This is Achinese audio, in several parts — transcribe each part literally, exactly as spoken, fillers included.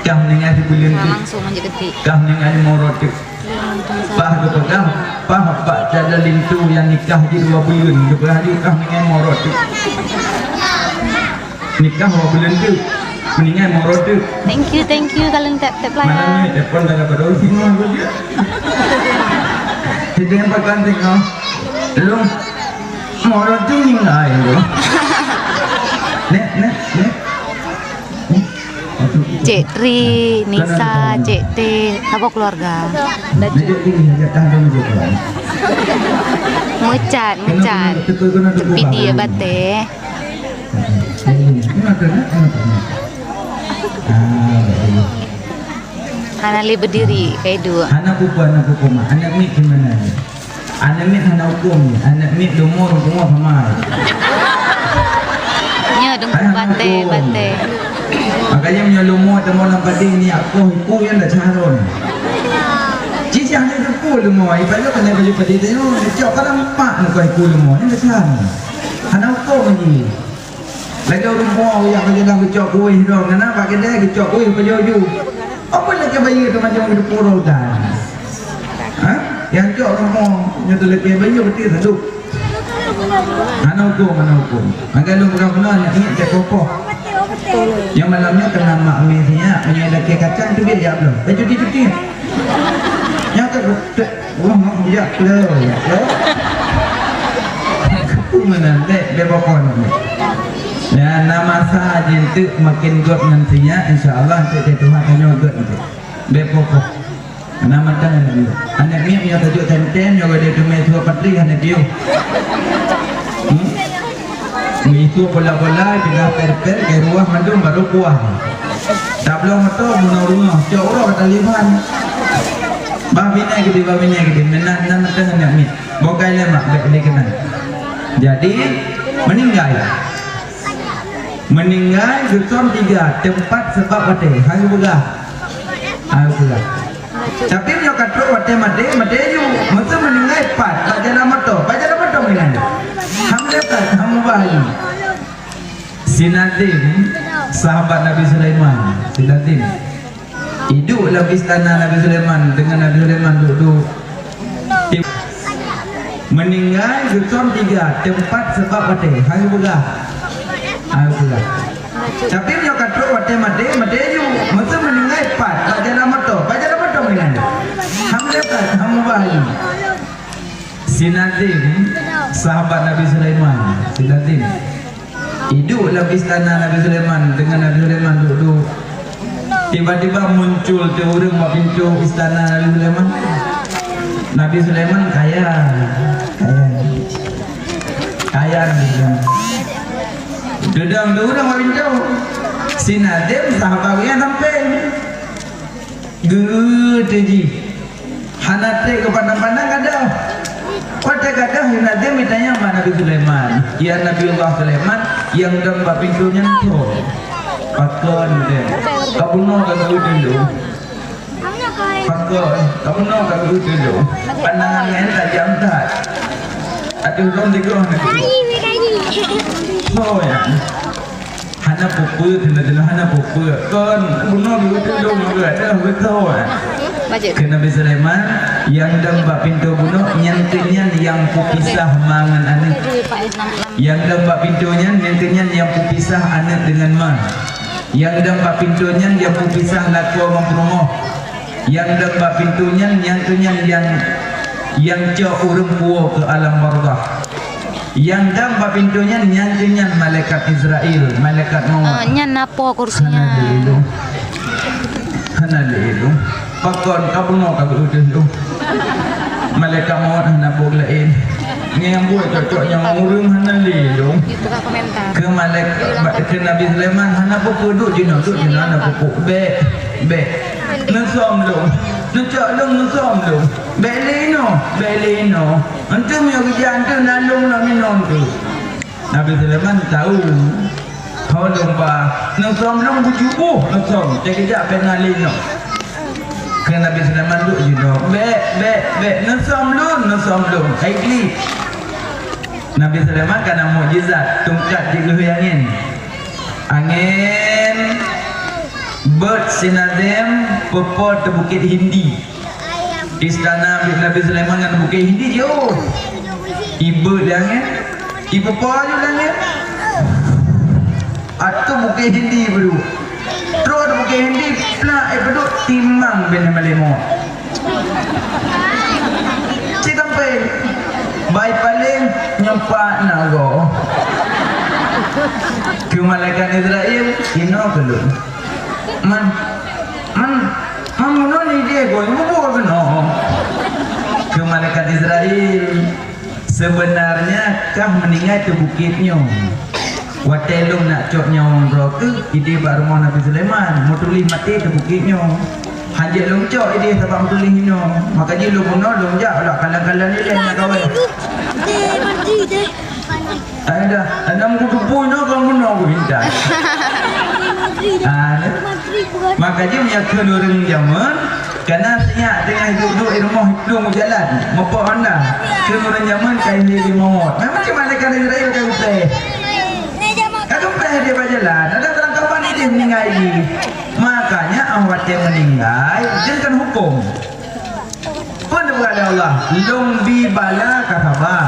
Kah meuninggai sibuleuen teuk. Langsung aja ketik. Kah meuninggai lima uroe teuk. Bah geupeugah, bah bak cara linto nyang nikah jih dua buleuen, geupeugah jih kah meuninggai lima uroe teuk. Nikah dua buleuen teuk. Meuninggai lima uroe teuk. Thank you, thank you, kalon tap-tap layar. Malam ni telepon dah dapat daun singoh tu je. Jadi yang pakai singoh. Lu lima uroe teuk meuninggai tu. Nek, nek, nek. Cek Tri, Nisa, Cek T, saboh keluarga. Meucat, meucat. Cek Pidi ya bateh. Hana lé berdiri, kayak dua. Hana pupu, hana pupu, mak. Anak mik di mana? Aneuk miet hana hukôm, aneuk miet leumo, leumo sama. Nyoe dengku batée, batée. Makanya meunyoe leumo teuma lam padé ni, akoh iku nyan dak carông. Cicah ni dengku leumo, ibarat kena baju padé tu, cok barang empat muka iku leumo, nyan dak carông. Hana hukôm lagi. Lagèe ureueng tuha, jak bak jalan geucok kueh droe, ngena bak keudè geucok kueh baju-baju. Apa lagèe bayeue teumajong di puro dan? Ha? Nyang cok rumoh, nyoe teuleuke bayeue beutôi sadup. Hana hukôm, hana hukôm. Maka lôn peugah bunoe, nyak miet cok poh-poh. Nyang malam nyoe keunan mak mi sinyak, meunyoe lakèe kacang teubiet jak bloe. Eh, cuti-cuti. Nyan ka, wah, mak, jak bloe, jak bloe. Meunan, dek, dek bokon. Nyan, na masa jih teuk makin göt ngon sinyak, insya Allah, teuk Tuhan tanyoe göt teuk. Bèk poh-poh. Na mantong aneuk miet. Aneuk miet meunyoe tajok tém-tém, nyoe geude teumé sua padri hana piôh. Hmm? Meuisu bola-bola, peugah per-per, keu ruah mandum baru puah. Tabloe moto meunoe rumoh, cok uroe ka taliban. Bah binéh geude, bah binéh geude, meunan, nan mantong aneuk miet. Bokai lé mak, bèk lé keunan. Jadi, meuninggai. Meuninggai geusom tiga, teumpat, sabab, watèe. Hai peugah. Hai peugah. Tapi meunyoe ka trok watèe maté, maté ju. Meuseu meuninggai pat, bak jalan moto. Bak jalan moto meuninggai. Ham lekat, ham mubah lagi. Si Nadim, sahabat Nabi Sulaiman. Si Nadim. Iduek lam istana Nabi Sulaiman, deungon Nabi Sulaiman duek-duek. Meuninggai geusom tiga, teumpat, sabab, watèe. Hai peugah. Hai peugah. Tapi meunyoe ka trok watèe maté, maté ju. Meuseu meuninggai pat, bak jalan moto. Bak jalan moto meuninggai. Ham lekat, ham mubah lagi. Si Nadim, sahabat Nabi Sulaiman. Si Nadim. Iduek lam istana Nabi Sulaiman, deungon Nabi Sulaiman duek-duek. Tiba-tiba muncul teu ureueng bak pintoe istana Nabi Sulaiman. Nabi Sulaiman kaya. Kaya. Kaya Nabi Sulaiman. Geudong teu ureueng bak pintoe. Si Nadim sahabat geuh nyan sampéng. Geuh teuh jih. Hana trép geupandang-pandang gadôh. Watèe gadôh, Nadim geutanyong bak Nabi Sulaiman, "Ya Nabi Allah Sulaiman, nyang dong bak pintoe nyan soe?" "Pakon, Nadim? Ka bunoe ka geuutus lôn." "Pakon, ka bunoe ka geuutus lôn. Pandangan nyan tajam that. Ateueh lôn tigoh Nabi." "Soe nyan?" Hana peue-peue, teuntèe-teuntèe hana peue-peue. Kon, bunoe geuh teuh lôn geuh, ada beutôi. Keu Nabi Sulaiman, nyang dong bak pintoe bunoe, nyan keuh nyan nyang peupisah ma ngon aneuk. Nyang dong bak pintoe nyan, nyan keuh nyan nyang peupisah aneuk deungon ma. Nyang dong bak pintoe nyan, nyang peupisah lakoe ngon peurumoh. Nyang dong bak pintoe nyan, nyan keuh nyan nyang, nyang cok ureueng puwoe keu alam barzakh. Nyang dong bak pintoe nyan, nyan keuh nyan malaikat Israel, malaikat maut. Eh, nyan na po kursi nyan. Hana lé lôn. Hana lé lôn. Pakon ka bunoe ka geuutus lôn. Malaikat maut hana buet laén. Nyang buet cocok nyang ureueng hana lé lôn. Keu malaik-, keu Nabi Sulaiman hana peue-peue, duek jinoe, duek jinoe hana peue-peue. Bèk, bèk. Neusom lôn. Neucok lôn, neusom lôn. Bèk lé inoe, bèk lé inoe. Anteuk meunyoe geujak anteuk na lôn na meunoe anteuk. Nabi Sulaiman tahu. Ho lôn ba, neusom lôn beujuboh, neusom. Cit geujak bèk na lé inoe. Keu Nabi Sulaiman duek jinoe. Bèk, bèk, bèk. Neusom lôn, neusom lôn. Hai Iblih. Nabi Sulaiman ka na mukjizat, tungkat jigeuhôi angén. Angén Beuet si Nazim peupo teu Bukét Hindi. Istana Nabi Sulaiman ngon Bukét Hindi jeuet. Ibeuet lé angén, ipeupo lé angén. Ateueh Bukét Hindi peuduek. Trok di Bukét Hindi, plak, eh, peuduek, timang binéh malémot. Cit sampé, bai paléng nyeupak nago. Keu malaikat Israel, inoe keu lôn. Man, man, man bunoe ni dia, goi, bubuh keunoe. Keu malaikat Israel, sebenarnya kah meuninggai teu bukét nyoe. Watée lôn nak cok nyawöng droe keuh idéh bak rumoh Nabi Sulaiman, meutuléh maté teu bukét nyoe. Hanjeuet lôn cok idéh sabab meutuléh inoe. Maka jih lôn bunoe lôn jak lak kalan-kalan ilée nyang kawé. Ada, ada meukutupu inoe kon bunoe ku intat. Ah, maka jih meunyoe kheun ureuëng jameun, kana sinyak teungoh duek-duek di rumoh plueng u jalan, meupo honda. Kheun ureuëng jameun ka ilée limong watt. Memang cuma dekat Israel ka geupreh. Ka geupreh di bak jalan, ada barangkapan idéh meuninggai jih. Makanya ah watée meuninggai, jeuet keu huköm. Peue neupeugah lé Allah, lôn bi bala ka saba,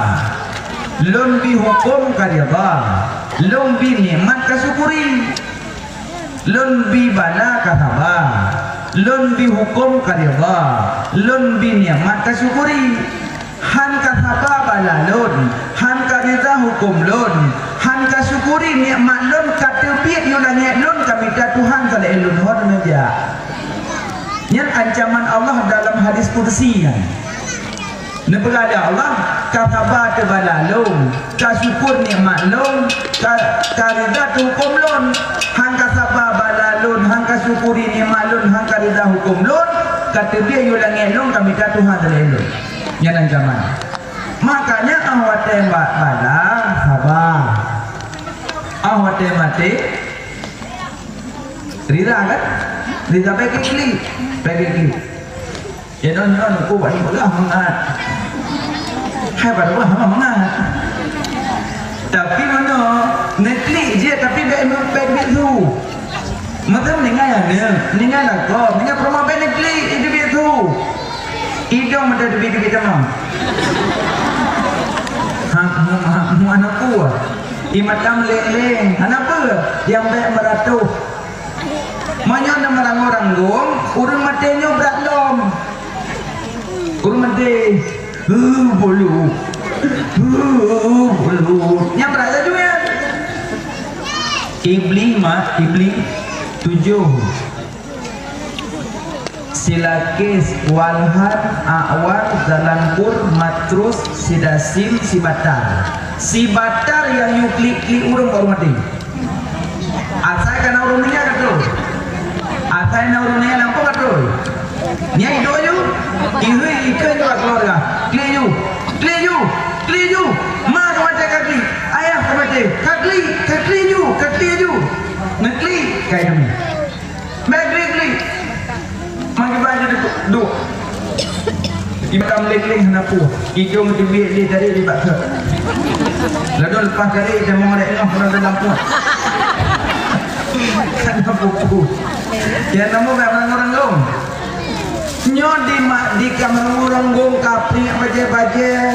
lôn bi huköm ka rida, lôn bi nikmat ka syukuri. Lôn bi bala ka saba, lôn bi huköm ka rida, lôn bi nikmat ka syukuri. Han ka saba bala lôn, han ka rida huköm lôn, han ka syukuri nikmat lôn ka teubiet yue langét lôn ka mita Tuhan saleueng lôn hot neujak. Nyan ancaman Allah dalam hadis qudsi nyan. Neupeugah lé Allah, ka saba teu bala lôn, ka syukur nikmat lôn, ka, ka rida teu huköm lôn. Han ka saba bala lôn, han ka syukuri nikmat lôn, han ka rida huköm lôn, ka teubiet yue langét lôn ka mita Tuhan saleueng lôn. Nyan ancaman. Makanya ah watée ba-, bala, saba. Ah watée maté, rida kan? Rida, bèk klik, bèk klik. Ya, don, don, aku bak peugah mangat. Hai, bak peugah mangat. Tapi meunoe, neuklik jih, tapi bèk, bèk, bèk su. Masa meuninggai aneuk, meuninggai lakoe, meuninggai peurumoh, bèk neuklik, itu bèk su. Idong mata teubiet-teubiet tamong. Ha, mu, ha, mu aneuk kuah. Di mata meuleng-leng. Hana peue, nyang bèk meuratoh. Meunyoe na meuranggoe-ranggong, ureueng maté nyoe brat lom. Ureueng maté, "Hu, bulu. Hu, bulu." Nyan brat laju nyan. Iblis, mak, Iblis tujoh. Silakis, Walhan, A'war, Zalankur, Matrus, Sidasim, Sibatar. Sibatar nyang yue klik-klik ureueng baru maté. Asai ka na ureueng nyan ka troh. Asai na ureueng nyan lampôh ka troh. Nyan idok yue, iheue ikeue nyoe bak keuluwarga. Klik yue, klik yue, klik yue. Ma ka maté ka klik, ayah ka maté, ka klik, ka klik yue, ka klik yue. Neuklik, ka iduek. Bèk glik-glik. Mangkeuba jeuet duek. Itam leng-leng hana peue. Idong teubiet lé tadi di bak keu. Lalu leupah kali dah mau rek ngah dalam dalam pun. Kan apa pun. Ya, namun bèk meuranggoe-ranggong. Nyoe di ma-, di kamar meuranggoe-ranggong ka pliek bajèe-bajèe.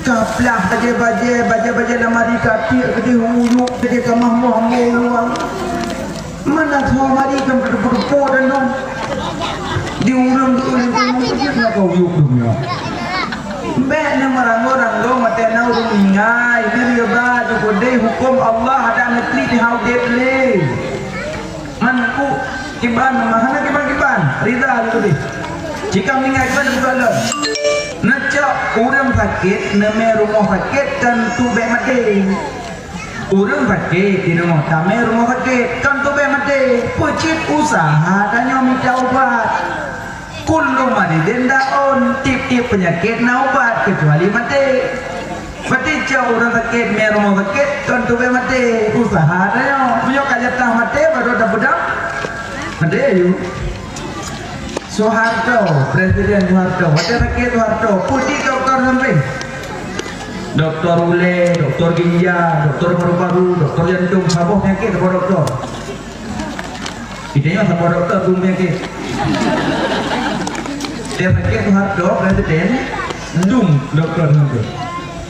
Ka plah bajèe-bajèe, bajèe-bajèe lamari ka tiek keudeh uyuek, keudeh ka mahmoh-mahmoh luwa. Mana soe mari kan beuteupeue-teupeue dan dong. Di ureueng di ureueng ureueng keubiet na kau yuk dunia. Bèk na meuranggoe-ranggoe maté na ureueng ingai, na riba di keudeh huköm Allah ada neutri di haudeb lé. Man ku kiban, hana kiban-kiban, rida di keudeh. Jika meuninggai kiban bukan lom. Neucok ureueng sakét neumè rumoh sakét tantu bèk maté. Ureueng sakét di rumoh, tamè rumoh sakét, kan tubèe maté. Peucit usaha tanyoe mita ubat. Kullu maridin daun, tiep-tiep peunyakét na ubat, keucuali maté. Berarti cok ureueng sakét mè rumoh sakét, kan tubèe maté. Usaha tanyoe, meunyoe ka jatah maté, baru tapeudong. Maté ayue. Soeharto, Presiden Soeharto, watèe sakét Soeharto, peue cit dokto sampé? Dokto ulèe, dokto ginjal, dokto paru-paru, dokto jantung, saboh peunyakét saboh dokto. Kita nyoe saboh dokto dum penyakit. Dia sakit Soeharto, presiden, dum dokto dum tu.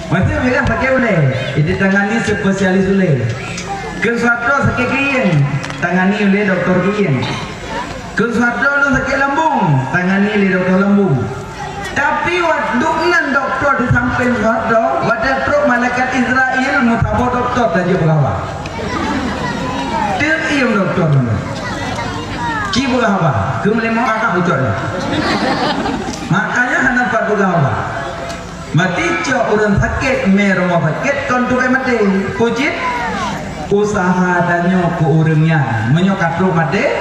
Masih merah pakai ulèe. Itu tangani spesialis ulèe. Ke Soeharto sakit keuieng, tangani ulèe doktor keuieng. Ke Soeharto sakit lambung, tangani ulèe doktor lambung. Tapi watèe nan dokto di samping Soeharto, watèe trok malaikat Israel, meusaboh dokto tajak beuraba. Teuiem dokto nyoe. Ci beuraba, keu meulima kakak ucok nyoe. Makanya hana pat beuraba. Mati cok ureueng sakét mé rumoh sakét kon teuka maté. Peue cit? Usaha tanyoe keu ureueng nyan. Meunyoe ka trok maté,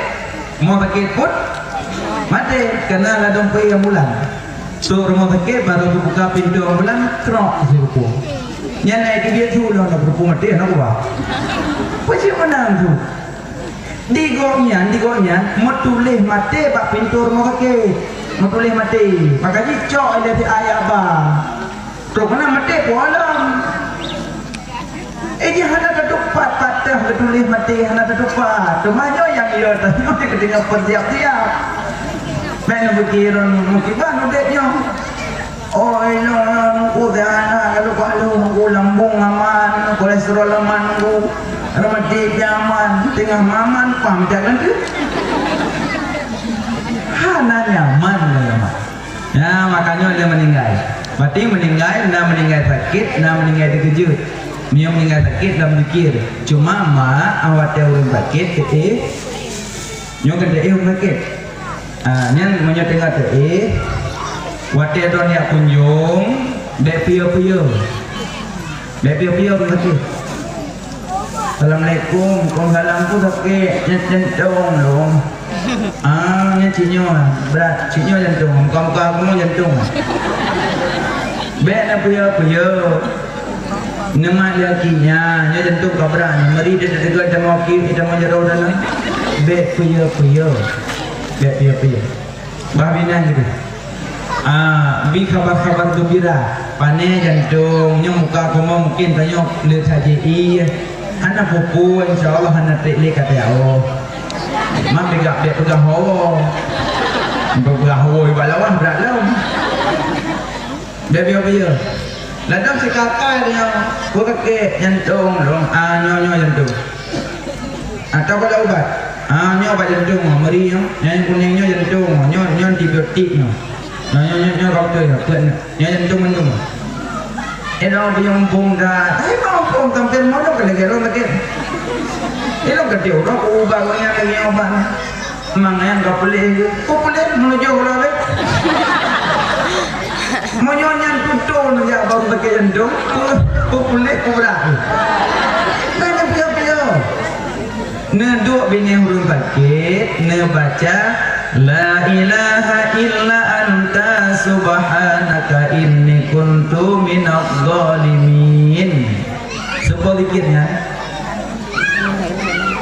rumoh sakét pun maté. Keunan ladôm peué ambulan. Trok rumoh sakét, barô geubuka pintoe ambulan, trok sireupok. Nyan na keubiet su lôn na sireupok maté, na kuba. Peue cit meunan su? Di gobnyan, di gobnyan meutuléh maté bak pintoe rumoh sakét. Meutuléh maté. Maka jicok lé si ayah ba. Trok keunan maté po lom. Eh, jih hana tatupat, pat teuh geutuléh maté hana tatupat. Teuma nyoe nyang yo tanyoe keuneuk peusiap-siap. Bèk neupiké lôn musibah udép nyoe. Oh, inoe, Teungku, sehat-sehat, kalu-kalu, Teungku, lambung aman, kolesterol aman, Teungku, rematik pih aman, teungoh aman, pam jak nanti. Hana nyaman, ya, Mak. Ya, makanya dia meninggal. Berarti meninggal, na meninggal sakit, na meninggal dikeujeuet. Meunyoe meninggal sakit, lam zikir. Cuma, Mak, awak teu ureueng sakit, eh, nyoe kan teu ureueng sakit. Ah, nyan meunyoe teungoh teu-éh, watèe droeneuh jak kunjong, bèk piôh-piôh. Bèk piôh-piôh beureuti. Assalamualaikum, waalaikumsalam, peue sakét, nyan jantông lôn. Ah, nyan cit nyoe, brat, cit nyoe jantông, muka-muka kamoe jantông. Bèk neupiôh-piôh. Neumat lé aki nyan, nyoe jantông ka brat nyoe. Meuri teudeungoe tamong aki, tamong jaroe dalam. Bèk piôh-piôh. Bèk piôh-piôh. Bah binan gitu. Ah, bi khabar-khabar geumbira. Pané jantông, nyoe muka kamoe mungkin tanyoe le saji ié. Hana peue-peue, insya Allah hana trép lé kata Allah. Mak peugah, bèk peugah hawa. Peugah hawa bak lawan brat lom. Bèk piôh-piôh. Ladôm sikakai nyoe, peue sakét, jantông lôn. Ah, nyoe, nyoe jantông. Atau kalau ubat. Ah, nyoe ubat jantông, meuri nyoe. Nyang kuning nyoe jantông, nyoe, nyoe antibiotik nyoe. Nyoe, nyoe, nyoe, nyoe dokto nyoe, peuet nyoe. Nyoe jantông mandum. Eh, dong punya mumpung dah. Tapi mau mumpung tampil mau dong kena gelo lagi. Ini dong gede udah ubat nyoe lagi ubat. Mangat ka puléh, peue puléh meunujok uroe lé. Meunyoe nyan tutong jak bak sakét jantông, peue, peue puléh, peue brat. Kan piôh-piôh. Neuduek binéh ureueng sakét, neubaca, "La ilaha illa anta subhanaka inni kuntu minadh dhalimin." Soe zikir nyan?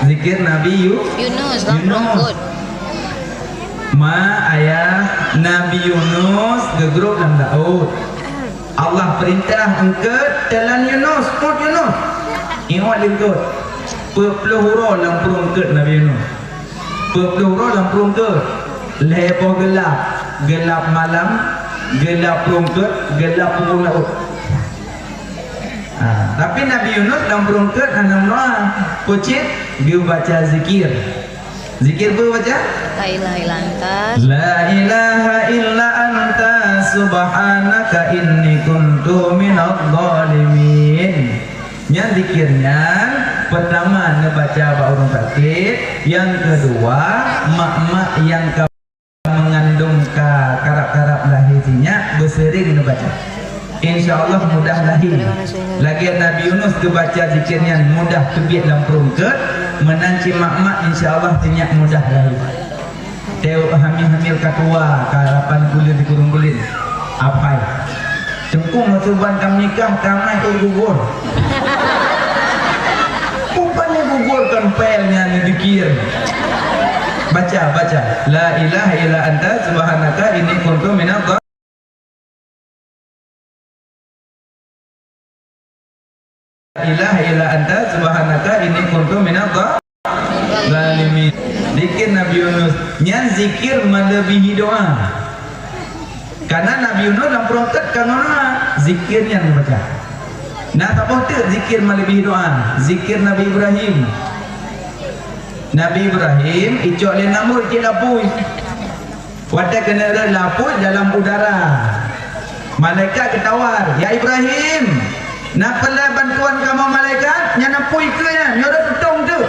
Zikir Nabi Yu-, Yunus, lam Yunus. Perungkut. Ma ayah Nabi Yunus geugrôp lam laôt. Allah peurintah eungkôt teulan Yunus, peuet Yunus. Ingat lingkôt. Peuet ploh uroe lam peurungkôt Nabi Yunus. Peuet ploh uroe lam peurungkôt. Lhèe boh geulap, geulap malam, geulap peurungkôt, geulap peunggung laôt. Ha, tapi Nabi Yunus lam peurungkôt hana meudoa. Peue cit? Geubaca zikir. Zikir peue baca? La ilaha illa anta. La ilaha illa anta subhanaka inni kuntu minadh dhalimin. Nyan zikir nyan, peutama neubaca bak ureueng sakét, nyang keudua, mak-mak nyang ka meungandong ka karab-karab lahé sinyak beuseuring neubaca. Insya Allah mudah lahé. Lagèe Nabi Yunus geubaca zikir nyan mudah teubiet lam peurungkôt, meunan cit mak-mak insya Allah sinyak mudah lahé. Teu hamil-hamil ka tuha, ka lapan buleuen sikureueng buleuen. Apai. Teungku, meusuban tameunikah, tamai ék gugur. Bukan ék gugur, kon pél nyan zikir. Baca, baca. La ilaha illa anta subhanaka inni kuntu minadh dha-, la ilaha illa anta subhanaka inni kuntu minadh dha-, zalimin. Zikir Nabi Yunus, nyan zikir melebihi doa. Karena Nabi Yunus lam peurangkat ka ngon doa, zikir nyan baca. Nah, saboh teuk zikir melebihi doa, zikir Nabi Ibrahim. Nabi Ibrahim icok lé Namrud cit lapui. Watée keuneuk rhot lapui dalam udara, malaikat geutawar, "Ya Ibrahim, na peureulee bantuan kamoe malaikat?" "Nyan apui keu nyan, nyoe rhot tutong teuk."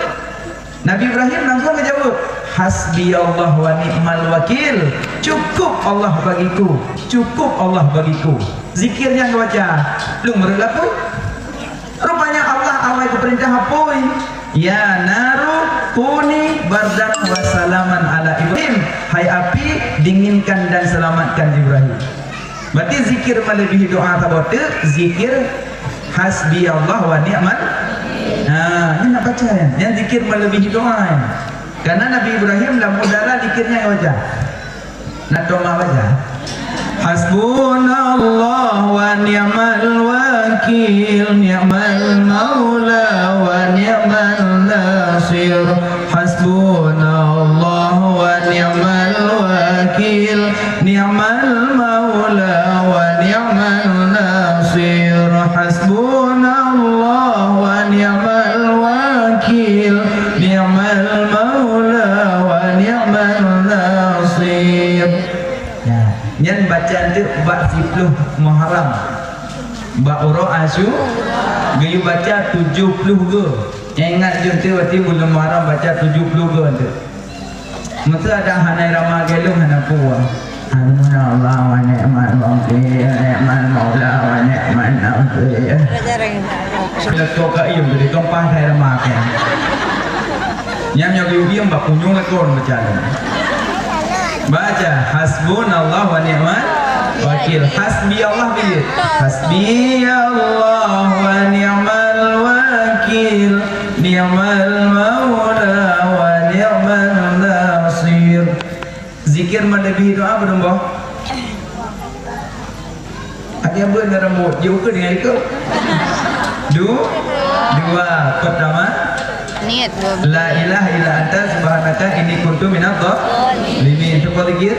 Nabi Ibrahim langsung geujaweueb, "Hasbiyallah wa ni'mal wakil. Cukup Allah bagiku, cukup Allah bagiku." Zikir nyang geubaca, lom rhot lapui. Rupanya Allah awai geupeurintah apui, "Ya naru kuni bardan wa salaman ala Ibrahim." Hai api, dinginkan dan selamatkan Ibrahim. Berarti zikir melebihi doa saboh teuk, zikir hasbiyallah wa ni'mal. Ha, nyan nak baca nyan. Nyan zikir melebihi doa nyan. Karena Nabi Ibrahim lam udara zikirnya baca. Nah, toma baca. Hasbunallah wa ni'mal wakil, ni'mal maula wa ni'man nasir. Hasbunallah wa ni'mal wakil, ni'mal maula wa ni'man nasir. Hasbunallah wa ni'mal wakil, ni'mal maula wa ni'man nasir. Nah, nyan baca teuk bak siploh Muharram. Bak uroe Asyu, geuyue baca tujoh ploh go. Ingat jeuet teuk, watée buleuen Muharram baca tujoh ploh go teuk. Meuseu ada hana rama gelong hana puas. Hasbunallah wa ni'mal wakil, ni'mal maula wa ni'man nasir. Leukô ka iem tadi, tumpah hai rama keu. Nyam nyoe geuyue iem bak punyueng leukô baca. Baca, "Hasbunallah wa ni'mal wakil." Hasbi Allah biyeu. "Hasbi Allah wa ni'mal wakil, ni'mal maula wa ni'man nasir." Zikir melebihi doa beremboh. Ada yang buat dalam mulut, dia ukur dengan ikut. Du, dua. Pertama, niet dua belas. La ilaha illa anta subhanaka inni kuntu minadh dhalimin. Itu zikir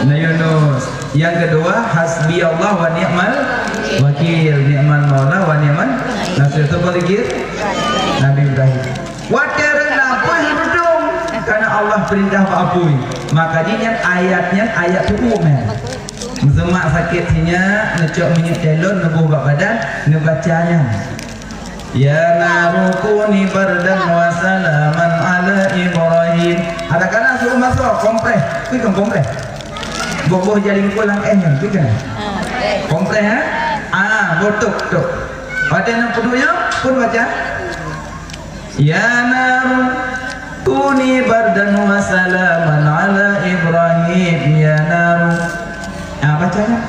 Nabi Yunus. Yang kedua, hasbi Allah wa ni'mal wakil, ni'mal maula wa ni'man nasir. Itu zikir Nabi Ibrahim. Watée rhot lapui hana dong, karena Allah perintah bak apui. Maka jih nyan ayat nyan ayat tu'um nyan. Meuseumah sakét sinyak, neucok minyeuk telon, neuboh bak badan, neubaca nyan. Ya naru kuni bardan wa salaman ala Ibrahim. Ada kana suruh masuk kompres, kuikeng kompres. Boh-boh jalingkung lam éh nyan, kuikeng. Kompres, ha? Ah, boh tok, tok. Watée na peuduek nyoe, pun baca. Ya naru kuni bardan wa salaman ala Ibrahim, ya naru. Ah, baca nyan.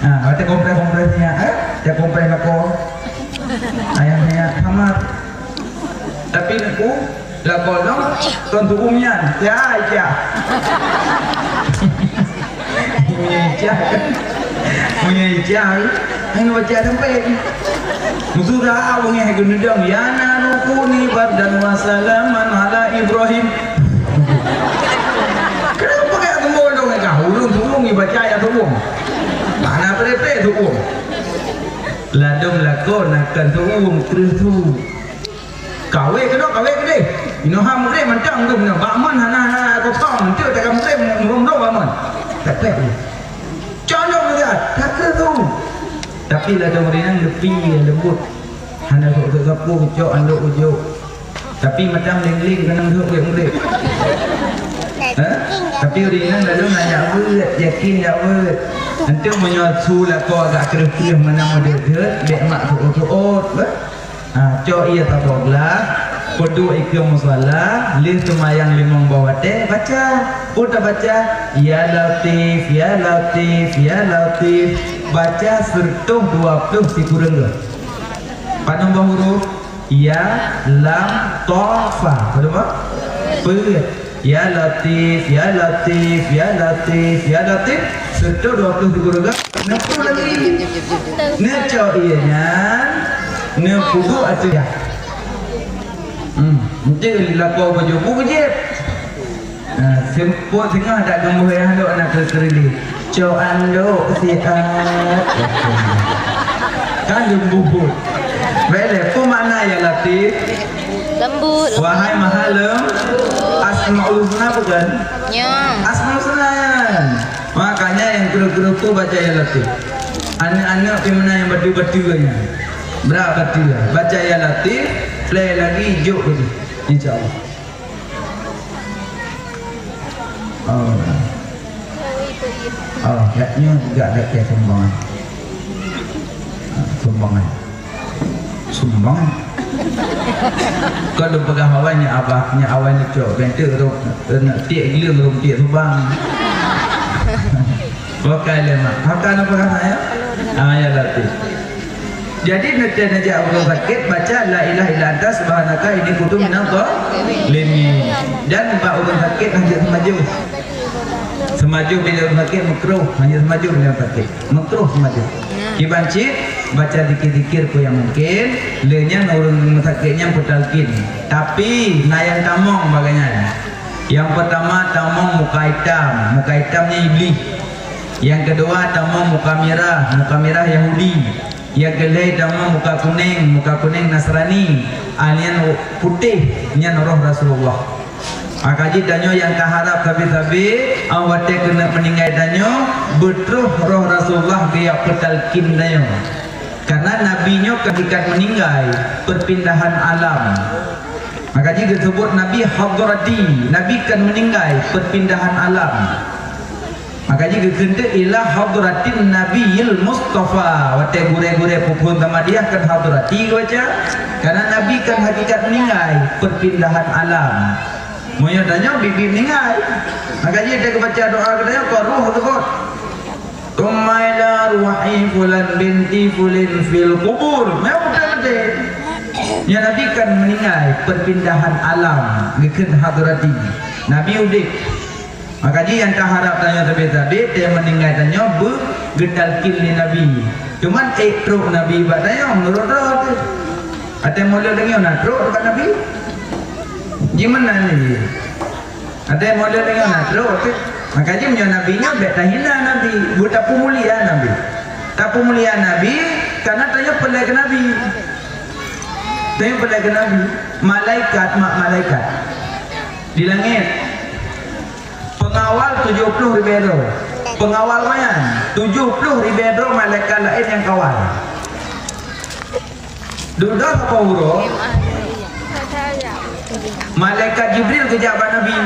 Ah, watée kompres-kompres nyan, eh? Watée kompres lakoe. Ayah nyan, sama. Tapi neuk lakoe nyoe, kon tu'um nyan. Ya, ya. Punya ijah. Punya ijah. Hana baca sampai. Musuh dah awang yang guna dong. Ya naru kuni bardan wa salaman ala Ibrahim. Kenapa kayak gembol dong kah? Ulun tu'um ni baca ya tu'um. Mana pelepek tu'um? Ladom lakoe nakon tu'um terus tu. Kawé keunoe, kawé keudeh. Inoe ha meugreb mantong tu meunan. Bak mon hana, hana kosong. Enteuk taga meugreb, meugreb bak mon. Pek-pek. Condong meugreb. Ka keu tu. Tapi ladom rinang leupie leumbot. Hana sok-sok sapeue geucok andok ujok. Tapi mata meuleng-leng keunong deuek meugreb. Ha? Tapi ureueng inong ladom na jak beuet, yakin jak beuet. Enteuk meunyoe su lakoe agak kreueh-kreueh meunan meudeuet-deuet, bèk mak seuôt-seuôt, bah. Ha, cok ie saboh glah, peuduek ikeue musala, lheueh seumayang limong boh watèe, baca. Peue tabaca? Ya Latif, Ya Latif, Ya Latif. Baca seureutôh dua ploh sikureueng geuh. Padum boh huruf? Ya, lam, ta, fa. Padum boh? Peuet. Ya Latif, Ya Latif, Ya Latif, Ya Latif. Seureutôh dua ploh sikureueng geuh. Neupeuet lagi. Neucok ie nyan. Neupeuduek ateueh ie. Hmm, enti lakoe baju buku jép. Nah, sempot singoh dak geumbôh yah lok na keu keurili. Cok andok siat. Kan leumbut. Bèk lé, peue makna ya Latif? Lembut. Wahai Maha Lem-, Asmaul Husna bukan? Ya. Asmaul Husna. Makanya nyang keureuh-keureuh tu baca ya Latif. Aneuk-aneuk pih meunan nyang bateue-bateue nyan. Brat bateue. Baca ya Latif, play lagi, jok lagi. Insya Allah. Oh. Oh, yak nyoe juga ada ke sumbangan. Ah, sumbangan. Sumbangan. Kau dah pegang awalnya abah, nya awalnya cok. Bentuk tu, nak tiek gila belum tiek subang. Bukan lé mak. Haka na peugah ya? Ah, ya Latif. Jadi, neuteuh neujak ureueng sakét, baca, "La ilaha illa anta subhanaka inni kuntu minadh dhalimin." Dan bak ureueng sakét hana seumajoh. Seumajoh bila ureueng sakét meukruh, hana seumajoh bila ureueng sakét. Meukruh seumajoh. Kiban cit, baca zikir-zikir peue nyang mungkin, lé nyan ureueng sakét nyan peutalkin. Tapi, na nyang tamong bagainyan. Nyang peutama tamong muka itam, muka itam nyan Iblih. Nyang keudua tamong muka mirah, muka mirah Yahudi. Nyang keulhèe tamong muka kunéng, muka kunéng Nasrani. Ah, nyan putéh, nyan roh Rasulullah. Maka jih tanyoe nyang taharab sabe-sabe, ah, watèe keuneuk meuninggai tanyoe, beutroh roh Rasulullah geujak peutalkin tanyoe. Karena Nabi nyoe kan hakikat meuninggai, perpindahan alam. Maka jih geuseubut Nabi hadrati, Nabi kan meuninggai, perpindahan alam. Maka jih geukheun teuk ila hadratin Nabiyil Mustafa. Watèe gurèe-gurèe peuphôn Samadiyah kan hadrati geubaca. Karena Nabi kan hakikat meuninggai, perpindahan alam. Meunyoe tanyoe biet-biet meuninggai. Maka jih watèe geubaca doa geutanyoe, keu roh teubot. Tsumma ila ruhi fulan binti fulin fil qubur. Nyan beutôi-beutôi. Nyan Nabi kan meuninggai, perpindahan alam, geukheun hadrati. Nabi udép. Maka jih nyang taharab tanyoe sabe-sabe, watèe meuninggai tanyoe beu geutalkin lé Nabi. Cuman ék trok Nabi bak tanyoe meunurot droe teuh. Watèe mulod deungoe na trok bak Nabi. Jimeunan lé. Ada model dengan na trok tu. Maka jih meunyoe Nabi nyoe bèk tahina Nabi, beu tapeumulia Nabi. Tapeumulia Nabi karena tanyoe peureulèe keu Nabi. Tanyoe peureulèe keu Nabi. Malaikat, mak malaikat di langèt. Pengawal tujoh ploh ribèe droe. Pengawal nyan tujoh ploh ribèe droe malaikat laén nyang kawal. Dudoe saboh uroe, malaikat Jibril geujak bak Nabi.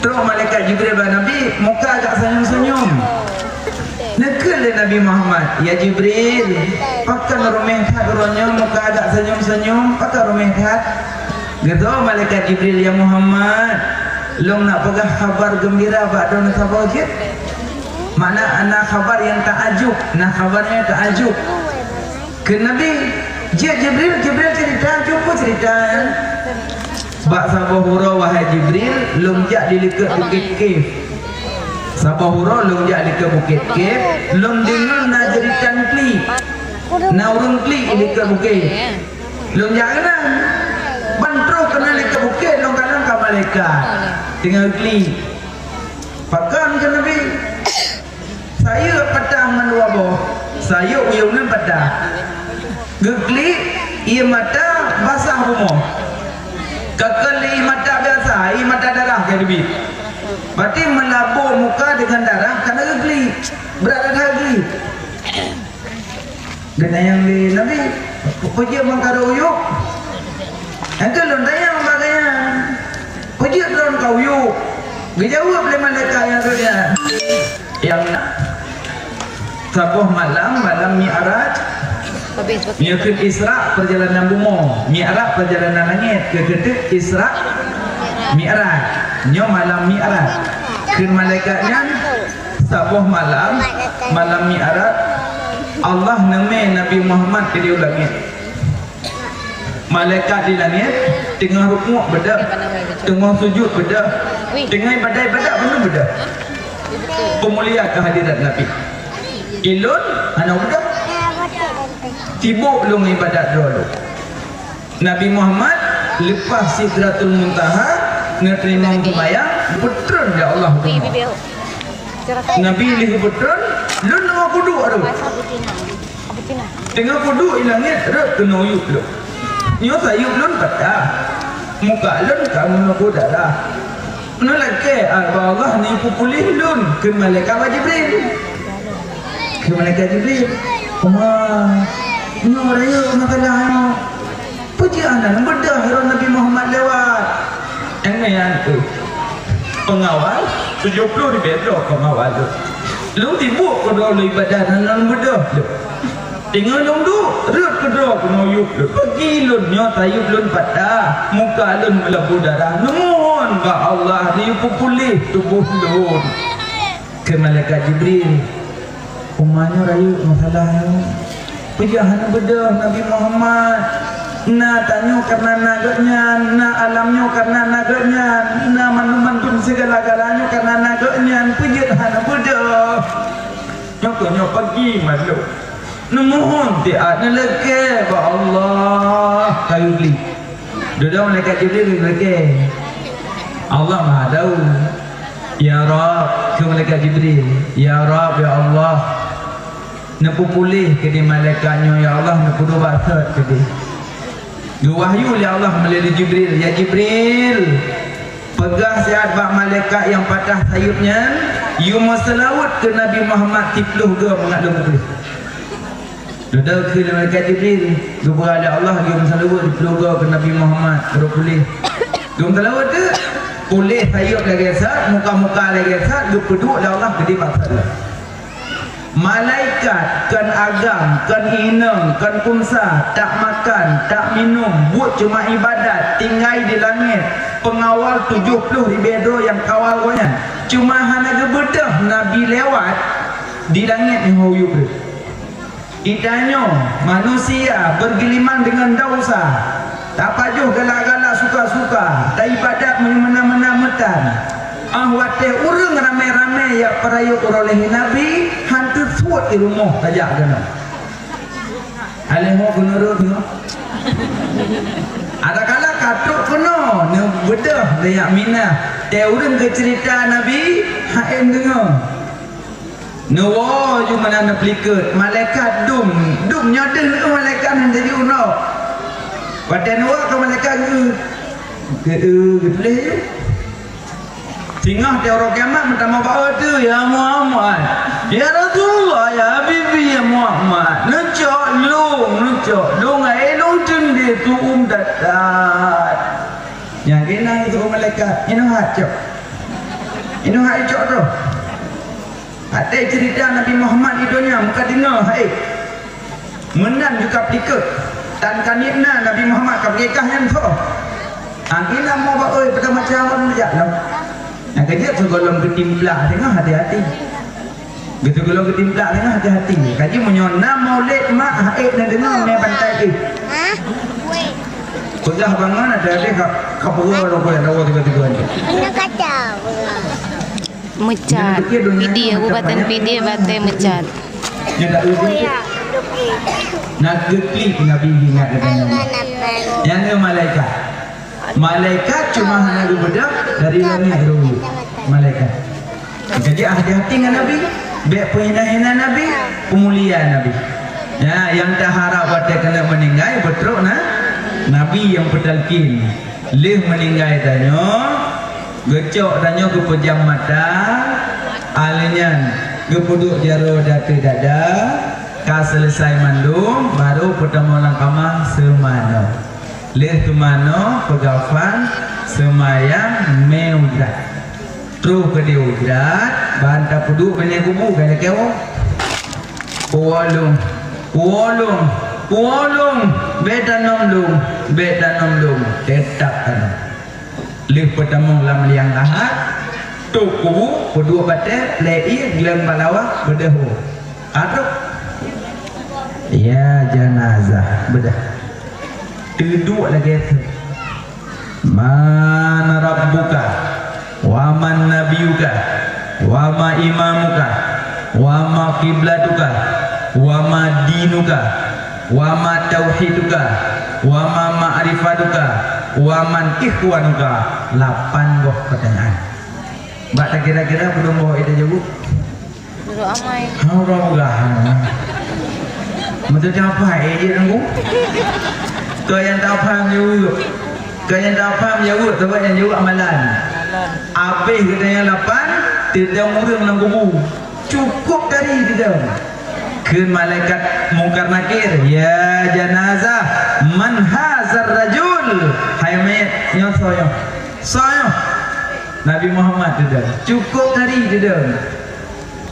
Trok malaikat Jibril bak Nabi, muka agak senyum-senyum. Neukheun lé Nabi Muhammad, "Ya Jibril, pakon ruméh that uroe nyoe muka agak senyum-senyum, pakon ruméh that?" Geutanyong malaikat Jibril, "Ya Muhammad, lôn nak peugah haba geumbira bak droeneuh saboh jeuet." Makna na haba nyang taajub, na haba nyang taajub. Kheun Nabi, "Jeuet Jibril, Jibril ceurita, cukup ceurita." Bak saboh uroe, wahai Jibril, lôn jak di likot Bukét Kif. Saboh uroe lôn jak likot Bukét Kif, lôn deungoe na jeuritan klik. Na ureueng klik di likot bukét. Lôn jak keunan. Ban troh keunan likot bukét, lôn kalon ka malaikat teungoh klik. Pakon kheun Nabi? Sayeuek patah mandua boh, sayeuek uyueng nyan patah. Geuklik, ie mata basah bumoe. Ka kheun lé ie mata biasa, ie mata darah ka teubiet. Berarti meulabô muka deungon darah kana geuklik. Brat darah geuklik. Geutanyong lé Nabi, "Peue jeuet meukaru uyuek?" Nyang kheun lôn tanyong bak gobnyan, "Peue jeuet droen ka uyuek?" Geujaweueb lé malaikat nyang kheun nyan, "Nyang na saboh malam, malam Mi'raj." Habis, habis. Nyoe kheun Isra perjalanan bumoe, Mi'raj perjalanan langét. Keu keuteuk Isra Mi'raj. Nyoe malam Mi'raj. Kheun malaikat nyan, saboh malam, malam Mi'raj, Allah neumè Nabi Muhammad keudéh u langét. Malaikat di langét teungoh rukuk beudôh, teungoh sujud beudôh, teungoh ibadat-ibadat beudôh. Peumulia keuhadirat Nabi. Ilôn hana beudôh. Sibok lôn ibadat droe lôn. Nabi Muhammad Leupah Sidratul Muntaha, neuteurimong seumayang, beutreun ya Allah. Nabi lheueh beutreun, lôn teungoh kuduek tu. Teungoh kuduek di langét, rhot keunoe yup lôn. Nyoe sayup lôn patah. Muka lôn ka meunoe darah. Neulakée bak Allah neupeupuléh lôn, kheun malaikat bak Jibril. Kheun malaikat Jibril, "Uma, nyoe rayeuk masalah nyoe. Peue jeuet hana neubeudôh droe Nabi Muhammad lewat?" Nyan keuh, peungawal tujoh ploh ribée droe peungawal lôn. Lôn sibuk keudroe lôn ibadat hana neubeudôh lôn. Teungoh lôn duek, rhot keudroe keunoe yup lôn. Peugi lôn nyoe sayup lôn patah, muka lôn meulabu darah. Neumohon bak Allah neupeupuléh tuboh lôn. Kheun malaikat Jibril, "Uma, nyoe rayeuk masalah nyoe. Peue jeuet hana neubeudôh Nabi Muhammad? Na tanyoe kareuna na geuhnyan, na alam nyoe kareuna na geuhnyan, na mandum-mandum sigala-gala nyoe kareuna na geuhnyan. Peue jeuet hana neubeudôh?" Nyoe keuh nyoe peugi mandum. Neumohon tiat, neulakée bak Allah. Ka geubri. Dudoe malaikat Jibril geulakée. Allah Maha Tahu. "Ya Rabb," kheun malaikat Jibril, "Ya Rabb, ya Allah, neupeupuléh keudeh malaikat nyoe, ya Allah, neupeuduek bak sot keudeh." Geuwahyu lé Allah meulalu Jibril, "Ya Jibril, peugah siat bak malaikat nyang patah sayeuep nyan, yue meuseulaweuet keu Nabi Muhammad siploh goe mangat lôn peupuléh." Dudoe kheun lé malaikat Jibril, geupeugah lé Allah, "Yue meuseulaweuet siploh goe keu Nabi Muhammad, baru puléh." Geuseulaweuet teuk, puléh sayeuep lagée sat, muka-muka lagée sat, geupeuduek lé Allah keudeh bak sat. Malaikat kon agam, kon inong, kon unsa, tak makan, tak minum, buet cuma ibadat, tinggai di langét, peungawal tujoh ploh ribée droe nyang kawal gobnyan. Cuma hana geubeudôh Nabi lewat di langét nyoe ho yup rhot. Geutanyoe manusia beurgeuliman deungon desya, tapajoh galak-galak suka-suka, taibadat meunyo meunan-meunan meutan. Ah watée ureuëng ramé-ramé jak peurayeuk uroe lahé Nabi, han teusuet di rumoh tajak keunoe. Aléh ho keuneurot nyoe. Adakala ka trok keunoe neubeudôh tajak Mina, tée ureuëng geuceurita Nabi, han deungoe. Neuwoe ju meunan neupeulikot, malaikat dum, dum nyoe deuh neueu malaikat nyan jadi unoe. Watée neuwoe keu malaikat geu, geu, geutuléh ju. Singoh teuh uroe kiamat meutamah bak teuh, "Ya Muhammad, ya Rasulullah, ya Habibi, ya Muhammad, neucok lôn, neucok lôn, hai lôn teundeh tuum that-that." Nyang keunan geusuruh malaikat, "Inoe hat cok. Inoe hat cok droe." Watée ceurita Nabi Muhammad di donya meukadeungoe hai. Meunan ju ka peulikot. Tan kaniet na Nabi Muhammad ka peugah nyan soe. Angkina mo ba oi pada macam awak neujak lom. Nyang ka jeuet sigohlom geutimplak teungoh hati-hati. Geusigohlom geutimplak teungoh hati-hati. Kaji meunyoe na maulid mak hai neudeungoe mé bantai eh. Peugah bangon ada deh ka ka peugah lo ko lawa tiga-tiga ni. Meucat. Pidie, bubatan pidie, batée meucat. Na geuklik Nabi ingat depan Nabi. Nyan malaikat. Malaikat cuma hana geubeudôh dari langét roh. Malaikat. Jadi hati-hati ngon Nabi. Bék peuhina-hina Nabi, peumulia Nabi. Ya, nyang taharab watée keuneuk meuninggai beutrok na Nabi nyang peutalkin. Lheueh meuninggai tanyoe, geucok tanyoe geupeujam mata, alèh nyan geupeuduek jaroe di ateueh dada, ka seuleusai mandum, barô peutamong lam kama seumanoe. Lheueh seumanoe, peugafan, seumayang, mé u jrat. Troh keudéh u jrat, ban tapeuduek binéh kubu, ka lakée woe. Puwoe lôn, puwoe lôn, puwoe lôn, bék tanom lôn, bék tanom lôn, teutap tanom. Lheueh peutamong lam liang lahat, tôp kubu, peuduek batée, plée ié, gleueng bak lawa, beudôh woe. Ka trok. Ya janazah, beudôh. Teuduek lagée Man rabbuka, wa man nabiyuka, wa ma imamuka, wa ma qiblatuka, wa ma dinuka, wa ma tauhiduka, Wa ma ma'rifatuka, wa man ikhwanuka. Lapan boh pertanyaan. Bak takira-kira peudong boh ita jaweueb. Guru amai. Hau roh gah. Meuteujak apa eh je nunggu. Kau yang tak faham jaweueb. Kau yang tak faham jaweueb, sebab yang jaweueb amalan. Habis kita yang lapan, teudong ureueng lam kubu. Cukup tadi teudong. Kheun malaikat Mungkar Nakir, "Ya janazah, man hazar rajul?" Hai mayét, nyoe soe nyoe? Soe nyoe? Nabi Muhammad teudong. Cukup tadi teudong.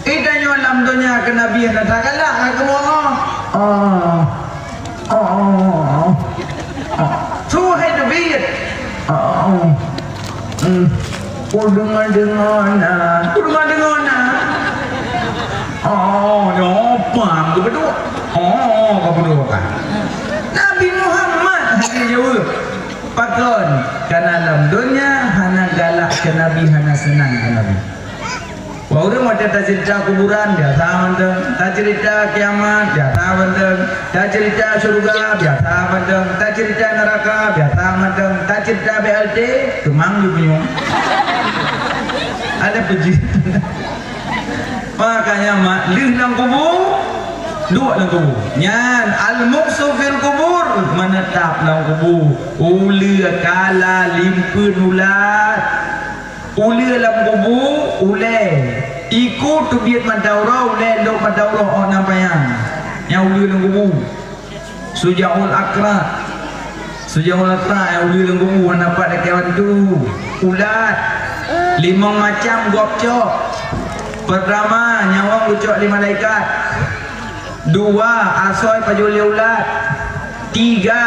Ita nyoe lam donya keu Nabi hana tagalak, hana keumeu'oh. Oh. Oh. Oh. Su hai teubiet. Oh. Hmm. Ku deungo-deungo na. Ku deungo-deungo na. Oh, nyoe pang geubeudôh. Oh, geubeudôh kan. Nabi Muhammad hana jaweueb. Pakon? Karena lam donya hana galak keu Nabi, hana seunang keu Nabi. Wah, ureueng watèe taceurita kuburan, biasa mantong. Taceurita kiamat, biasa mantong. Taceurita syeuruga, biasa mantong. Taceurita neuraka, biasa mantong. Taceurita B L T, teumang ju punyueng. Ada puji. Makanya, mak, lheueh lam kubu, duek lam kubu. Nyan, al-muksu fil kubur, meunetap lam kubu. Uleue kala limpeuen ulat. Uleue lam kubu, ulèe. Iku teubiet mata uroe, ulèe lhok mata uroe, 'oh na panyang. Nyan uleue lam kubu. Sujaul akra. Sujaul akra, eh, uleue lam kubu, hana pat lakèe bantu. Ulat. Limong macam gob cok. Pertama, nyawöng geucok lé malaikat. Dua, asoe pajoh lé ulat. Tiga,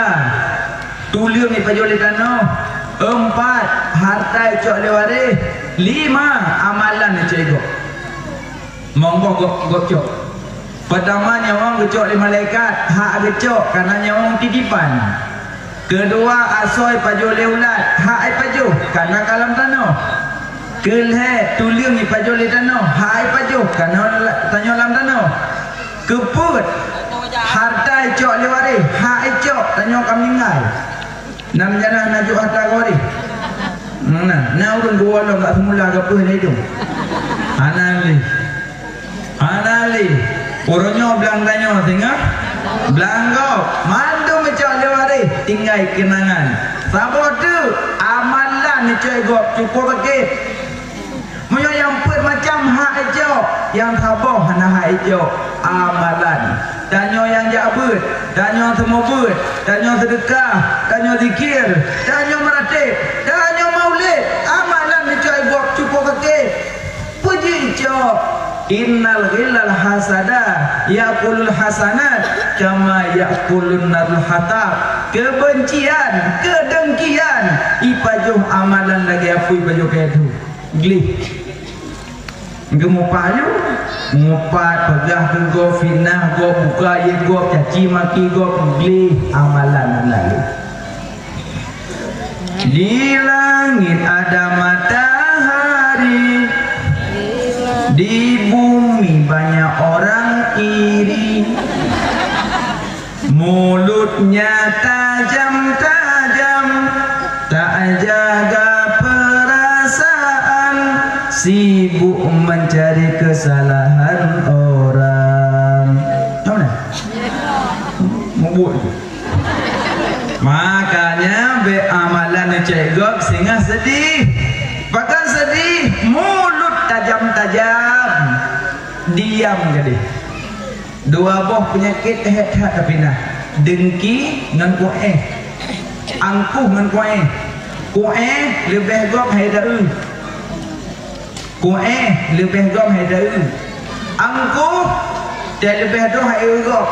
tuleueng ipajoh lé tanoh. Empat, harta icok lé waréh. Lima, amalan icok igob. Mong boh gob, gob cok. Peutama, nyawöng geucok lé malaikat, hak geucok, kana nyawöng titipan. Keudua, asoe pajoh lé ulat, hak ipajoh, kana ka lam tanoh. Keulhèe, tuleueng ipajoh lé tanoh, hak ipajoh, kana la-, tanyoe lam tanoh. Keupeuet, harta icok lé waréh, hak icok, tanyoe ka meuninggai. Nam janah na jok harta keu waréh. Nah, na ureueng geuwoe lom bak seumula geupeue lé idong. Hana lé. Hana lé. Uroe nyoe blang tanyoe singoh blang gob. Mandum icok lé waréh tinggai keunangan. Saboh teuk amalan icok igob cukup sakét. Meunyoe nyang peuet macam hak icok, nyang saboh hana hak icok, amalan. Tanyoe nyang jak beuet, tanyoe seumeubeuet, tanyoe seudeukah, tanyoe zikir, tanyoe meuratéb, tanyoe maulid, amalan icok igob cukup sakét. Peue jeuet icok? Innal ghillal hasada ya'kulul hasanat kama ya'kulun narul hatab. Keubencian, keudengkian, ipajoh amalan lagèe apui pajoh kayèe teuh. Gleh. Geumupat ju, mupat, peugah keu gob, fitnah gob, buka aib gob, caci maki gob, gleh, amalan hana lé. Di langit ada matahari, di bumi banyak orang iri. Mulutnya tajam-tajam, tak jaga perasaan, sibuk mencari kesalahan orang. Tahu tak? Mabuk itu. Makanya bèk amalan icok igob singoh seudeh. Pakon seudeh, mulut tajam-tajam. Diam gadih. Dua boh peunyakét hèk that tapinah, deungki ngon ku'eh. Angkuh ngon ku'eh. Ku'eh leubeh gob hai daeu. Ku'eh leubeh gob hai daeu. Angkuh teuh leubeh droe hai gob.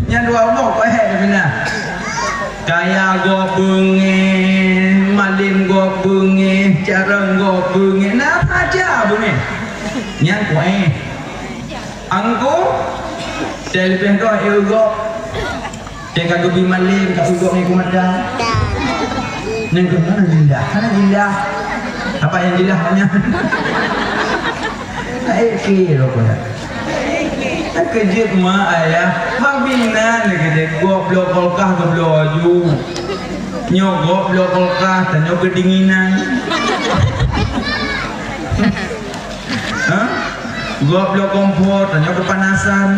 Nyan dua boh ku'eh tapinah. Kaya gob beungéh, malém gob beungéh, carông gob beungéh, na saja beungéh. Nyan ku'eh. Angkuh, teuh leubeh gob hai gob. Teuh ka geubi malém, ka geubi gob ngon mata. Nyan keuh hana jilah, hana jilah. Apa nyang jilah nyan? Hai kira kau ya. Keujeuet ma ayah, bak binan lagèe gob bloe kulkas geubloe aju. Nyoe gob bloe kulkas, tanyoe keudinginan. Hah? Gob bloe kompor, tanyoe keupanasan.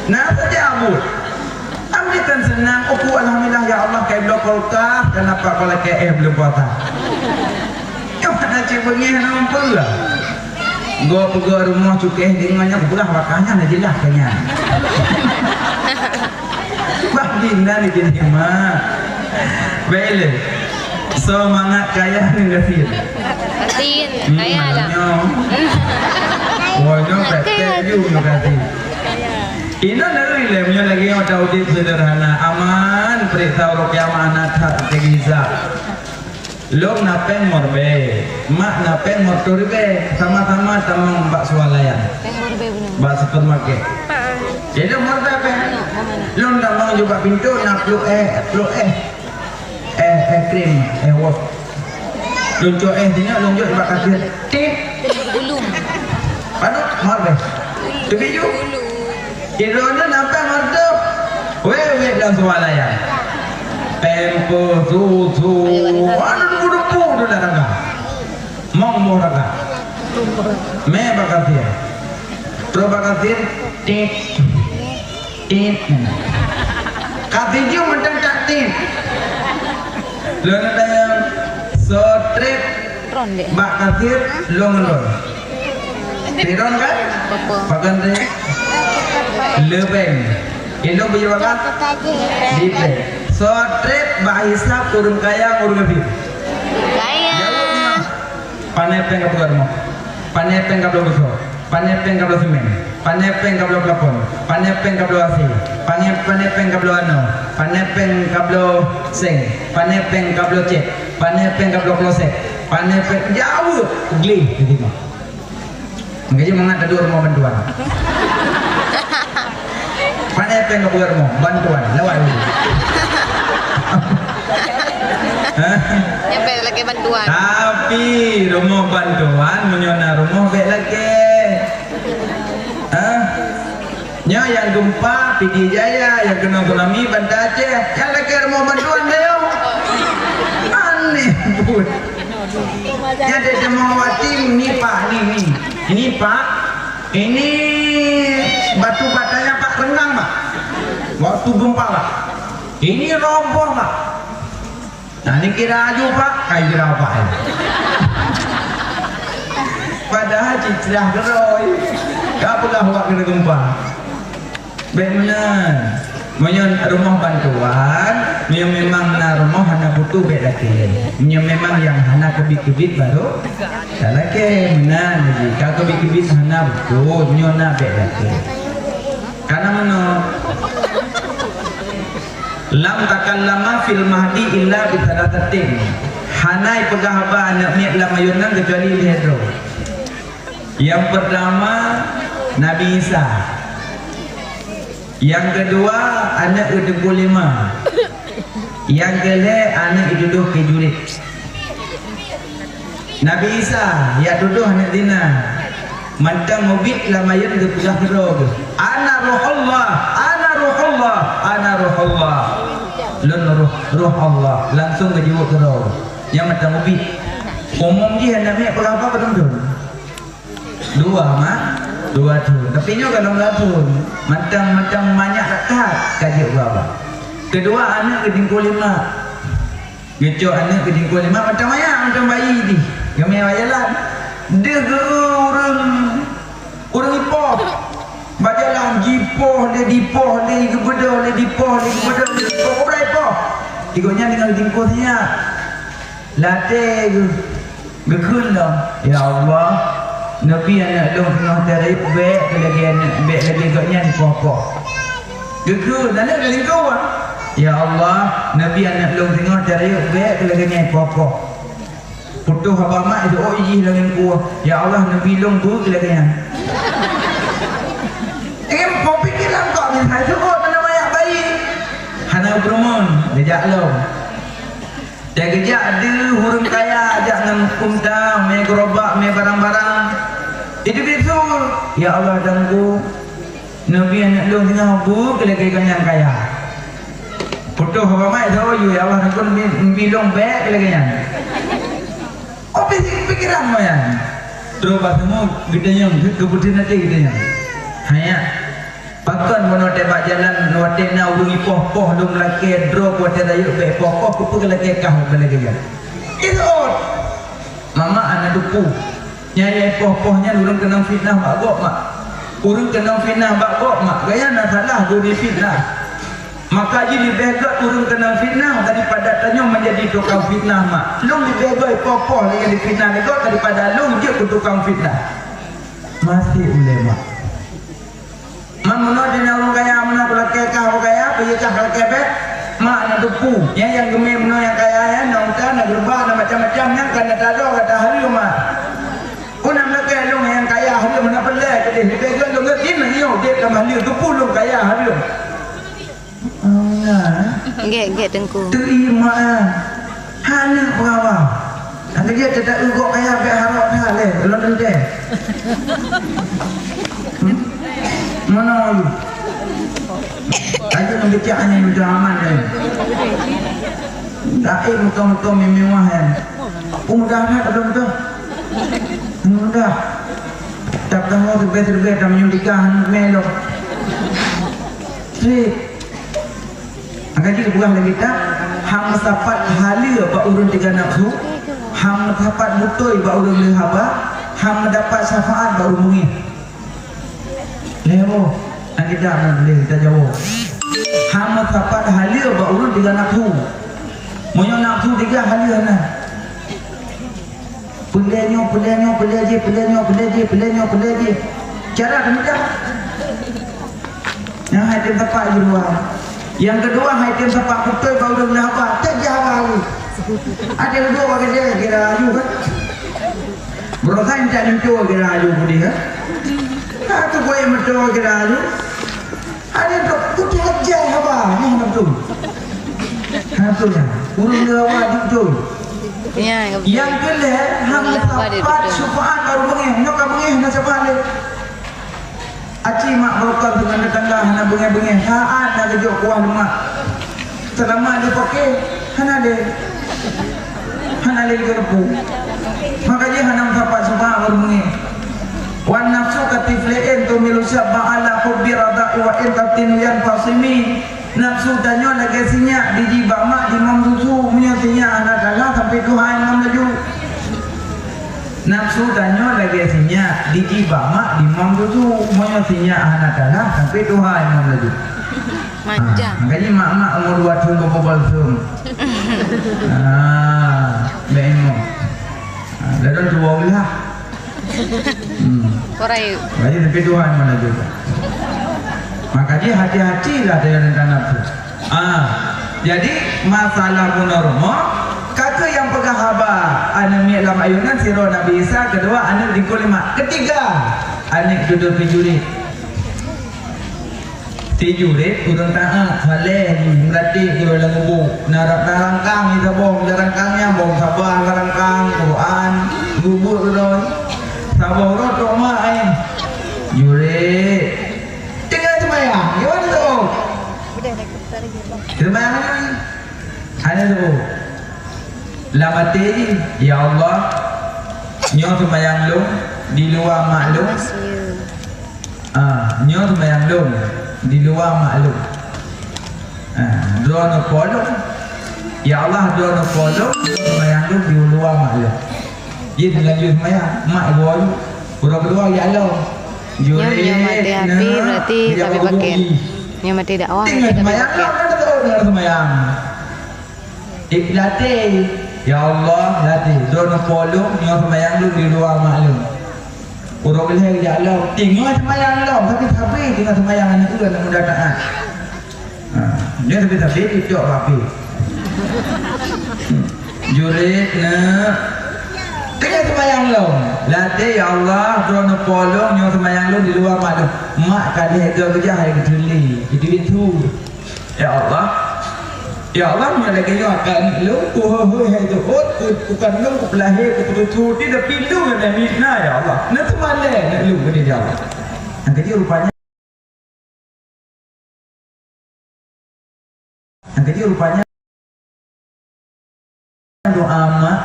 Na saja abot. Amri tan seunang, uku alhamdulillah ya Allah, kai bloe kulkas, kenapa kau lakèe éh buleuen puasa? Nyoe hana cit beungèh hana meupeue. Gob peugöt rumoh cukéh deungon nyan, peugah wakah nyan, jeulaih ka nyan. Bah, di nan di sini, Mak. Baik le. Semangat kaya ni, Gasir. Gasir, hmm, kaya lah. Nyoe. Wah, nyoe pek-pek ju nyoe, Gasir. Inoe neuri lé, meunyoe lagèe nyoe ta udép sederhana, aman, peuriksa uroe kiamat hana that teugisah. Lôn na péng meuribèe, mak na péng meuribèe, sama-sama tamong bak swalayan. Péng meuribèe beuna. Bak supermarket. Jadi lôn meuribèe péng. Lôn tamong ju bak pintoe na ploh éh, ploh éh. Éh, éh krim, éh wash. Lôn cok éh singoh lôn jok bak kasir. Tit. Padub, meuribèe. Teubiet ju. Droeneuh na péng meuribèe. Wéh, wéh lam swalayan. Pampers, susu. Anu debu-debu tu dah raga. Mong boh raga. Mé bak kasir. Trok bak kasir, tit. Tit. Kasir ju mantong tak tit. Lôn tanyong, soe trép bak kasir lôn ngon lôn. Sidroe kan? Pakan deh. Leubeng. Ilong beu bakat? Di bank. Soe trép bak hisab ureueng kaya ngon ureueng gasien? Kaya. Jaweueb nyoe. Pane péng ka peugah rumoh? Pane péng ka bloe beusoe? Pane péng ka bloe simen? Pane péng ka bloe plafon? Pane péng ka bloe asèe? Pane, pane péng ka bloe anoe? Pane péng ka bloe seng? Pane péng ka bloe cét? Pane péng ka bloe kloset? Pane péng, jaweueb gleh di sinoe. Maka jih mangat adu rumoh bantuan. Pane péng ka peugah rumoh bantuan, lawat dulu. Hah? Nyang bèk lakèe bantuan. Tapi rumoh bantuan, meunyoe na rumoh bèk lakèe. Hah? Nyoe nyang gempa, Pidie Jaya, nyang keunong tsunami, Banda Aceh, nyang lakèe rumoh bantuan, ayo. Aneh buet. Nyan dek teumeung awak tim ni, Pak, ni, ni. Ini, Pak. Ini batu batanya, Pak, rengang, Pak. Waktu gempa, Pak. Ini roboh, Pak. Nah, ni kira aju, Pak. Kai kira apa, ya? Padahal cicrah geroi. Ka peugah awak kena gempa. Bèk meunan. Meunyoe rumoh bantuan, meunyoe memang na rumoh hana butuh bèk lakèe. Meunyoe memang nyang hana keubiet-keubiet baru talakèe. Meunan jih, ka keubiet-keubiet hana butuh, meunyoe na bèk lakèe. Kana meunoe, lam takallama fil mahdi illa bi tsalatsatin. Hana ipeugah haba aneuk miet lam ayôn nyan keucuali lhèe droe. Nyang peurtama, Nabi Isa. Nyang keudua, aneuk geuteupue lima. Nyang keulhèe, aneuk geutudoh keu jurit. Nabi Isa, jak tudoh aneuk zina. Mantong mubiet lam ayôn geupeugah keudroe geuh, "Ana Ruhullah, ana Ruhullah, ana Ruhullah." Lôn Ruh, Ruh Allah. Langsung geujeuet keudroe. Nyang mantong mubiet. Umum jih aneuk miet peurapa padum thôn? Dua, ma? Dua thôn. Tapi nyoe golom dua thôn. Mantong-mantong manyak that-that ka jeuet bak babah. Keudua aneuk geutingkue lima. Geucok aneuk geutingkue lima mantong manyak, mantong bayi jih. Geumè bak jalan. Deuh geu ureueng, ureueng ipoh. Bak jalan jipoh lé, dipoh lé, geubeudôh lé, dipoh lé, geubeudôh lé, dipoh, urai poh. Tigo nyan deungon geutingkue sinyak. Latèe geuh. Geukheun lom, "Ya Allah, neubi aneuk lôn teungoh tarayeuk bèk keu lagèe aneuk, bèk lagèe gobnyan poh-poh." Geukheun, aneuk lôn lingkô, ah. "Ya Allah, neubi aneuk lôn teungoh tarayeuk bèk keu lagèe nyan poh-poh." Putôh haba mak, jiseuôt jih lôn lingkô, "Ya Allah, neubi lôn beuet keu lagèe nyan." Em, poh pikeran kok meuhai seuôt, mana manyak bayi. Hana peurumoh, geujak lom. Teugeujak deuh ureueng kaya jak ngon unta, mè geurobak, mè barang-barang. Itu bisul, "Ya Allah, Tuhanku, Neubi aneuk lôn singoh bu keu lagèe gobnyan kaya. Putôh haba mat, soe yue, ya Allah, neukheun neubi, neubi lôn bèk keu lagèe nyan. Oh, pi-, pikeran gobnyan. Droe bak teumé geutanyong, keupeue teunaté geutanyong. Hanya, pakon bunoe teuh bak jalan, watèe na ureueng ipoh-poh lôn lakèe droe, watèe rayeuk bèk ipoh-poh, keupeue lakèe kah bak lagèe nyan. Itu. Mamak hana teupeu. Nyang ipoh-poh nyan ureueng keunong fitnah bak gob, mak. Ureueng keunong fitnah bak gob, mak. Gobnyan na salah geubi fitnah. Maka jih leubeh gèt ureueng keunong fitnah daripada tanyoe menjadi tukang fitnah, mak. Lôn leubeh gèt ipoh-poh lagèe difitnah lé gob daripada lôn jeuet keu tukang fitnah. Maséh ulèe, mak. Man meunoe di na ureueng kaya, meunoe kulakèe kah ureueng kaya, peue kah kulakèe bèk? Mak, na teupeu. Nyan nyang geumè meunoe nyang kaya nyan, na unta, na geureubak, na macam-macam, nyan ka na tadong gata hareuem, mak. Peue na lakèe lôn nyang kaya hareuem, na peureulèe keudéh. Leubeh gèt lôn gèt, na nyoe udép lam haleue, teupeu lôn kaya hareuem. Allah. Gèt, gèt, Teungku. Terima. Hana peurawa. Tapi dia tetap ugok kaya bèk harok that lé, lôn teuntèe. Hmm? Mana lu? Aja nang becak ni udah aman deh. Daim beutôi-beutôi mewah kan. Oh, mudah amat beutôi-beutôi. Mudah. Tak tahu serbeh-serbeh tak menyuntikkan melok. Sip. Maka jih geupeugah lé kitab, han meusapat haleue bak ureueng teuga nafsu, han meusapat beutôi bak ureueng lheueh haba, han meudapat syafaat bak ureueng beungèh. Lhèe boh, nyang kitab nyan lé geutanyoe. Han meusapat haleue bak ureueng teuga nafsu. Meunyoe nafsu teuga haleue hana. Peulèe nyoe, peulèe nyoe, peulèe jih, peulèe nyoe, peulèe jih, peulèe nyoe, peulèe jih. Cara keuneuk. Nyang hai tem sapat jih dua. Nyang keudua hai tem sapat beutôi bak ureueng lheueh haba, teuh jah haba laju. Ada dua bak keudè kira laju kan. Beureukai minta linto kira laju keudéh kan. Ka teuh buet meuto kira laju. Ada dok putih aja haba, nyan beutôi. Ha, beutôi nyan. Ureueng lheueh haba beutôi. Ya, nyang keulhèe, han meusapat syafaat bak ureueng beungèh. Nyoe ka beungèh na syafaat lé. Aci mak barokah deungon tetangga hana beungèh-beungèh. Saát na geujok kuah lemak. Seulamat lé paké, hana lé. Hana lé geureupu. Maka jih hana meusapat syafaat ureueng beungèh. Wan nafsu katifli in tuhmilu syabba ala hubbi radha'i wa in taftinu yanfasimi. Nafsu tanyoe lagèe sinyak dijih bak mak dimom susu, meunyoe sinyak hana talah sampoe tuha imom laju. Nafsu tanyoe lagèe sinyak dijih bak mak dimom susu, meunyoe sinyak hana talah sampoe tuha imom laju. Macam. Ha, makajih mak-mak umur dua thôn bobo balsem. Ah, bèk imom. Ah, ladôm tuwo geulah. Hmm. Korai. Jadi tapi Tuhan mana juga. Makanya hati-hatilah dengan nafsu. Ah, jadi masalah bunoe rumoh, kata yang peugah haba aneuk miet lam ayunan sidroe Nabi Isa, kedua aneuk dikeu lima, ketiga aneuk dudoe pijurit. Tijurit ureueng taat, saleh, meuratik keudroe lam gubuk. Na ra-, na rangkang di saboh, na rangkang nyan boh sabar, na rangkang Quran, gubuk keudroe. Saboh rot tok mak ai. Jurit. Teungoh seumayang, gimana tu? Seumayang ni. Ada tu. Lam até jih, "Ya Allah, nyoe seumayang lôn di luwa mak lôn." Ah, nyoe seumayang lôn di luwa mak lôn. Ah, droeneuh po lôn. Ya Allah, droeneuh po lôn, seumayang lôn di luwa mak lôn. Jih laju seumayang, mak iwoe. Uroe keudua jak lom. Nyoe, nyoe maté api, berarti ka abéh pakèn. Nyoe maté dakwah, berarti ka abéh pakèn. Tinggai seumayang, kan beutôi tinggai seumayang. Ikhlas, ya Allah, lati, droeneuh po lôn, nyoe seumayang lôn di luwa mak lôn. Uroe lhèe jak lom, teungoh seumayang lom, tapi sabe teungoh seumayang aneuk ulôn nyang muda taat. Ha, nyoe sabe-sabe cocok bak api. Jurit, neuk. Teungoh seumayang lom, lati, ya Allah, droeneuh po lôn, nyoe seumayang lôn di luwa mak lôn. Mak ka lhèe goe keujah hai geuteulie, geuteulie su. Ya Allah, ya Allah, meunyoe lagèe nyoe akan lôn, kuhôi-hôi hai jeuet, ku-, kukan lôn, kupeulahé, kupeututuri, tapi lôn nyang na, ya Allah. Neuseumalée aneuk lôn keudéh, ya Allah. Nyang keujeuet rupanya rupanya doa mak.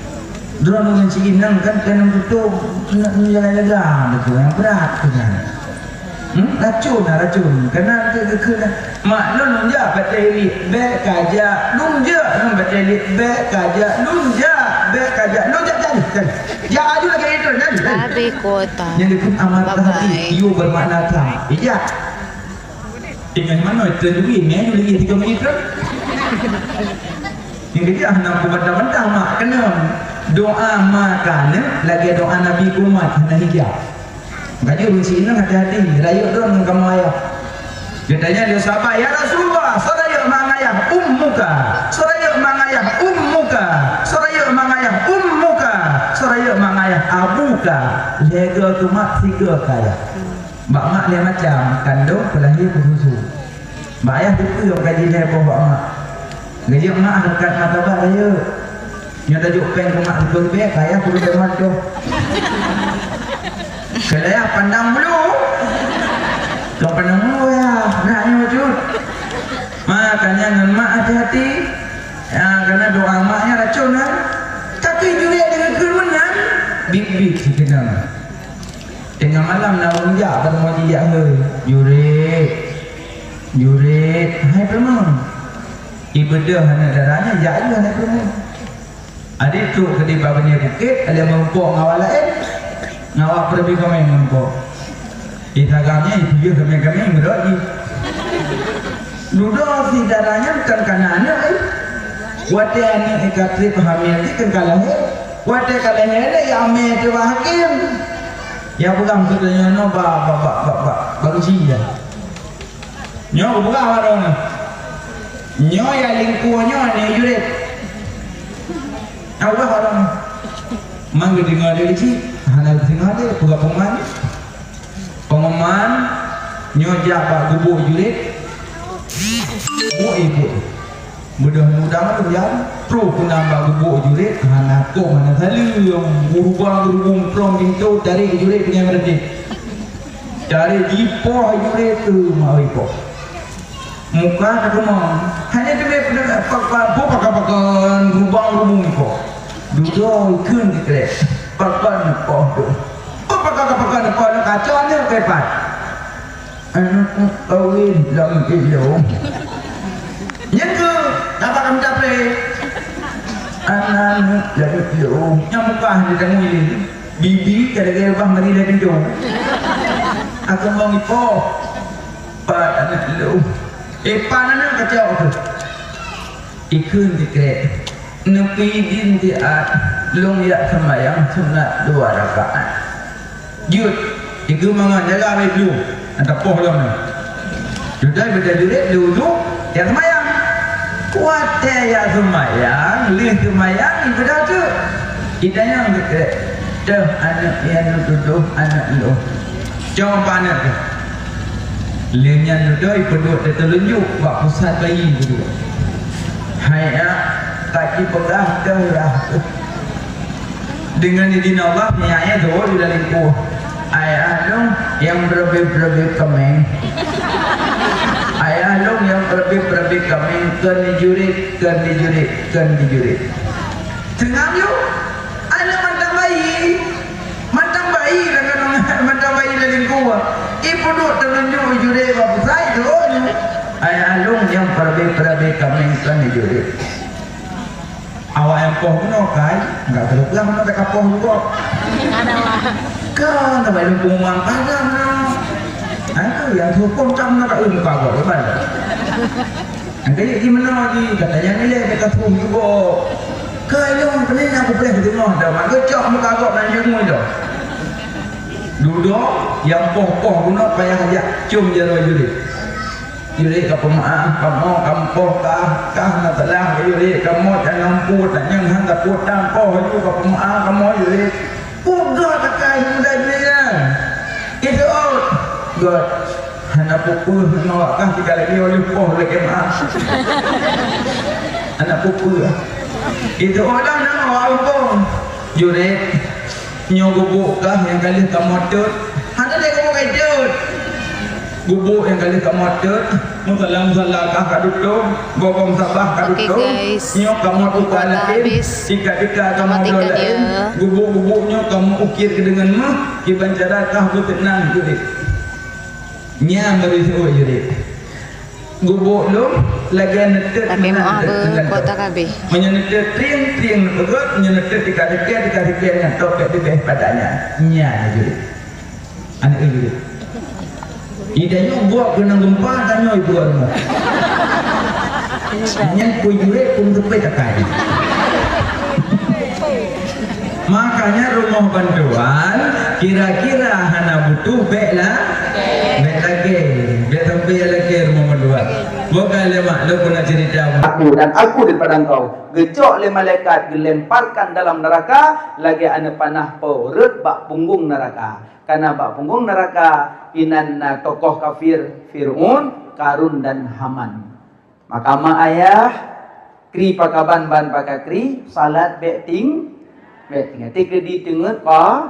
Droeneuh ngon si inong kan keuneuk tutoe, keuneuk jaga-jaga beutôi nyang brat tu kan. Hmm, racun lah, racun. Keunan tu geukheun, "Mak, lôn jak batée liek, bék kajak, lôn jak, lôn batée liek, bék kajak, lôn jak, bék kajak, lôn jak, jadi, jadi. Jak aju lagée itu, jadi, jadi." Habis kuota. Nyang geukheun amal tahati, yo bermakna ka. Ijak. Tinggai manoe teunjui mé lagi tiga menit tu. Nyang keujah hana kubantah-bantah mak keunoe. Doa mak keuneuk lagée doa Nabi keu umat hana hijab. Baju ureueng si inong hati-hati, rayeuk droe ngon kamoe ayah. Geutanya lé sahabat, "Ya Rasulullah, soe rayeuk mak ngon ayah?" "Ummuka." "Soe rayeuk mak ngon ayah?" "Ummuka." "Soe rayeuk mak ngon ayah?" "Ummuka." "Soe rayeuk mak ngon ayah?" "Abuka." Lhée goe keu mak, sigoe keu ayah. Bak mak lhée macam, kandong, peulahé, peususu. Bak ayah teupeue nyang ka jilhée boh bak mak. Geujak mak hareukat martabat rayeuk. Nyoe tajok péng keu mak sigoe leubeh, keu ayah peureulée mantong. Keu ayah pandang bulu. Keu pandang bulu ya, nak nyoe cut. Makanya ngon mak hati-hati. Ya, karena doa mak nyan racun kan. Tapi jurek deungon keu meunan, bit-bit sikeudang. Teungoh malam na ureueng jak, bak rumoh jijak, "Hei, Jurek, Jurek, hai peuleumeung." Ibeudôh aneuk dara nyan jak laju aneuk peuleumeung. Adik trok keudeh bak beunie bukét, lheueh meurumpok ngon awak laén, ngon awak peureubi kaméng meurumpok. Isagam nyan ipiôh kaméng-kaméng meurot jih. Dudoe si dara nyan kan kana aneuk, ai. Watée aneuk ka trép hamil jih kan ka lahé. Watée ka lahé lé ya amé teuh bak hakém. Ya peugah meukeue tanyoe nyoe ba, ba, ba, ba, ba, ba Rusia. Nyoe geupeugah bak droeneuh. Nyoe ya lingkue nyoe ni jurét. Nah, ubah bak droeneuh. Man geudeungoe lé cit, hana geudeungoe lé, peugah pengumuman. Pengumuman, nyoe jak bak gubuk jurét. Buk ibu. Beudôh mudang tu nyan, trok keunan bak gubuk jurét, hana kop, hana saleuem, gurubang-gurubong prong pintoe, tarék jurét deungon meureudet. Tarék jipoh jurét tu, mak ipoh. Muka takeumong. Hana teumé peue, pak-, pak-, peue pakon-pakon, gurubang-gurubong ipoh. Dudoe ikheun sikrek. Pakon neupoh tu. Peue pakon-pakon neupoh, neukaco aneuk keu pat. Aneuk kawin lam ilong. Nyan keuh, tabak lam taplé. Aneuk lam ilong. Nyang mukah di tanggui. Bibi ka lagée bah mari lé pintoe. Aku mau ipoh. Pat aneuk ilong. Eh, pat aneuk kacau tu. Ikheun sikrek, neupi idin siat, lôn jak seumayang sunat dua rakaat. Jeuet, ikheun mangat jaga abée blueng, ata poh lom nyoe. Dudoe ibeudôh jurét, lheueh uduk, jak seumayang. Watée jak seumayang, lheueh seumayang, ibeudôh teuk. Itanyong sikrek, "Toh aneuk nyang neututoh aneuk lôn?" Cok bak aneuk teuh. Lheueh nyan dudoe ipeuduek teuteulunjuk bak pusat bayi peuduek. Hai nyak, ka jipeugah toh yah. Deungon idin Allah, nyak nyan jaweueb di dalam kueh. Ayah lôn nyang beureubi-beureubi kaméng. Ayah lôn nyang beureubi-beureubi kaméng, kon dijurét, kon dijurét, kon dijurét. Teungoh nyoe, aneuk mantong bayi. Mantong bayi, mantong bayi lam lingkue. Ipeuduek teulunjuk jurét bak pusat, jurét. Ayah lôn nyang peureubi-peureubi kaméng kon dijurét. Awak nyang poh bunoe kai, enggak keuleupah bunoe ka poh juga. Kan, sampai lôn peumang padang. Aku yang hukum kamu nak ulu kagok, lepas. Angkayek jimeunoe jih, katanya nilai bèk ka troh juga. Keu lôn peunan nyang kupeuleueh geuteungoh dah, mak geucok muka gob nan jumui dah. Dudoe nyang poh-poh bunoe payah jak com jaroe jurét. Jurét ka peumeu'ah, kamoe, kamoe poh kah, kah na salah jurét, kamoe nyang peuet, nyang han tapeuet, poh laju ka peumeu'ah kamoe jurét. Peugah takai muda jih nyan. Itu ot. Got. Hana peue-peue, hana awak kah tinggai lagi oleh poh lagi maaf. Hana peue-peue. Itu orang nama awak hukum. Jurét. Nyoe gubuk kah nyang ka lheueh kamoe tôt? Hana lé gubuk ka tôt. Gubuk nyang ka lheueh kamoe teuet, musala-musala kah ka dudoe, bobong sabah ka dudoe, nyoe kamoe tukang laén, tika-tika kamoe bloe laén, gubuk-gubuk nyoe kamoe ukir keu deungon meuh, kiban cara kah beuteunang jurit. Nyan meureusuh jurit. Gubuk lôn lagèe neuteuet meunan teuet meunan teuet. Meunyoe neuteuet trieng-trieng neupeugöt, meunyoe neuteuet tika-tika, tika-tika nyan topet leubeh pada nyan. Nyan jurit. Aneuk lôn. Ida nyoe buat keunong gempa, tanyoe ibu rumoh. Nyan kui jurek pun teupet akai. Makanya rumoh bantuan kira-kira hana butuh bek lah, bek lagèe, bek sampai lagèe rumoh bantuan. Bukan lemak, lu pernah cerita. Aku dan aku daripada engkau. Geucok lé malaikat, geulemparkan dalam neraka, lagèe aneuk panah po rhot bak punggong neraka. Karena bak punggong neraka inan na tokoh kafir, Fir'aun, Karun dan Haman. Maka mak ayah, kri pakaban ban pakakri, salat bèk ting, bèk ting. Até keu di teungeut qa,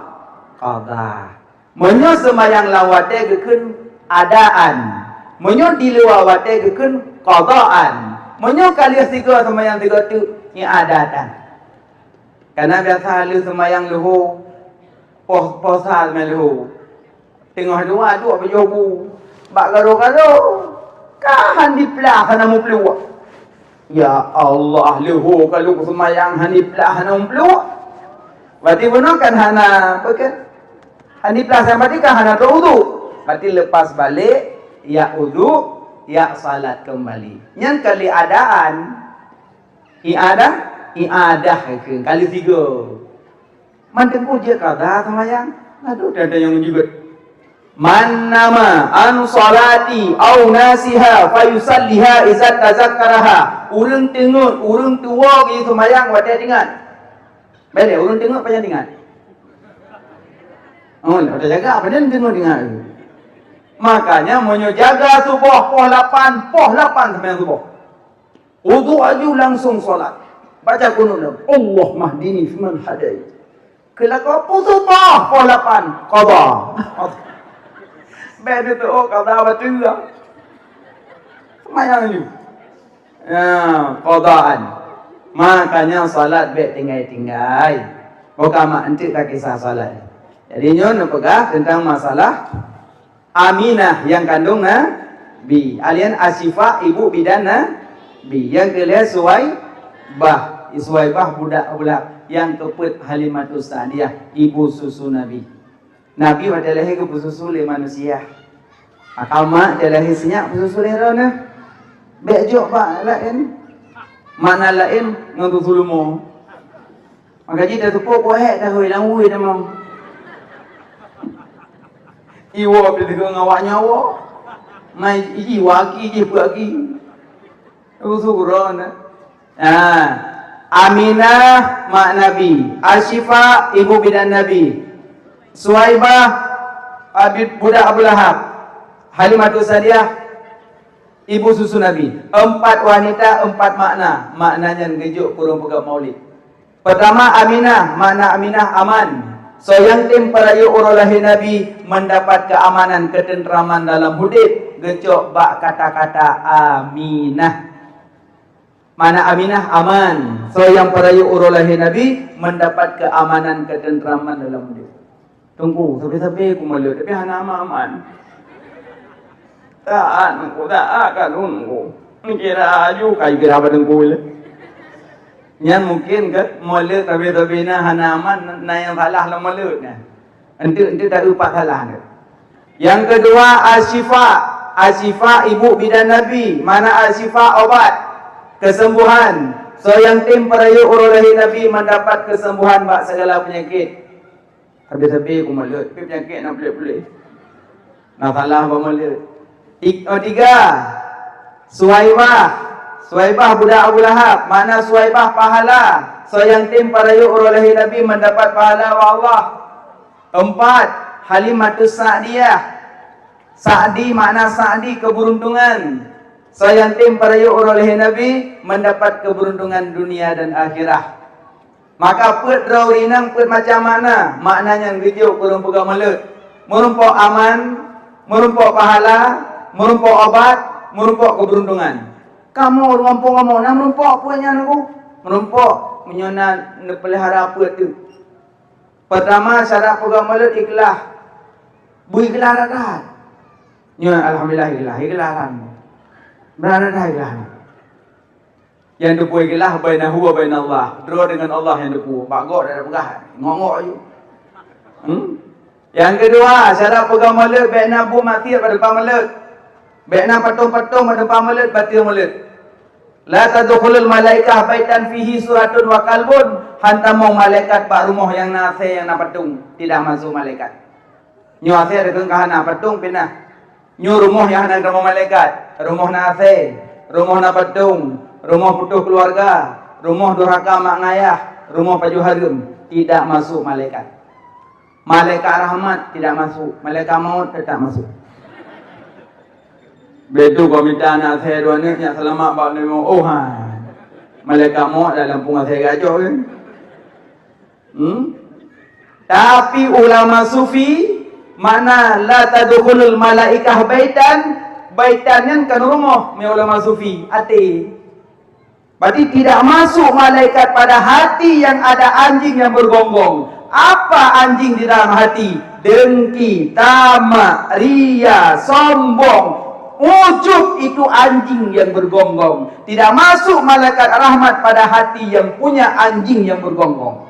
qadha. Meunyoe seumayang lam watèe geukheun adaan. Meunyoe di luwa watèe geukheun qadhaan. Meunyoe ka lheueh sigoe seumayang sigoe teuk i'adatan. Kana biasa lheueh seumayang luho, poh, poh sa seumayang luho. Teungoh dua duek beujoh bu. Bak garo-garo. Ka han diplah hana meupluek. Ya Allah, luho ka lheueh seumayang han diplah hana meupluek. Berarti bunoe kan hana, apa kan? Han diplah seumayang berarti kan hana teuudhu. Berarti lepas balek, ya udhu, ya salat kembali. Nyan kali adaan. I'adah, i'adah keu kali tiga. Man teungku jeuet qadha seumayang. Aduh, ada nyang jeuet. Man nama an salati au nasiha fayusalliha iza tazakkaraha. Ureueng teungeut, ureueng tuwoe geuseumayang watèe teuingat. Bèk lé, ureueng teungeut payah teuingat. Oh, watèe jaga apa dia teungeut teuingat. Makanya meunyoe jaga suboh poh lapan, poh lapan seumayang suboh. Udhu aju langsung salat. Baca kunut lom. Allahummahdini fiman hadait. Keulakau pusutah poh lapan. Qadha. Bèk ditu'oh qadha bateue. Seumayang aju. Ya, qadhaan. Makanya salat bèk tinggai-tinggai. Bukan mak enteuk ka kisah salat. Jadi nyoe neupeugah tentang masalah Aminah nyang kandong Nabi. Alien Asyifa ibu bidan Nabi. Nyang keu lhèe Suwaibah. Suwaibah budak Abu Lahab. Nyang keupeuet Halimatus Sa'diyah, ibu susu Nabi. Nabi watèe lahé geupeususu lé manusia. Maka mak watèe lahé sinyak peususu lé droeneuh. Bèk jok bak laén. Makna laén ngon susu leumo. Maka jih tateupeue poh hék tahôi lam wie tamong. Iwoe pih teungoh ngawak nyoe. Mai iji waki, iji peue aki. Usu uroe na. Ah, Aminah mak Nabi, Asyifa ibu bidan Nabi, Suwaibah abi-, budak Abu Lahab, Halimatus Sa'diyah ibu susu Nabi. Empat wanita, empat makna. Makna nyan geujok kureueng peugah maulid. Pertama, Aminah, makna Aminah aman. Soe nyang tem peurayeuk uroe lahé Nabi mendapat keamanan, ketentraman dalam udép, geucok bak kata-kata Aminah. Makna Aminah aman. Soe nyang peurayeuk uroe lahé Nabi mendapat keamanan, ketentraman dalam udép. Teungku, sabe-sabe ku meuleuet, tapi hana aman-aman. Taat Teungku, taat ka lôn Teungku. Kira aju ka kira bak Teungku lé. Nyan mungkin ke meuleuet sabe-sabe na hana aman, na nyang salah lam meuleuet nyan. Enteuk-enteuk taeu pat salah nyan. Yang kedua, Asyifa. Asyifa ibu bidan Nabi. Mana Asyifa obat kesembuhan. Soe nyang tem peurayeuk uroe lahé Nabi mendapat kesembuhan bak segala penyakit. Sabe-sabe ku meuleuet, tapi penyakit na puléh-puléh. Na salah bak meuleuet. Ti-, oh, tiga. Suwaibah. Suwaibah budak Abu Lahab. Makna Suwaibah pahala. Soe nyang tem peurayeuk uroe lahé Nabi mendapat pahala bak Allah. Empat. Halimatus Sa'diyah. Sa'di makna Sa'di keberuntungan. Soe nyang tem peurayeuk uroe lahé Nabi mendapat keberuntungan dunia dan akhirat. Maka peuet droe ureueng inong peuet macam makna. Makna nyan geujok kureueng peugah meuleuet. Meurumpok aman, Meurumpok pahala, meurumpok obat, meurumpok keubeuruntongan. Kamoe ureuëng gampông kamoe na meurumpok peue nyan, Teungku? Meurumpok meunyoe na neupeulihara peuet teuk. Peurtama, syarat peugah mulod ikhlas. Beu ikhlas that-that. Nyoe alhamdulillah ikhlas, ikhlas that. Beu that-that ikhlas. Nyang teupeu ikhlas bainahu wa bainallah. Droe deungon Allah nyang teupeu. Bak gob dak peugah, ngok-ngok aju. Hmm? Nyang keudua, syarat peugah mulod bèk na buet maksiat bak teumpat mulod. Bèk na patong-patong bak teumpat mulod, bateue mulod. La tadkhulul malaikah baitan fihi suratun wa kalbun. Han tamong malaikat bak rumoh nyang na asèe nyang na patong. Tidak masuk malaikat. Nyoe asèe deungon ka hana patong pinah. Nyoe rumoh nyang hana geuteurimong malaikat, rumoh na asèe, rumoh na patong, rumoh putôh keuluwarga, rumoh durhaka mak ngon ayah, rumoh pajoh hareuem, tidak masuk malaikat. Malaikat rahmat tidak masuk, malaikat maut tetap masuk. Beutôi kau mita aneuk asèe dua aneuk nyak seulamat bak nyoe, oh ha. Malaikat maut dalam lampôh asèe gajôh kan. Hmm? Tapi ulama sufi, makna la tadkhulul malaikah baitan, baitan nyan kan rumoh, meu ulama sufi, até. Berarti tidak masuk malaikat pada hati yang ada anjing yang bergonggong. Apa anjing di dalam hati? Dengki, tamak, ria, sombong, ujub, itu anjing yang bergonggong. Tidak masuk malaikat rahmat pada hati yang punya anjing yang bergonggong.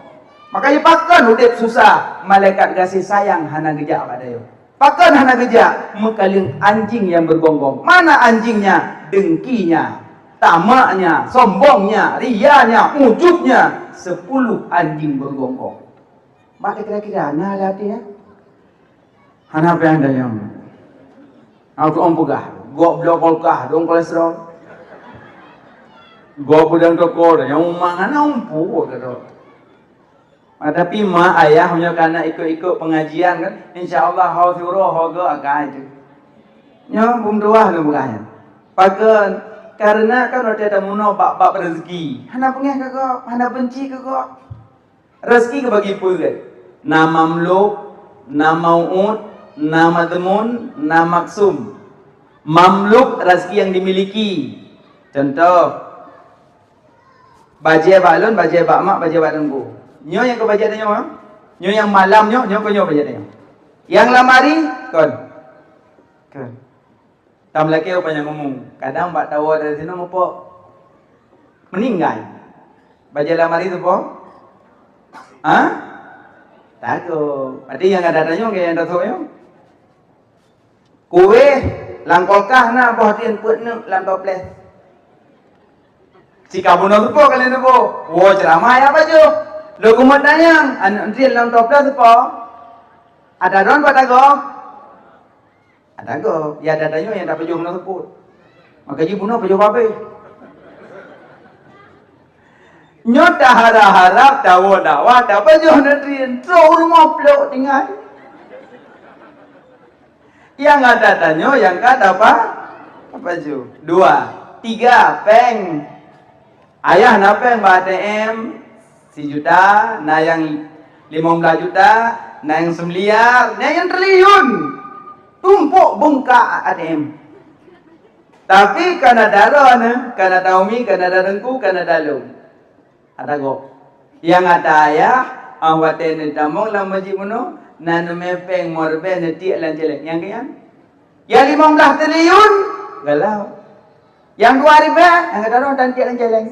Makanya pakon udép susah, malaikat gaséh sayang hana geujak bak tanyoe. Pakon hana geujak? Meukaleueng anjing nyang beugonggong. Mana anjingnya? Dengkinya, tamaknya, sombongnya, rianya, ujubnya. Sepuluh anjing beugonggong. Bak kira-kira na lam até, ya? Hana payah tanyong. Aku peugah, gob bloe kulkas, dong kolesterol. Gob peudong toko, nyang uma hana umpu, kata. Ah, tapi mak ayah meunyoe kana ikot-ikot pengajian kan, insya Allah ho siuroe ho go akai tu. Nyoe bum tuah lôn peugah nyan. Pakon? Karena kan watèe tamunoe bak bab rezeki, hana peungéh keu gob, hana benci keu gob. Rezeki geubagi peuet. Na mamluk, na mau'ud, na madhmun, na maksum. Mamluk, rezeki yang dimiliki. Contoh, bajèe bak lôn, bajèe bak mak, bajèe bak teungku. Nyoe nyang keu bajèe tanyoe, ha? Nyoe nyang malam nyoe, nyoe keu nyoe bajèe tanyoe. Nyang lam ari, kon. Kon. Tam lakèe upanya ngomong, kadang bak tawoe dari sinoe mupok. Meuninggai. Bajèe lam ari teupo? Ha? Takot. Berarti nyang ada tanyoe ngon nyang tasok nyoe. Kueh lam kulkas na boh tin peuet neuk lam toples. Sika bunoe teupo kali teupo. Woe, ceramah ya pajoh. Lôn keumeung tanyong, aneuk tin lam toples teupo. Ada droen bak tagoe? Ada gob, ya ada tanyoe nyang tapajoh bunoe seupôt. Maka jih bunoe pajoh babeh. Nyoe taharap-harap tawoe dakwah tapajoh neutri, trok u rumoh plok tinggai. Nyang ada tanyoe nyang ka tapa, tapajoh. Dua, tiga, péng. Ayah na péng bak A T M sijuta, na nyang limong blaih juta, na nyang seumiliar, na nyang triliun. Tumpok beungkak A T M. Tapi kana daroe nyoe, kana taumi, kana darengku, kana dalom. Ada gob. Nyang ada ayah, ah watèe neutamong lam masjid bunoe, na neumè péng mo ribèe neutiek lam cèlèng. Nyang keu nyan? Ya limong blaih triliun, galau. Nyang dua ribèe, nyang gata droe tan tiek lam cèlèng.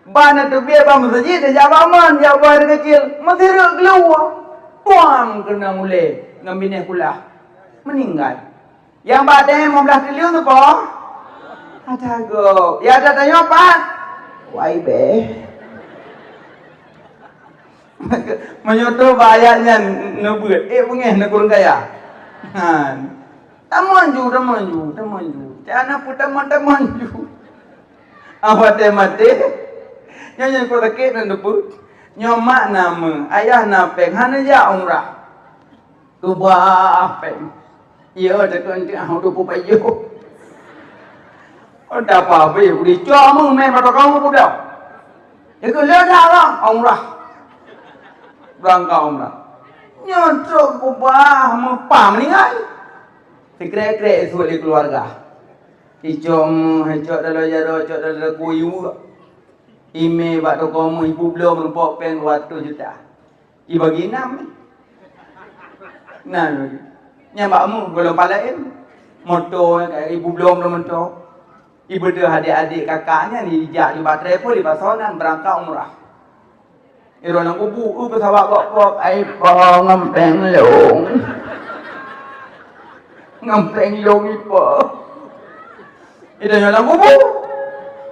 Ban na teubiet bak meuseujid, jak bak mon, jak bak aneuk keucil, meusireuk geuleue. Puang keunong ulèe ngon binéh kulah. Meuninggai. Nyang bak dèh limong blaih triliun tu po? Ada gob. Ya ada tanyoe pat? Wai beh. Meunyoe tu bak ayat nyan neubeuet, ék beungéh neukureueng kaya. Han. Tamon ju, tamon ju, tamon ju. Cak hana peue tamon, tamon ju. Ah, watèe maté. Nyoe nyang kok sakét nyan teupeu. Nyoe mak na meu, ayah na péng, hana jak umrah. Keubah péng. Iya, takon teuh, ah, dua puluh pajoh. Oh, tak apa-apa, ya, boleh cok meng, meng mata kamu budak. Ya, ke, le dah lah, umrah. Berangkat umrah. Nyoe trok keubah, meupah meuninggai. Sikrek-krek isuet lé keuluwarga. Icok meuh, icok dalam jaroe, icok dalam laku, iweuek. Imé bak toko meuh, ibu bloe meurumpok péng dua ratus juta. Ibagi nam. Nah, nyan bak meuh, golom palaén. Moto, ibu bloe moto. Ibeudôh adék-adék kakak nyan, ijak di baterai pun, di pasoe nan beurangkat umrah. Iroe lam kubu, eu, peusawat gok-gok, ai po ngon péng lôn. Ngon péng lôn ipo. Itu nyoe lam kubu.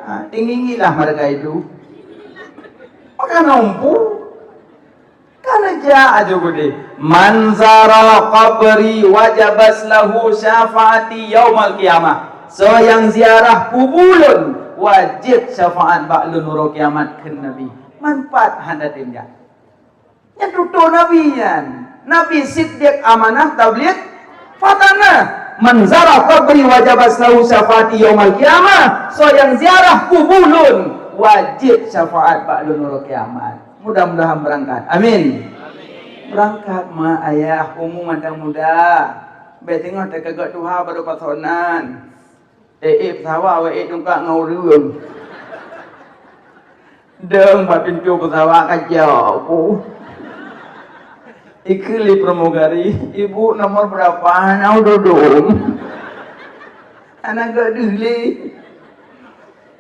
Ha, tinggi-tinggilah mereka itu. Maka nampu. Karena jak aju gede. Man zara qabri wajabat lahu syafaati yaumal qiyamah. Soe nyang ziarah kubu lôn, wajéb syafaat bak lôn uroe kiamat, kheun Nabi. Manfaat hana tem jak. Nyan tutoe Nabi nyan. Nabi siddiq, amanah, tabligh, fatanah. Man zara qabri wajabat lahu syafaati yaumal qiyamah. Soe nyang ziarah kubu lôn, wajéb syafaat bak lôn uroe kiamat. Mudah-mudahan beurangkat. Amin. Beurangkat ma ayah, umu mantong muda. Bék teungoh teukeugok tuha baru pasoe nan. Eh, eh, peusawat awak eh tungkak ngon ureueng. Dong bak pintoe peusawat kacau ku. Ikheun lé pramugari, "Ibu nomor berapa?" "Hana ududum." Hana geuh deuh lé.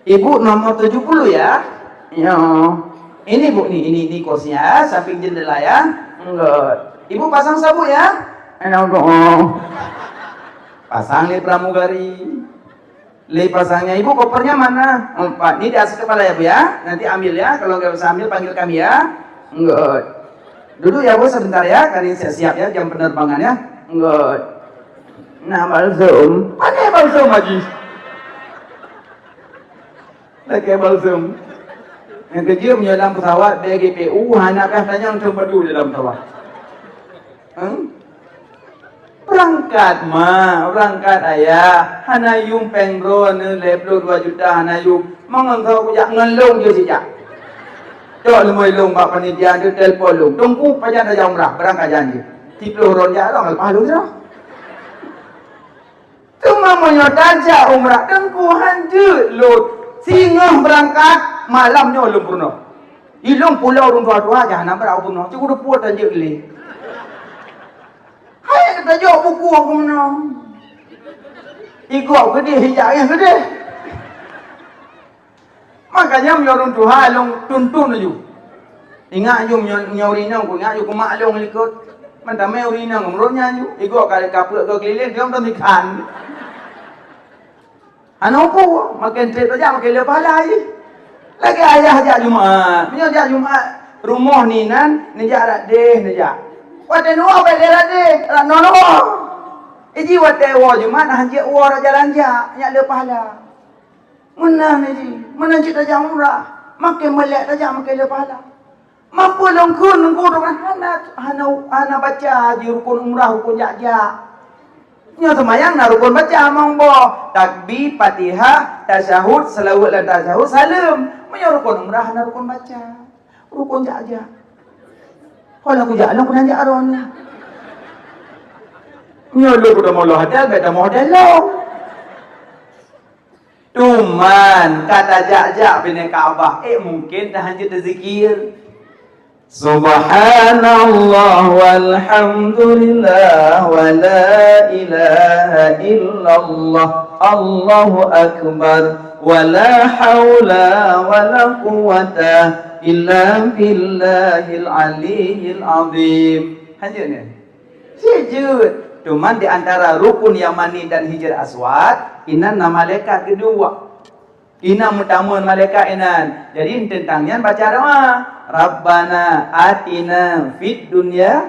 "Ibu nomor tujuh puluh ya?" "Ya." "Ini, Bu, ni, ini, ini kursinya, samping jendela ya." "Enggak." "Ibu pasang sabuk ya?" "Enggak." Pasang lé pramugari. Lé pasangnya, "Ibu, kopernya mana?" "Empat." "Ini di atas kepala ya, Bu ya. Nanti ambil ya. Kalau nggak bisa ambil, panggil kami ya." "Enggak." "Duduk ya, Bu, sebentar ya. Kami siap-siap ya jam penerbangan ya." "Enggak." Nah, balsem. Pakai balsem lagi. Pakai balsem. Nyang keujeuet meunyoe lam pesawat B G P U hana payah tanyong cuma du dalam pesawat. Hah? Beurangkat ma, beurangkat ayah. Hana yum péng droeneuh lhèe ploh dua juta hana yum. Mangat soe kujak ngon lôn jih sijak. Cok leumoi lôn bak panitia tu, telepon lôn. "Teungku, pajan tajak umrah?" "Beurangkat jan jih." Siploh droen jak, leupah lôn sidroe. Teuma meunyoe tajak umrah, Teungku, hanjeuet lôn. Singoh beurangkat, malam nyoe lôn peurunoe. Ilôn pulo ureueng tuha-tuha, jahanam brat peurunoe. Cukôp teupue tanjeuet lé. Hai tajok buku aku meunoe. Igok keudeh, ijak nyang keudeh. Makanya meunyoe ureueng tuha lôn tuntun laju. Ingat ju meunyoe, meunyoe ureueng inong, ku ingat ju ku mak lôn likot. Mantong mé ureueng inong meurot nyan ju. Igok ka, ka peuet goe keulileng, dia mantong ikan. Hana upu, makin trép tajak makin le pahala jih. Lagèe ayah jak Jumat. Meunyoe jak Jumat, rumoh ni nan, neujak rot deh, neujak. Watèe neuwoe bèk lé rot deh, rot noe neuwoe. Iji watèe woe Jumat, hanjeuet woe rot jalan jak, nyak le pahala. Meunan jih, meunan cit tajak umrah, makin meulek tajak makin le pahala. Mampu lôn kheun nunggu droe hana, hana, hana baca jih rukun umrah, rukun jak-jak. Nyoe seumayang na rukun baca mong boh, takbir, Fatihah, tasyahud, seulaweuet lam tasyahud, saleuem. Meunyoe rukun umrah hana rukun baca, rukun jak-jak. Kalau kujak lôn keunan jak droeneuh. Nyoe lôn kutamong lôn hotel, bèk tamong hotel lôn. Cuman ka tajak-jak binéh Ka'bah, eh, mungken tahanjeuet tazikir. Subhanallah walhamdulillah wa la ilaha illallah, Allahu akbar, wa la haula wa la quwwata illa billahil aliyyil azim. Hanjeuet nyan. Jeuet. Cuman di antara rukun Yamani dan Hajar Aswad, inan na malaikat keudua. Inan meutamong malaikat inan. Jadi, teuntang nyan baca doa, "Rabbana atina fid dunya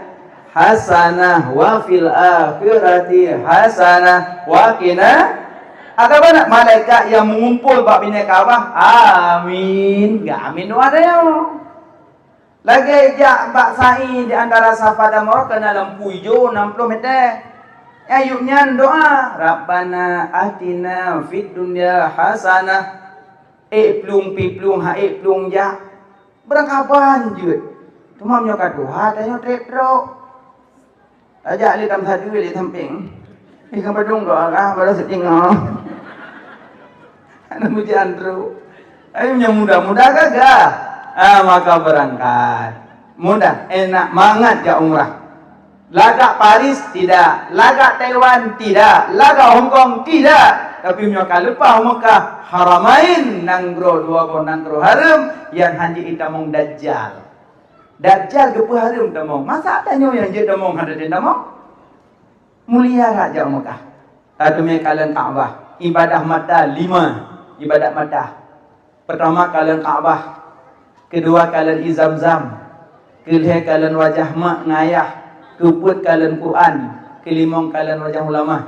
hasanah wa fil akhirati hasanah wa qina adzabannar." Malaikat nyang meungumpol bak binéh Ka'bah, amin. Geuamin doa tanyoe. Lagèe jak bak sa'i di antara Safa dan Marwah keunan lampu ijo nam ploh mètè. Ayub nyan doa, "Rabbana atina fid dunya hasanah." Ék plueng pi plueng, ha ék plueng jak. Beurangkaban jeuet. Teuma meunyoe ka tuha, tanyoe trép trok. Tajak lé tam sadeue lé sampéng. Ih, ka padum kok, ah, baru seutinggoh. Aneuk meujan trok. Ayo, nyang muda-muda gagah. Ah, maka berangkat. Mudah, enak, mangat jak umrah. Lagak Paris? Tidak. Lagak Taiwan? Tidak. Lagak Hong Kong? Tidak. Tapi meunyoe ka leupah Mekah, Haramain, nanggroe dua boh nanggroe hareuem, nyang hana jitamong Dajjal. Dajjal geupeuhareuem tamong. Masa tanyoe nyang jeuet tamong hana jitamong? Mulia that jak Mekah. Tateumé kalon Ka'bah. Ibadah mata lima. Ibadat mata. Peurtama kalon Ka'bah. Keudua kalon Air Zamzam. Keulhèe kalon wajah mak ngon ayah. Keupeuet kalon Quran. Keulimong kalon wajah ulama.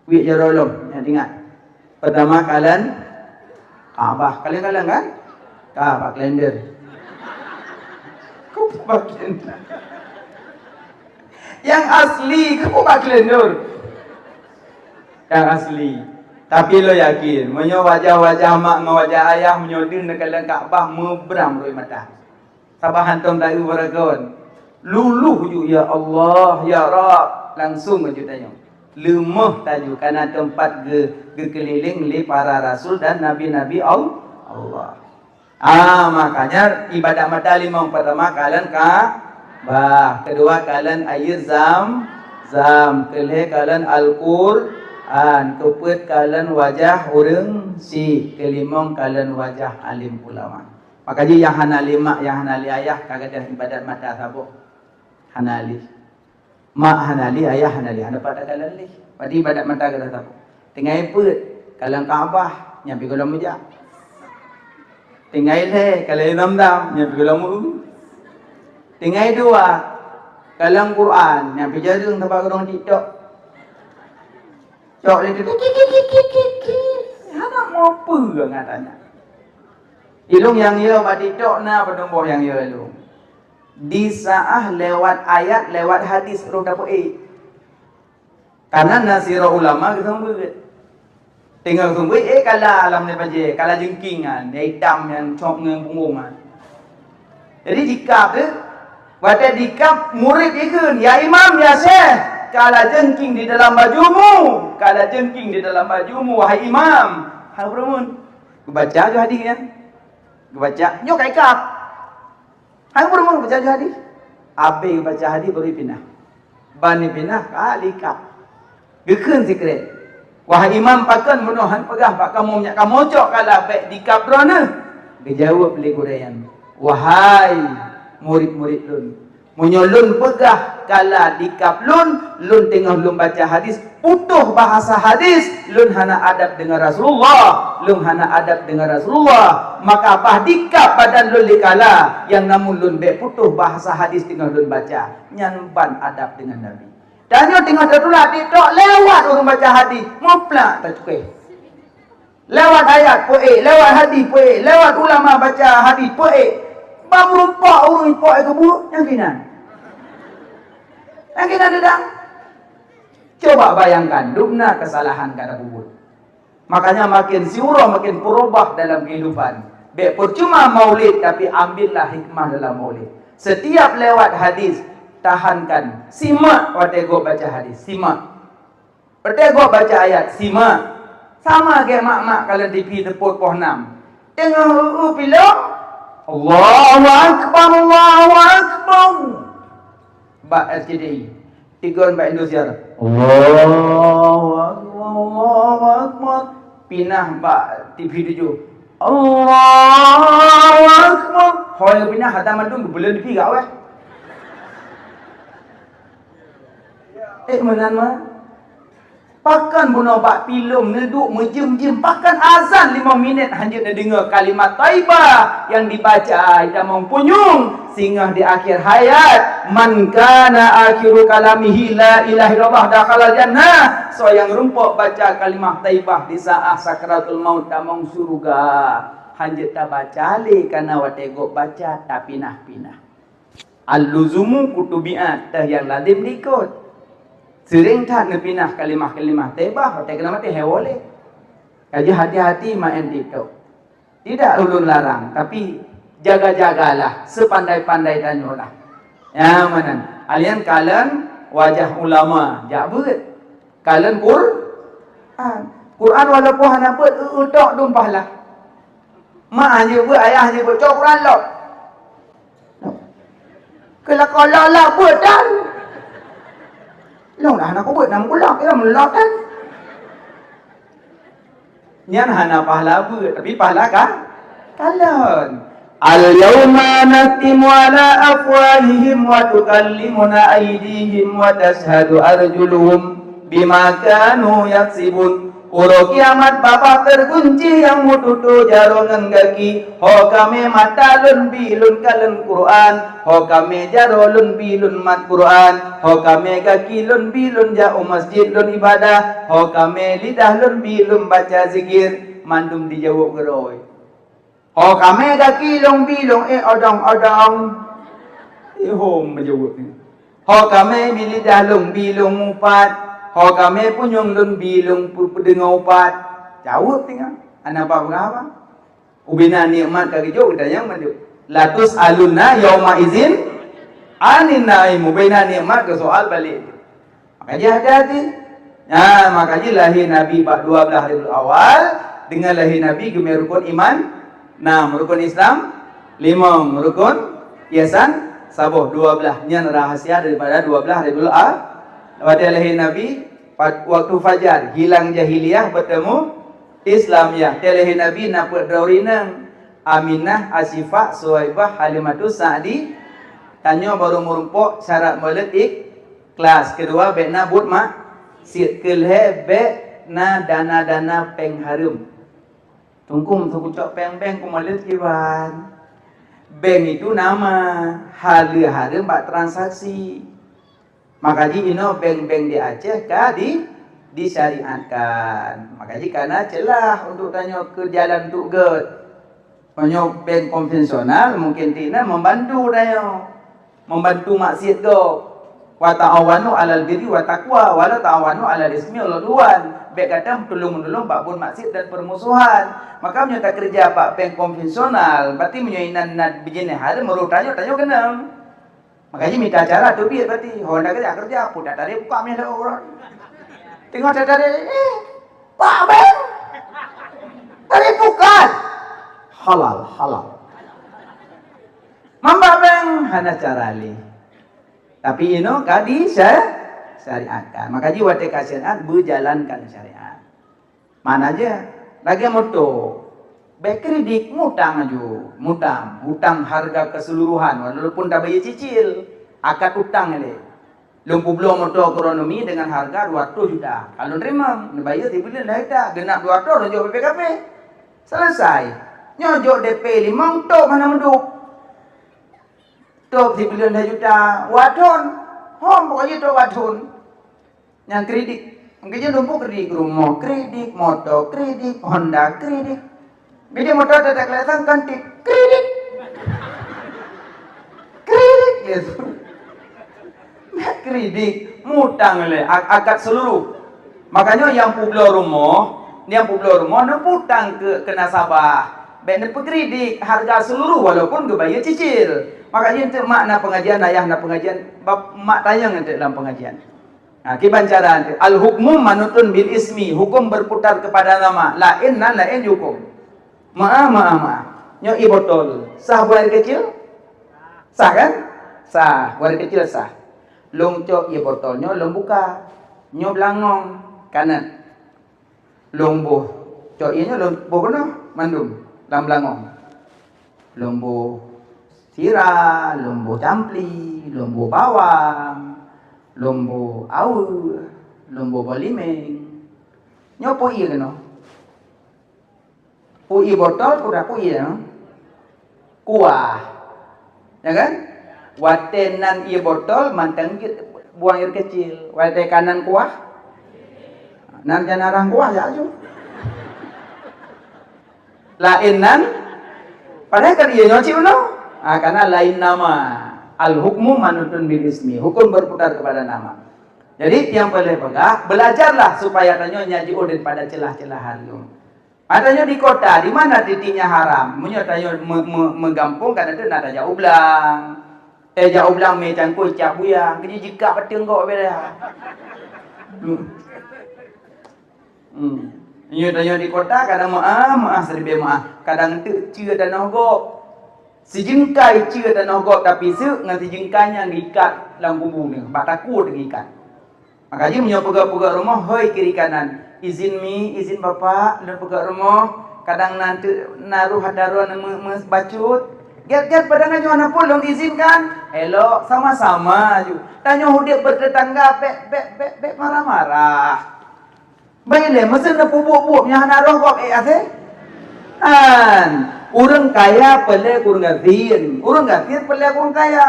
Wik jaroe lom, nyang ingat. Peurtama kalon Ka'bah. Kalon-kalon kan? Ka bak kalender. Kok bak kalender? Nyang asli, kok bak kalender? Nyang asli. Tapi lôn yakin, meunyoe wajah-wajah mak ngon wajah ayah, meunyoe deuh neukalon Ka'bah, meubram rot mata. Sabab hantom taeu baragon. Luluh ju, "Ya Allah, ya Rabb," langsung maju tanyoe. Leumoh tanyoe kana teumpat geu-, geukeulileng lé para rasul dan nabi-nabi Al-, Allah. Ah, makanya ibadat mata limong, peurtama kalon Ka'bah, keudua kalon Air Zam-, Zam, keulhèe kalon Al-Qur'an, keupeuet kalon wajah ureueng syik, keulimong kalon wajah alim ulama. Maka jih nyang hana lé mak, nyang hana lé ayah ka gadôh ibadat mata saboh. Hana lé. Mak hana lé, ayah hana lé, hana pat takalon lé. Berarti ibadat mata gadôh saboh. Tinggai peuet, kalon Ka'bah, nyan pih gohlom meujak. Tinggai lhèe, kalon Zamzam, nyan pih gohlom meu-, tinggai dua, kalon Quran, nyan pih jareueng sabab gohlom TikTok. Cok lé tu, kik, kik, kik. Hana mupeue ngon tanyoe. Ilôn nyang yo bak TikTok na padum boh nyang yo ilôn. Di saah lewat ayat, lewat hadis roh dapeuék. Karena na sidroe ulama geuseumeubeuet. Teungoh geuseumeubeuet, eh, kala lam nyoe bajée, kala jeungking nyan, nyang itam nyang cok ngon punggong nyan. Jadi jikab tu, watée jikab murit jikheun, "Ya Imam, ya Syekh, kala jeungking di dalam bajumu, kala jeungking di dalam bajumu, wahai Imam." Hai ureueng, geubaca ju hadis nyan. Geubaca, nyoe ka ikab. Hai ureueng, baca ju hadis. Abéh geubaca hadis baru ipinah. Ban ipinah ka likab. Geukheun sikrek, "Wahai Imam, pakon bunoe han peugah bak kamoe nyak kamoe cok kala bék dikab droeneuh?" Geujaweueb lé gurée nyan, "Wahai murit-murit lôn, meunyoe lôn peugah kala dikab lôn, lôn teungoh lôn baca hadis, putôh bahasa hadis, lôn hana adab deungon Rasulullah, lôn hana adab deungon Rasulullah, maka bah dikab badan lôn lé kala, nyang namun lôn bék putôh bahasa hadis teungoh lôn baca." Nyan ban adab deungon Nabi. Tanyoe teungoh tatulak TikTok, lewat ureueng baca hadis, muplak tacukéh. Lewat ayat peuék, lewat hadis peuék, lewat ulama baca hadis peuék. Ban meurumpok ureueng ipok keubu, nyang kinan. Nyang kinan deudang. Coba bayangkan, dum na keusalahan ka tapeubuet. Makanya makin siuroe makin peurubah dalam kehidupan. Bék peucuma maulid, tapi ambillah hikmah dalam maulid. Setiap lewat hadis, tahankan, simak watée gob baca hadis, simak. Watée gob baca ayat, simak. Sama lagée mak-mak kalon TV teupot poh nam. Teungoh eu-eu pilôh, "Allahu Akbar, Allahu Akbar." Bak RCTI. Tigon bak Indosiar. "Allahu Akbar, Allahu Akbar." Pinah bak TV tujoh. "Allahu Akbar." Hôi pinah hata mandum geubeulon TV gawée. Eh, meunan mah. Pakon bunoe bak pilôh neuduek meujeuem-jeuem, pakon azan limong minét hanjeuet neudeungoe kalimat thaibah nyang dibaca, itamong punyueng singoh di akhé hayat, "Man kana akhiru kalamihi la ilaha illallah dakhalal jannah." Soe nyang rumpok baca kalimah thaibah di saát sakaratul maut tamong syeuruga. Hanjeuet tabaca lé, kana watée gob baca tapinah-pinah. Al-luzumu kutubi'at, teuh nyang lazem diikot. Seuréng that neupinah kalimah-kalimah thaibah, watée keuneuk maté hewolée. Ka jih hati-hati maén TikTok. Tidak ulôn larang, tapi jaga-jagalah, seupandai-pandai tanyoe lah. Ya, meunan. Alien kalon wajah ulama, jak beuet. Kalon Quran. Quran walaupun hana beuet, eu-eu tok dum pahala. Mak hana beuet, ayah hana beuet, cok Quran lom. Keu lakoe lom-lom beuet dan. Lôn dah hana kubeuet, na meukulak, ya, meulot dan. Nyan hana pahala beuet, tapi pahala ka-, kalon. Al-yauma nakhtimu ala afwahihim wa tukallimuna aydihim wa tashhadu arjuluhum bima kanu yaksibun. Uroe kiamat babah teugunci nyang meututoe jaroe ngon gaki. Ho kamé mata lôn bi lôn kalon Quran, ho kamé jaroe lôn bi lôn mat Quran, ho kamé gaki lôn bi lôn jak u masjid lôn ibadah, ho kamé lidah lôn bi lôn baca zikir, mandum dijaweueb keudroe. Ho kamé gaki lôn bi lôn ék odong-odong. Ihom meujaweueb nyan. Ho kamé bi lidah lôn bi lôn mupat. Ho kamé punyueng lôn bi lôn pu-, peudeungoe upat. Jaweueb tinggai. Hana ba peugah haba. Ubena nikmat ka geujok, geutanyong mandum. Latus'alunna yauma idzin 'anin na'im. Ubena nikmat geusoal balek. Maka jih hati-hati. Nah, maka jih lahé Nabi bak dua blaih Rabiul Awal, deungon lahé Nabi geumé rukon iman nam, rukon Islam limong, rukon ihsan saboh, dua blaih. Nyan rahsia daripada dua blaih Rabiul Awal. Watée lahé Nabi, pat-, waktu fajar, hilang jahiliyah, beutemu Islamiyah. Watée lahé Nabi na peuet droe inong, Aminah, Asifah, Suwaibah, Halimatus Sa'di. Tanyoe barô meurumpok syarat meuleuet ik-, Kelas keudua, bék na buet maksiet. Keulhée, bék na dana-dana péng hareuem. Teungku, meuseukucok péng bank kumaleuet kiban. Bank itu nama, haleue hareuem bak transaksi. Maka jih inoe bank-bank di Aceh ka di, disyariatkan. Maka jih kana ceulah untuk tanyoe keu jalan untuk gét. Meunyoe bank konvensional, mungken tinan membantu tanyoe. Membantu maksiet gob. "Wa ta'awanu 'alal birri wa taqwa, wa la ta'awanu 'alal ismi wal 'udwan." Bék gata tulông-meunulông bak buet maksiet dan permusuhan. Maka meunyoe takeureuja bak bank konvensional, berarti meunyoe inan na bijinéh hareuem, meurôh tanyoe, tanyoe keunong. Maka jih mita cara teubiet berarti. Ho, ndak keureuja, keureuja, peue dak tarek buka meunan lé uroe. Teungoh tatarek, eh, pak bank. Tarek bukan. Halal, halal. Mamba bank hana cara lé. Tapi inoe ka disya-, syariatkan. Maka jih watée ka syariat, beujalankan syariat. Mana je? Lagée moto. Bék kredit, mutang aju, mutang, utang harga keseluruhan, walaupun tabayeue cicil, akad utang lé. Lôn peubloe moto Kronomi dengan harga dua ratus juta. Ka lôn teurimong, neubayeue sibuleuen lhée juta, geunap dua ratus lôn jok B P K P. Selesai. Nyoe jok D P limong, top hana meuduek. Top sibuleuen lhée juta, wathon. Hom pokok jih top wathon. Nyang kredit. Mungkin je lumpur kredit rumoh, kredit moto, kredit Honda, kredit. Bidé moto tetek lé sang kantik, kredit. Kredit gitu. Kredit, mutang lé, a-, akad seluruh. Makanya nyang peubloe rumoh, nyang peubloe rumoh neuputang keu, keu nasabah. Bék neupeukredit harga seluruh walaupun geubayeue cicil. Makanya untuk makna pengajian, ayah na pengajian, bab mak tanyong untuk dalam pengajian. Ha, kiban cara tu. Al-hukmu manutun bil ismi, hukum berputar kepada nama. Laén nan laén hukum. Maaf, maaf, maaf. Nyoe ie botol. Sah buang air kecil? Sah kan? Sah. Buang air kecil sah. Lôn cok ie botol nyoe lôn buka. Nyoe beulangong. Kanet. Lôn boh. Cok ie nyoe lôn boh keunoe mandum lam beulangong. Lôn boh sira, lôn boh campli, lôn boh bawang, lôn boh aweueh, lôn boh boh limeng. Nyoe peue ie keunoe? Peue ie botol, peue dak peue ie, ha? Kuah. Ya kan? Watée nan ie botol mantong jeuet buang air kecil. Watée ka nan kuah, nan janarang kuah ya aju. Laén nan, padahai kan ie nyoe cit unoe. Ah, karena lain nama. Al-hukmu manutun bil ismi. Hukum berputar kepada nama. Jadi, nyang peureulée peugah, belajarlah supaya tanyoe nyan jiôh daripada celah-celahan nyoe. Tanyoe di kota, di mana titiknya haram? Meunyoe tanyoe me-, me-, meugampông, kadang tu na tajak u blang. Eh, jak u blang mé cangkôi cap buya, keu jih jikak pateunggok beda. Hmm. Hmm. Nyoe tanyoe di kota kadang meu'ah, meu'ah, siribèe meu'ah. Kadang teuk ceue tanoh gob. Sijeungkai ceue tanoh gob tapiseuk, ngon sijeungkai nyan geuikat lam kubu nyan, bak takue geuikat. Maka jih meunyoe peugöt-peugöt rumoh, hôi kiri kanan, "Izin mi, izin bapak, lôn peugöt rumoh." Kadang na teuk na roh ata droe meu-, meu-, bacut. "Gét-gét, padahai nyoe hana peue lôn izinkan." Elok, sama-sama ju. Tanyoe udép beuteutangga, bèk, bèk, bèk, bèk marah-marah. Bah ilèe, meuseue neupeubuet-buet nyang hana roh gob ék até? Kan, ureueng kaya peureulèe keu ureueng gasien, ureueng gasien peureulèe keu ureueng kaya.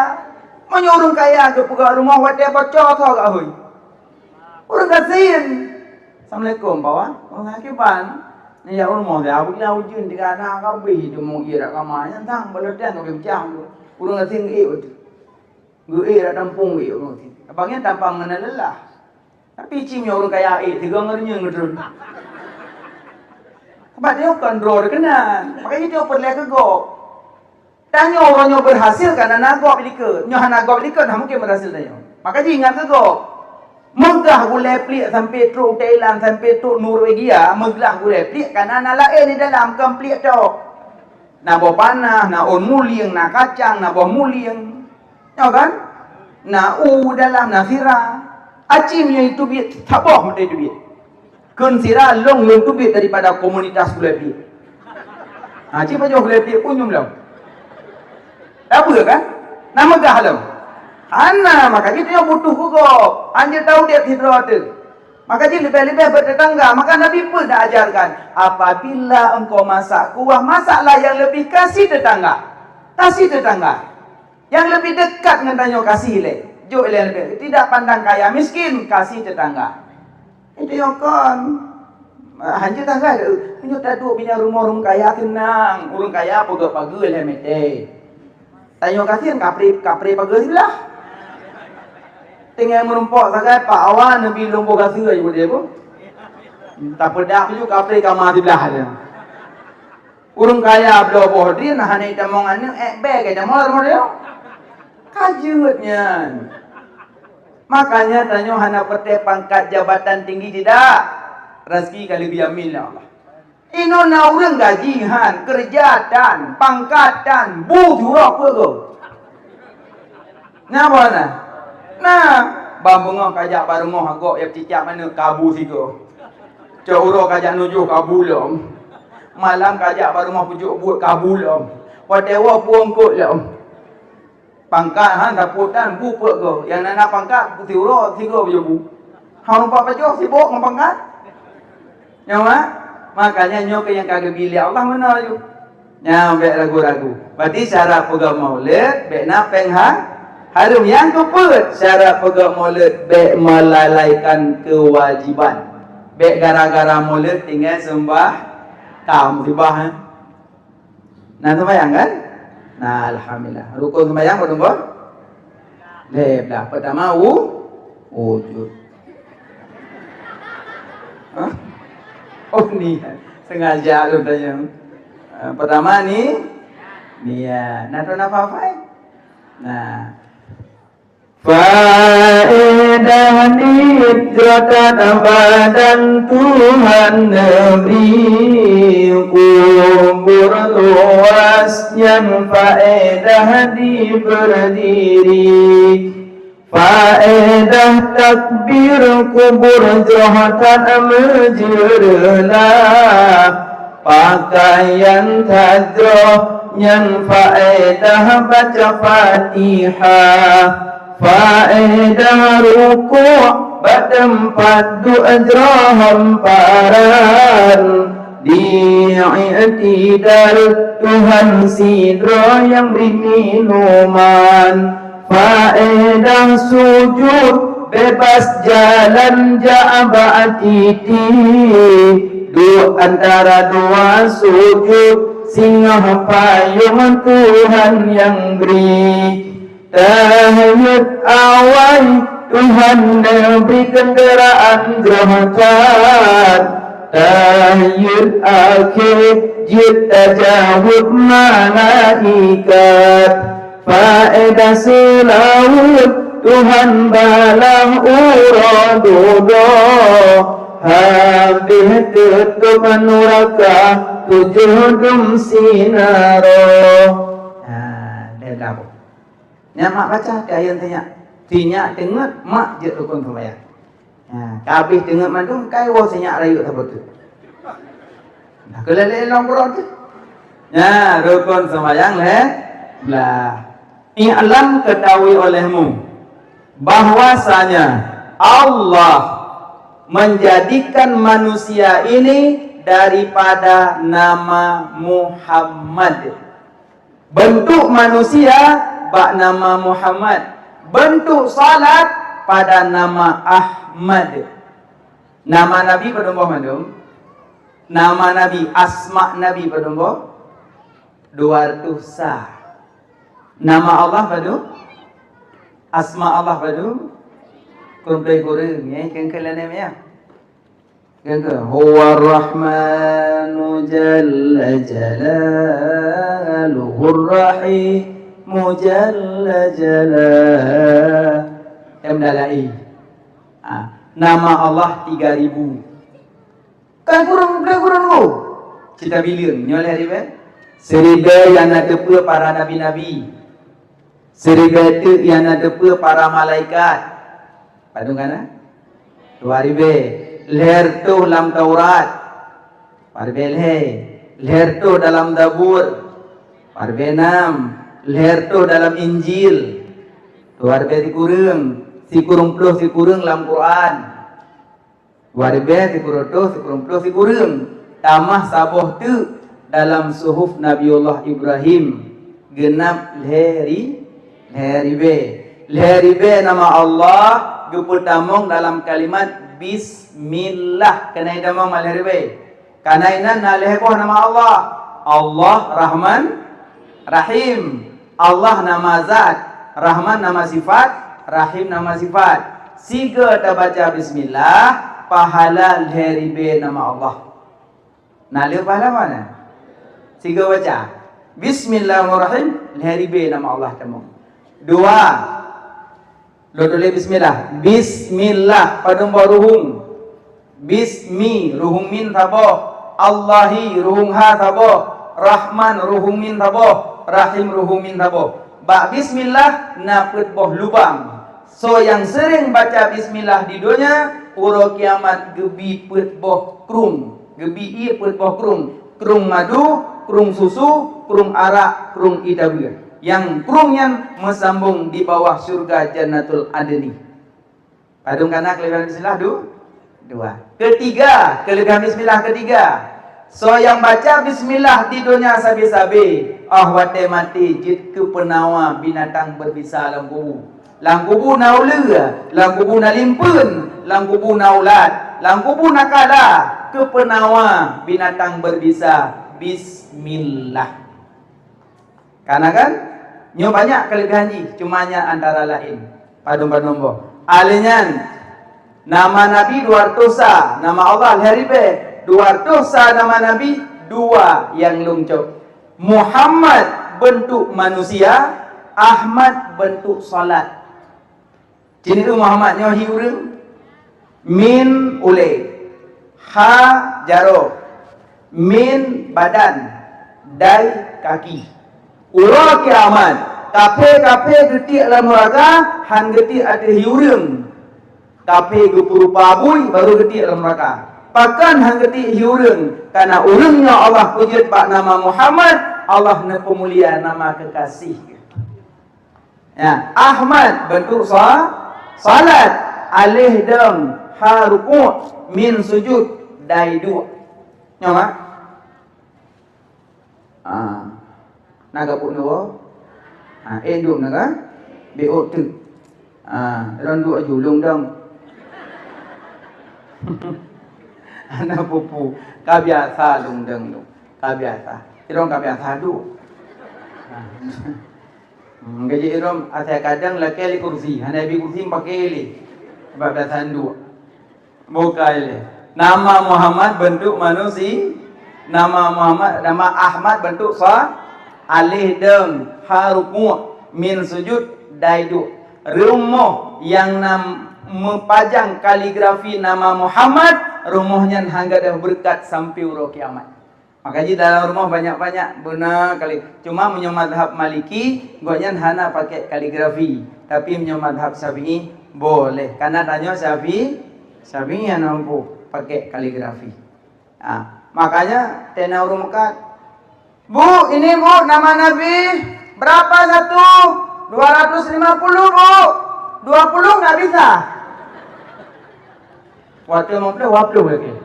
Meunyoe ureueng kaya geupeugöt rumoh watèe bocor, soe geuhôi? Ureueng gasien. "Assalamualaikum, Pak Wan." "Waalaikumsalam." "Nyoe jak rumoh, ya, ujeuen tiga na ka bih teumong ié rak kama, nyang tang balotian ka beucah tu." Ureueng gasien geuék beutôi. Geuék rak tampông ék ureueng gasien. Abang nyan tampang meunan lelah. Tapi cit meunyoe ureueng kaya ék, tiga ngon reunyeun geutreun. Sabab nyoe kon droe keunan. Maka jih nyoe peureulèe keu gob. Tanyoe uroe nyoe beurhasil kareuna na gob likot. Nyoe hana gob likot, hana mungken beurhasil tanyoe. Maka jih ingat keu gob. Meugah gulèe pliek sampoe trok u Thailand, sampoe trok Norwegia, meugah gulèe pliek kareuna na laén di dalam, kon pliek tok. Na boh panah, na ôn mulieng, na kacang, na boh mulieng. Nyoe kan? Na u dalam, na sira. Aci meunyoe teubiet, saboh meutai teubiet. Kheun sira lôn, lôn teubiet daripada komunitas gulèe pliek. Ha, ci pajoh gulèe pliek pun nyoe lom. Tabeue kan? Na meugah lom. Hana, maka jih tanyoe butuh keu gob. Hanjeuet taudép sidroe teuh. Maka jih leubeh-leubeh beuteutangga. Maka Nabi pun dah ajarkan, "Apabila engkau masak kuah, masaklah yang lebih kasih tetangga." Kasih tetangga. Nyang leubeh dekat ngon tanyoe kasih lé. Jok lé leubeh. Tidak pandang kaya miskin, kasih tetangga. Itu nyang kon. Ah, hanjeuet tangga, eh, meunyoe taduek binyang rumoh ureueng kaya seunang. Ureueng kaya peugöt pageue lé mete. Tanyoe kasihan kapré, kapré pageue siblah. Tinggai meurumpok sagai Pak Awan neubi lôn boh gaseue aju deh bu. Tapeudak baju kapré kama siblah aja. Ureueng kaya bloe boh drien hana jitamong aneuk, ék bèe ka jitamong lam rumoh nyoe. Ka jeuet nyan. Makanya tanyoe hana peureuteh pangkat jabatan tinggi tidak. Rezeki ka leubeh jamin lé Allah. Inoe na ureueng gaji han, keureuja tan, pangkat tan, bu siuroe peue goe. Na boh na? Na, ban beungoh kajak bak rumoh agok ya cicak aneuk kabu sigoe. Cok uroe kajak nujoh kabu lom. Malam kajak bak rumoh peucok buet kabu lom. Watèe woe pueng kot lom. Pangkat han sapeue tan bu peuet goe. Nyang na, na pangkat siuroe sigoe beujobu. Hana rupa pajoh sibok ngon pangkat. Nyoe, makanya nyoe keuh nyang ka geubi lé Allah meunoe laju. Nyan bèk ragu-ragu. Berarti syarat peugöt maulid bèk na péng ha-, hareuem. Nyang keupeuet, syarat peugöt maulid bèk melalaikan kewajiban. Bèk gara-gara maulid tinggai seumbah kam sibah, eh. Na seumayang kan? Na, alhamdulillah. Rukun seumayang padum boh? Lhèe blah. Pertama u-, wujud. Hah? Oh, niat. Sengaja lôn tanya. Ah, pertama ni, niat. Na tu na faham? Na. Faedah nit jroh tan badan Tuhan neubri, kubur luwah nyan faedah di berdiri. Faedah takbir kubur jroh tan meujeureulah. Pakaian that jroh nyan faedah baca Fatihah. Faedah rukuk bak teumpat duek jroh hamparan. Di i'tidal Tuhan sidroe nyang bri minuman. Faedah sujud bebas jalan jak bak titi. Duek antara dua sujud singoh payong Tuhan nyang bri. Tahiet awai Tuhan neubri keundaraan jroh that. Tahiet akhé jeuet tajaweueb malaikat. Faedah seulaweuet Tuhan balah uroe dudoe. Habéh teutôp nuraka tujoh dum sinaroe. Ha, deh blah boh. Nyan mak baca, teuh ayeueng teunyak. Teunyak teungeut, mak jeuet rukon seumayang. Ha, ka habéh teungeut mandum, kai woe sinyak rayeuk saboh teuk. Nah, keu lé-lé lom buroe teuh. Nah, rukon seumayang lhèe blah. I'lam, ketahui olehmu, bahwasanya Allah menjadikan manusia ini daripada nama Muhammad. Bentuk manusia bak nama Muhammad. Bentuk salat pada nama Ahmad. Nama Nabi padum boh mandum? Nama Nabi, asma Nabi padum boh? Dua ratus sa. Nama Allah padum? Asma Allah padum? Kureueng plôh kureueng, ya, kengkeng lanem ya. Kengkeng. Huwa Rahmanu jalla jalaluhu, Rahimu jalla jalaluhu. Em dalai. Ah, nama Allah tiga ribu. Kan kureueng, kureueng, kureueng. Cita bileung, nyoe lhèe ribèe. Siribèe nyang na teupeue para nabi-nabi. Siribèe teuk nyang na teupeue para malaikat. Padum kana? Dua ribèe. Lhèe reutôh lam Taurat. Dua ribèe lhèe. Lhèe reutôh dalam Zabur. Dua ribèe nam. Lhèe reutôh dalam Injil. Dua ribèe sikureueng. Sikureueng plôh sikureueng lam Quran. Dua ribèe sikureueng reutôh sikureueng plôh sikureueng, tamah saboh teuk dalam suhuf Nabiullah Ibrahim, geunab lhèe ri-, lhèe ribèe. Lhèe ribèe nama Allah geupeutamong dalam kalimat bismillah. Keunan tamong lhèe ribèe. Keunan na lhèe boh nama Allah. Allah Rahman, Rahim. Allah nama zat, Rahman nama sifat, Rahim nama sifat. Sigoe tabaca bismillah, pahala lhèe ribèe nama Allah. Na le pahala mana? Sigoe baca. Bismillahirrahmanirrahim, lhèe ribèe nama Allah tamong. Dua. Lôn tuléh bismillah. Bismillah, padum boh ruhueng? Bismi, ruhueng mim saboh. Allahi, ruhueng ha saboh. Rahman, ruhueng mim saboh. Rahim, ruhueng mim saboh. Bak bismillah na peuet boh lubang. Soe nyang seuréng baca bismillah di donya, uroe kiamat geubi peuet boh krueng. Geubi ié peuet boh krueng. Krueng madu, krueng susu, krueng arak, krueng ie tabeue. Nyang krueng nyan meusambong di bawah syeuruga Jannatul Adni. Padum kana keuleubehan bismillah? Du-, dua. Ketiga, keuleubehan bismillah ketiga. Soe nyang baca bismillah di donya sabe-sabe, 'oh watèe maté jeuet keu peunawa binatang beubisa lam kubu. Lam kubu na uleue, lam kubu na limpeuen, lam kubu na ulat, lam kubu na kala, keu peunawa binatang beubisa. Bismillah. Kana kan? Nyoe banyak keuleubehan jih, cuma nyan antara laén. Padum-padum boh. Alèh nyan, nama Nabi dua ratus sa, nama Allah lhèe ribèe. Dua ratus sa nama Nabi, dua nyang lôn cok. Muhammad bentuk manusia, Ahmad bentuk salat. Cit nyoe Muhammad nyoe hi ureueng, mim ulèe, ha jaroe, mim badan, dai kaki. Uroe kiamat, kafé-kafé geutiek lam neuraka, han geutiek ateueh hi ureueng. Kafé geupeurupa bui, baru geutiek lam neuraka. Pakon han geutiek hi ureueng? Kareuna ureueng nyoe Allah peujeuet bak nama Muhammad, Allah neupeumulia nama keukaséh. Ya, Ahmad bentuk sa-, salat, alif dom, ha ruku', mim sujud, dai duek. Nyoe, Mak? Ah. Na gabuk nyoe? Ah, eh, duek na kan? Beok teuk. Ah, lôn duek aju, lôn dong. Ana pupu, ka biasa lôn dong tu. Ka biasa. Irong ka biasa duek. Ah. Hmm, gaji irong asai kadang lakèe lé kursi, hana bi kursi pakai lé. Sebab dah sanduk. Bukai lé. Nama Muhammad bentuk manusia, nama Muhammad, nama Ahmad bentuk sa, alif dom, ha ruku', mim sujud, dai duek. Rumoh nyang na meupajang kaligrafi nama Muhammad, Rumoh nyan hana gadôh beureukat sampoe uroe kiamat. Maka jih dalam rumoh banyak-banyak beuna kali. Cuma meunyoe mazhab Maliki, gobnyan hana pakai kaligrafi. Tapi meunyoe mazhab Syafi'i, boleh. Karena tanyoe Syafi'i, Syafi'i hana mampu pakai kaligrafi. Ha, makanya tena ureueng meukat, "Bu, ini Bu, nama Nabi berapa satu?" "Dua ratus lima puluh, Bu." "Dua puluh nggak bisa." Watèe limong ploh, dua ploh lagèe.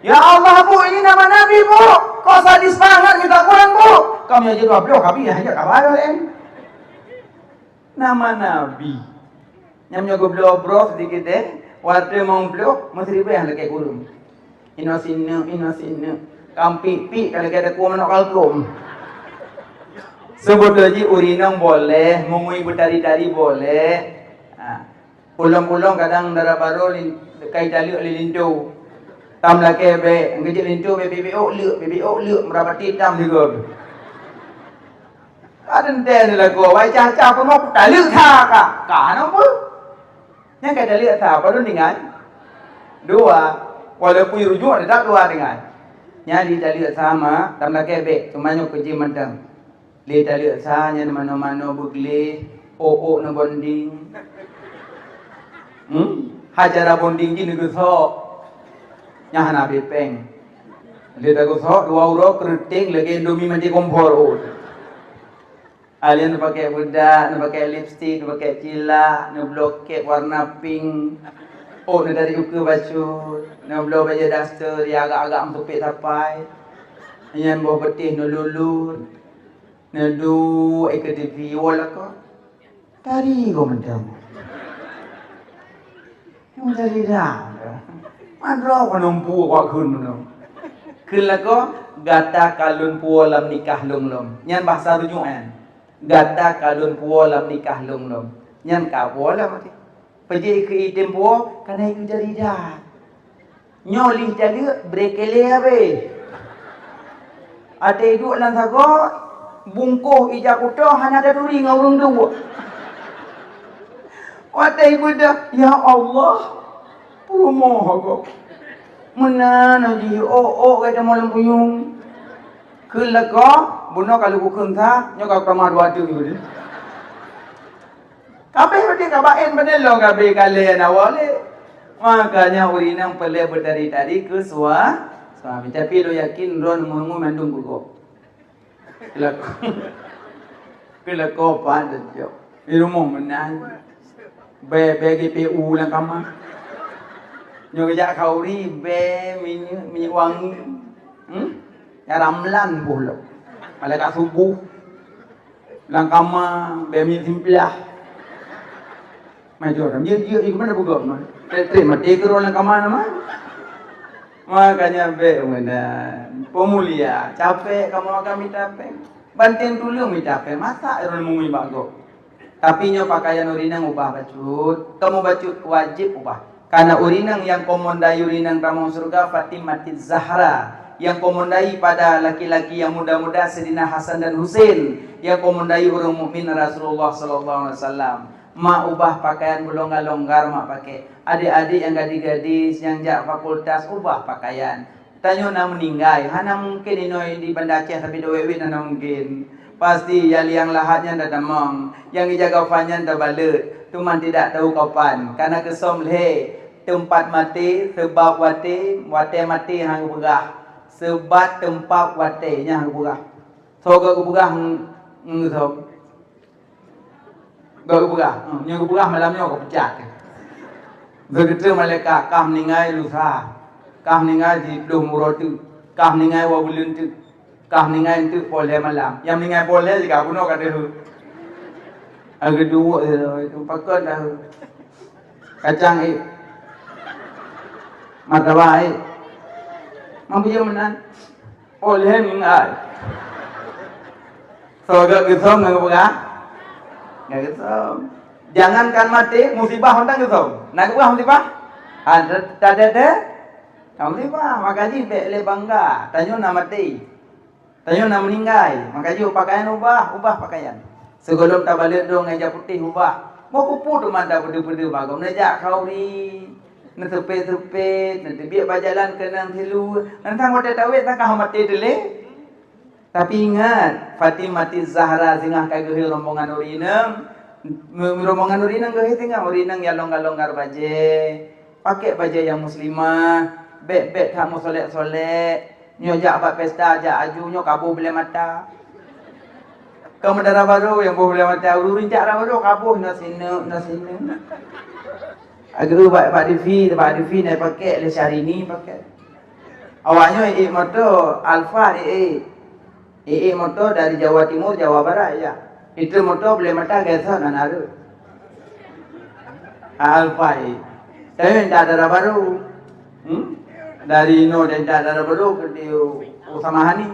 "Ya Allah, Bu, ini nama Nabi, Bu. Kok sadis banget minta Quran, Bu?" Kamoe aja dua ploh, kami hanya kabar lain. Nama Nabi. Nyang nyoe geubloe broh di keudè, watèe limong ploh, meusiribèe lagèe kureueng. Inoe sineuk, inoe sineuk. Kampik-pik ka lagèe ada kuah manok kalkôm. Seubeutôi jih ureueng inong boleh, meungui beutari-tari boleh. Ha. Ulôn-ulôn kadang dara barô lin-, kai taleuek lé linto. Tam lakèe bèk, geujeuet linto bèk, bèk, bèk, ôk leuk, bèk, bèk, ôk leuk, meurapati tam sigoe. Ka teuntèe neulakoe, wai cah-cah peunoh kutaleuek tha ka. Ka hana peue. Nyan kai taleuek tha, padum tinggai? Dua. Walaupun rujuk tetap dua tinggai. Nyan di taleuek tha ma, tam lakèe bèk, teuma nyoe keujeuet mantong. Lé taleuek sa nyan manoe-manoe beugleh, ôk-ôk neubonding. Hmm? Acara bonding jih neugeusok. Nyan hana habéh péng. Lé tageusok dua uroe keureuteng lagèe Indomie manti kompor ôk. Alèh neupakè beudak, neupakè lipstik, neupakè cilak, neubloe kép warna pink. Ôk neutari ukeue bacut, neubloe bajèe daster, ya agak-agak meutupék sapai. Nyan boh beutih neululur. Neuduek ikeue T V woe lakoe. Tari goe mantong. Nyang tari dah. Madroe ka lôn puwoe kheun meunoe. Kheun lakoe, gata ka lôn puwoe lam nikah lôn lom. Nyan bahasa rujuk nyan. Gata ka lôn puwoe lam nikah lôn lom. Nyan ka puwoe lom até. Peujeuet keu item puwoe, ka na ikeu jari dah. Nyoe lih taleuek, bri keu lé habéh. Até iduek lam sagoe, bungkôh ija kuto hana taturi ngon ureueng duek. Watèe ibeudoh, "Ya Allah, peurumoh gob. Meunan jih ôk-ôk gata malam punyueng." Kheun lakoe, bunoe ka lheueh kukheun sa, nyoe ka kutamah dua teuk. Kabéh berarti ka baén, padahai lôn kabéh ka lheueh na woe lé. Makanya ureueng inong peureulèe beutari-tari keu sua-, suami. Tapi lôn yakin droeneuh mandum keu gob. Keu lakoe, keu lakoe pat teucok. Di rumoh meunan. Bèe, bèe G P U lam kama. Nyoe geujak khauri, bèe minyeuk, minyeuk wangi. Hmm? Ya ramlan boh lom. Malaikat suboh. Lam kama, bèe minyeuk simplah. Majôh ram, jeuet-jeuet jih keumanö peugöt mah. Trép-trép maté keudroe lam kama na mah. Makanya bèk meunan. Peumulia, capek kamoe akan mita péng. Bantuan tuleueng mita péng, masa droeneuh meungui bak gob. Tapi nyoe pakaian ureueng inong ubah bacut. Kamoe bacut wajéb ubah. Karena ureueng inong nyang komon dayeuh ureueng inong tamong syeuruga Fatimah Zahra, nyang komon dayeuh pada laki-laki nyang muda-muda Saidina Hasan dan Husein, nyang komon dayeuh ureueng mukmin Rasulullah sallallahu alaihi wasallam. Mak ubah pakaian beulonggar-longgar mak pakai. Adik-adik nyang gadis-gadis nyang jak fakultas ubah pakaian. Tanyoe na meuninggai, hana mungken inoe di Banda Aceh sabe dua wét-wét hana mungken. Pasti ya liang lahat nyan tatamong, nyang ija kafan nyan tabalot, teuma tidak tahu kapan. Kana keusöm lhèe, teumpat maté, seubab watèe, watèe maté han geupeugah. Seubab teumpat watèe nyan han geupeugah. Soe geupeugah ngon, ngon geusöm? Geupeugah, hmm, nyoe geupeugah malam nyoe ka peucat. Begitu malaikat, kah meuninggai lusa, kah meuninggai siploh uroe teuk, kah meuninggai dua buleuen teuk, kah meuninggai enteuk poh lhèe malam. Nyang meuninggai poh lhèe sigoe bunoe ka deuh. Lagèe duek, eh, itu pakon dah. Kacang, eh. Martabak, eh. Mampu je meunan. Oh, lhèe meuninggai. Soe geupeugah geusöm ngon geupeugah? Ngon geusöm. Jangankan maté, musibah mantong geusöm. Na geupeugah musibah? Ha, ta-, ta-, ta-, ta-, musibah. Maka jih bèk lé bangga. Tanyoe na maté. Tanyoe na meuninggai. Maka jih pakaian ubah, ubah pakaian. Sigohlom tabalot droe ngon ija putéh ubah. Boh kupu teuma tapeudeuh-peudeuh bagoe. Neujak khauri. Neuseupe-seupe, neuteubiet bak jalan keunong silu. Nyan watée tawét, tan ka maté teuh lé. Tapi ingat, Fatimati Zahra singoh ka geuhôi rombongan ureueng inong. Me-, rombongan ureueng inong geuhôi singoh, ureueng inong nyang longgar-longgar bajée, pakai bajée nyang muslimah, bèk-bèk that meusolek-solek. Nyoe jak bak pesta, jak aju, nyoe ka boh bulèe mata. Ka meudara barô nyang boh bulèe mata, ureueng jak dara barô ka boh, na sineuk, na sineuk. Ageue bak, bak T V, bak T V na pakai lé Syahrini pakai. Awaknyoe ék moto Alphard, ék. Ék moto dari Jawa Timur, Jawa Barat, ya. Itu moto bulèe mata gesot na naru. Alphard, ék. Tapi minta dara barô. Hmm? Dari inoe dan minta dara barô keu di Usama Hani.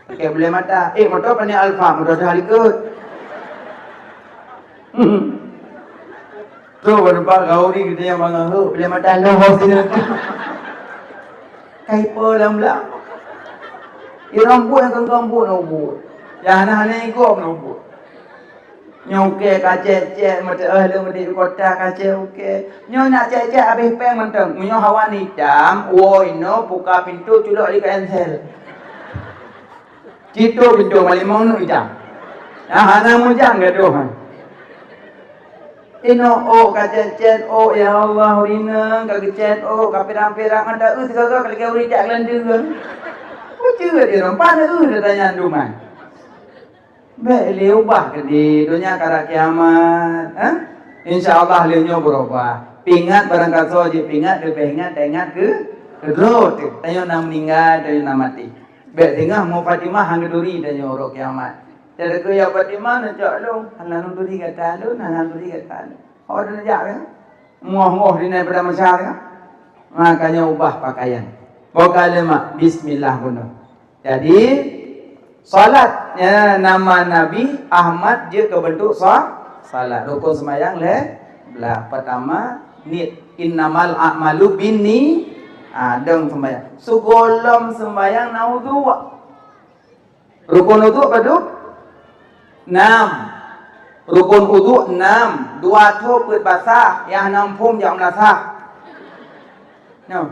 Pakai bulèe mata. Ék moto pané Alphard, moto dah likot. Hmm. Tu, bak gauri geutanyoe mangat hok, bulèe mata lom ho sineuk. Kai po lam-lam. Irong buet nyang kongkong buet nyoe buet. Nyang hana-hana igom nyoe buet. Nyoe ukèe ka cèt-cèt, meuteu'oh lôn udép di kota ka cèt ukèe. Nyoe nak cèt-cèt habéh péng mantong. Meunyoe hawa hitam, woe inoe, buka pintoe, culok lé keu ensel. Cit pintoe malimong nu idang. Nah, hana mujang gadoh. Inoe ôk ka cèt-cèt, ôk, ya Allah, ureueng inong ka geucèt ôk, ka pirang-pirang, mantong eu sigoe-goe ka lagèe ureueng jak lam deuen. Ujeut di rumpah na eu teutanyan dumai. Bèk lé ubah keudéh, donya karab kiamat, eh? Insya Allah lheueh nyoe beurubah. Pingat barangkasoe jipingat, leubeh ingat taingat keu, keudroe teuh. Tanyoe na meuninggai, tanyoe na maté. Bèk singoh mo Fatimah han geuturi tanyoe uroe kiamat. Teuka ya Fatimah neucok lôn, hana lôn turi gata lôn, hana lôn turi gata lôn. Ho neujak ya? Moh-moh di nai pada masyarakat. Makanya ubah pakaian. Boh ka leumah, bismillah bunoe. Jadi, salat, ya, nama Nabi Ahmad jeuet keu beuntuk sa-, salat. Rukon seumayang lhèe blah. Pertama, niet. Innamal a'malu binni-, ah, dong seumayang. Sigohlom seumayang na udhu. Rukon udhu padum? Nam. Rukon udhu nam. Dua tho peuet basah, nyang hana muphom jak meulasah. Nyoe.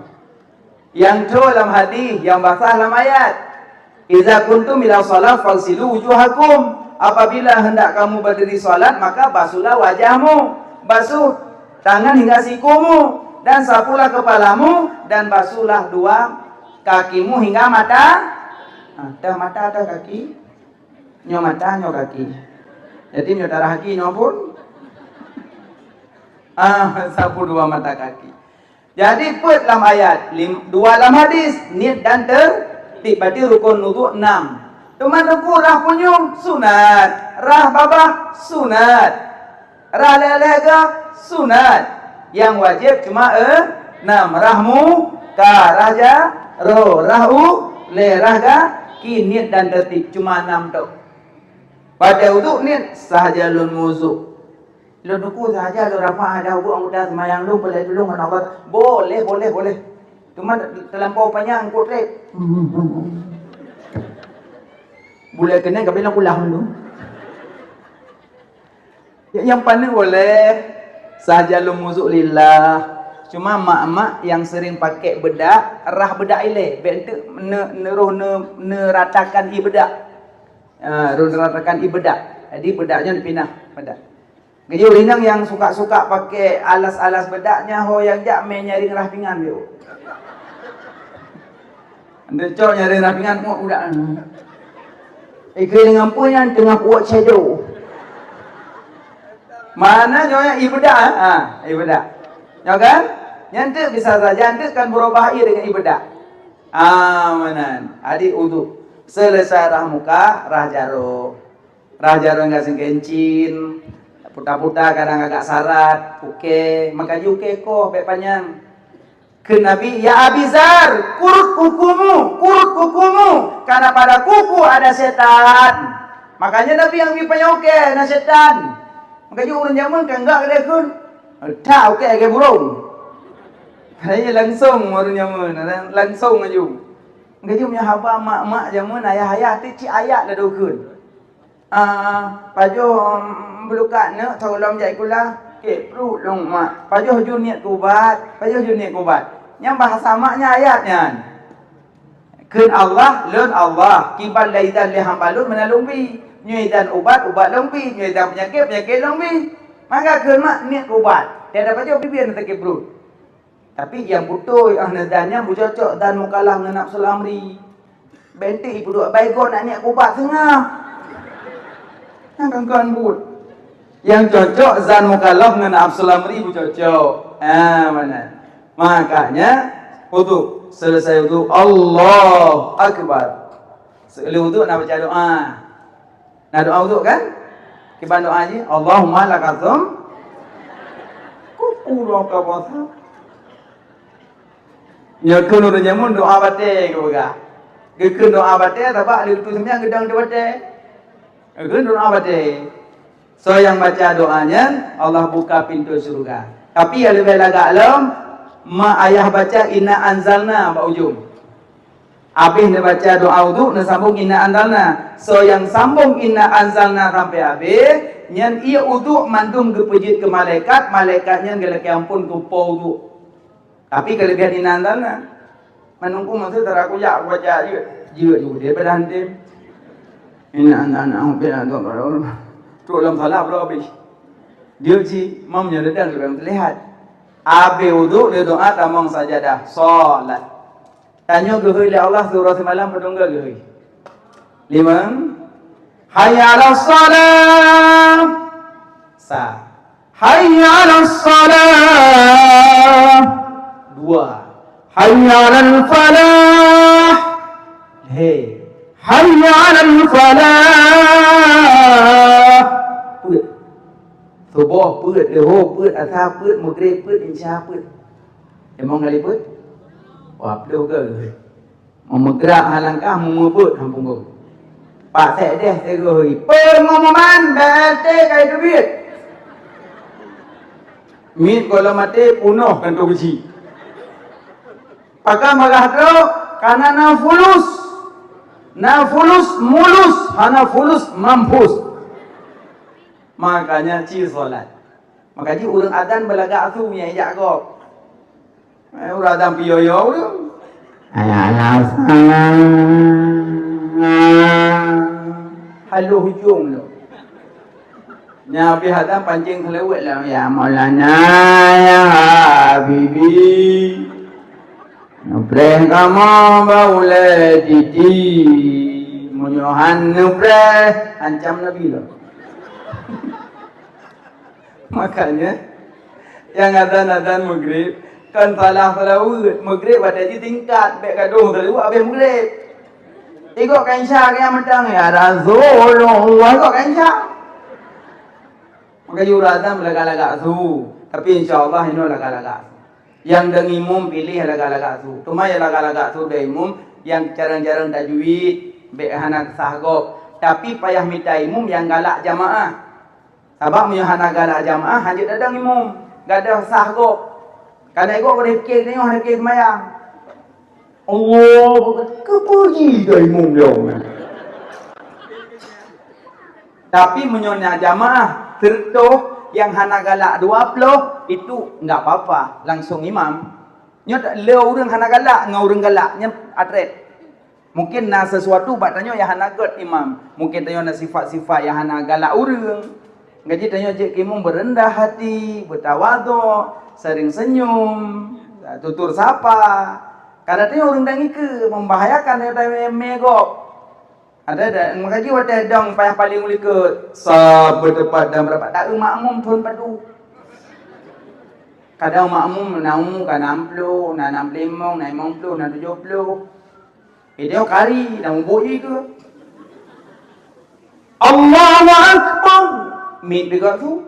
Nyang tho lam hadis, nyang basah lam ayat. "Idza kuntum ila shalah faghsilu wujuhakum." Apabila hendak kamu berdiri salat, maka basuhlah wajahmu, basuh tangan hingga sikumu, dan sapulah kepalamu, dan basuhlah dua kakimu hingga mata. Ha, tah mata, tah kaki. Nyoe mata, nyoe kaki. Jadi nyoe darah kaki, nyoe pun. Ah, sapu dua mata kaki. Jadi peuet lam ayat, lim-, dua lam hadis, niet dan tertib, berarti rukon udhu enam. Teuma rukon rah punyueng sunat, rah babah sunat, rah leher-leher geuh sunat. Nyang wajéb cuma, eh, enam, rah muka, rah jaroe, rah ulèe, rah gaki, niet dan tertib, cuma enam tok. Watèe udhu niet, sahaja lôn meuudhu. Lôn teuku sahaja lôn rafa' hadah udhu anggota seumayang lôn, peuleueh tulông ngon Allah. Boleh, boleh, boleh. Cuma teulampau panyang, eungkôt trép. Bulèe keunong ka bilang kulah dulu. Ya, nyang paneuk boleh, sahaja lôn meuudhu lillah. Cuma mak-mak nyang sering pakai bedak, rah bedak ilèe. Bèk enteuk ne-, neuroh ne-, neuratakan ié bedak. Ah, roh neuratakan ié bedak. Jadi bedak nyan pinah bedak. Geuyue inong nyang suka-suka pakai alas-alas bedak nyan, ho nyang jak mé nyaring rah pingan yôh. Ndeucok nyaring rah pingan, muak budak. Ikeu deungon peue nyan teungoh peubuet shadow. Mana nyoe ié bedak, ha? Ha, ié bedak. Nyoe kan? Nyan teuk bisa saja, nyan teuk kan beurubah ié deungon ié bedak. Ah, meunan. Adik udhu. Selesai rah muka, rah jaroe. Rah jaroe gasien keuncin, puta-puta kadang agak sarat, ukèe, maka ji ukèe koh bèk panyang. Kheun Nabi, "Ya Abi Zar, kurut kukumu, kurut kukumu, karena pada kuku ada setan." Makanya Nabi nyang geupanyang ukèe na setan. Maka ji ureueng jameun ka enggak keudeh kheun, that ukèe lagèe burông. Hanya langsung ureueng jameun, langsung aju. Maka ji meunyoe haba mak-mak jameun, ayah-ayah, ti cit ayat ladôm kheun. Ah, pajoh, em, beulukat neuk, tho lom jak sikula. Pruet lôn mak, pajoh ju niet kubat, pajoh ju niet kubat. Nyang bahasa mak nyan ayat nyan. Kheun Allah, lôn Allah, kiban laidan lé hamba lôn meunan lôn bi. Nyoe idan ubat, ubat lôn bi. Nyoe idan peunyakét, peunyakét lôn bi. Maka kheun mak niet kubat. Tiada pajoh bibien sakét pruet. Tapi nyang beutôi ahli dan nyan beucocok dan mukhalaf ngon nafsul amri. Bèk enteuk ipeuduek bai gob nak niet kubat seungab. Nyan kan kon buet. Nyang cocok zan mukhalaf ngon nafsul amri beucocok. Ha, mana? Makanya, wudu. Selesai wudu, Allahu Akbar. Seuleuh wudu na baca doa. Na doa wudu kan? Kiban doa jih, Allahumma lakasum. Kupu doa ka puasa. Nyoe kheun ureueng jameun doa batèe geupeugah. Geukheun doa batèe sabab lheueh teuseumayang geudong di batèe. Geukheun doa batèe. Soe nyang baca doa nyan, Allah buka pintoe syeuruga. Tapi nyang leubeh lagak lom, ma ayah baca inna anzalna bak ujong. Abéh neubaca doa wudu, neusambong inna anzalna. Soe nyang sambong inna anzalna sampai abéh, nyan ié wudu mandum geupeujeuet keu malaikat, malaikat nyan geulakèe ampôn keu po wudu. Tapi keulebihan inna anzalna. Meunungku masa tara kujak baca jeuet. Jeuet ju deh pada hantim. Inna anzalna fi lailatul qadr. Trok lam salah pula habis. Jeuet cit, mam nyoe dedang lebih terlihat. Abéh wudu dia doa tamong sajadah. Salat. Tanyoe geuhôi lé Allah siuroe simalam padum geuhôi. Limong. Hayya 'alas shalah. Sa. Hayya 'alas shalah. Dua. Hayya 'alal falah. Lhèe. Hayya 'alal falah. Peuet. Suboh peuet, leuhô peuet, asa peuet, meugreb peuet, insya peuet. Limong kali peuet? Wah, ploh ke? Meugrak ha langkah, meumeubeut ha punggong. Pak Sekdes teugah, "Peungumuman B L T ka jiteubiet." Miet gohlom maté punoh kantô beusi. Pakon bagaih trok, kana na fulus. Na fulus mulus, hana fulus mampus. Makanya ci salat. Maka jih ureueng adan beulagak su nyang jak gob. Eh, ureueng adan piyoyo ureueng. Ayah, ayah, halo hujung tu. Nyang habéh adan pancing seulaweuet lah, "Ya Maulana, ya Habibi. Neupreh kamoe bak ulèe titi. Meunyoe han neupreh, ancam Nabi lom." Makanya, nyang adan-adan meugreb, kon salah seulaweuet. Meugreb watèe jih singkat, bèk gadôh seulaweuet habéh meugreb. Igob ka insya, ka nyang mantong, "Ya Rasulullah," igob ka insya. Maka jih ureueng adan lagak-lagak su. Tapi insya Allah inoe lagak-lagak su. Nyang dong imum piléh lagak-lagak su. Teuma nyang lagak-lagak su dong imum, nyang carông-carông tajwid, bèk hana sah gob. Tapi payah mita imum nyang galak jamaah. Sabab meunyoe hana galak jamaah, hanjeuet tadong imum, gadôh sah gob. Kana igob ka dipike tanyoe hana pike seumayang. Allah, keupeue jih dong imum lom. Tapi meunyoe na jamaah sireutoh nyang hana galak dua ploh, itu enggak apa-apa, langsung imam. Nyoe tak lé ureueng hana galak ngon ureueng galak, nyan atret. Mungkin na sesuatu bak tanyoe nyang hana gèt imam. Mungkin tanyoe na sifat-sifat nyang hana galak ureueng. Maka jih tanyoe jeuet keu imum beureundah hati, beutawadhu, seuring seunyum, tutur sapa. Kadang tanyoe ureueng dang ikeue, membahayakan tanyoe tamé gob. Ada, ada. Maka jih watèe dong payah paleng u likôt, sab beuteupat dan beurapat, taeu makmum thôn padum. Kadang makmum na umu ka nam ploh, na nam ploh limong, na limong ploh, na tujoh ploh. Itu kari, na ubu jih tu. Allahu Akbar. Miet deungon su.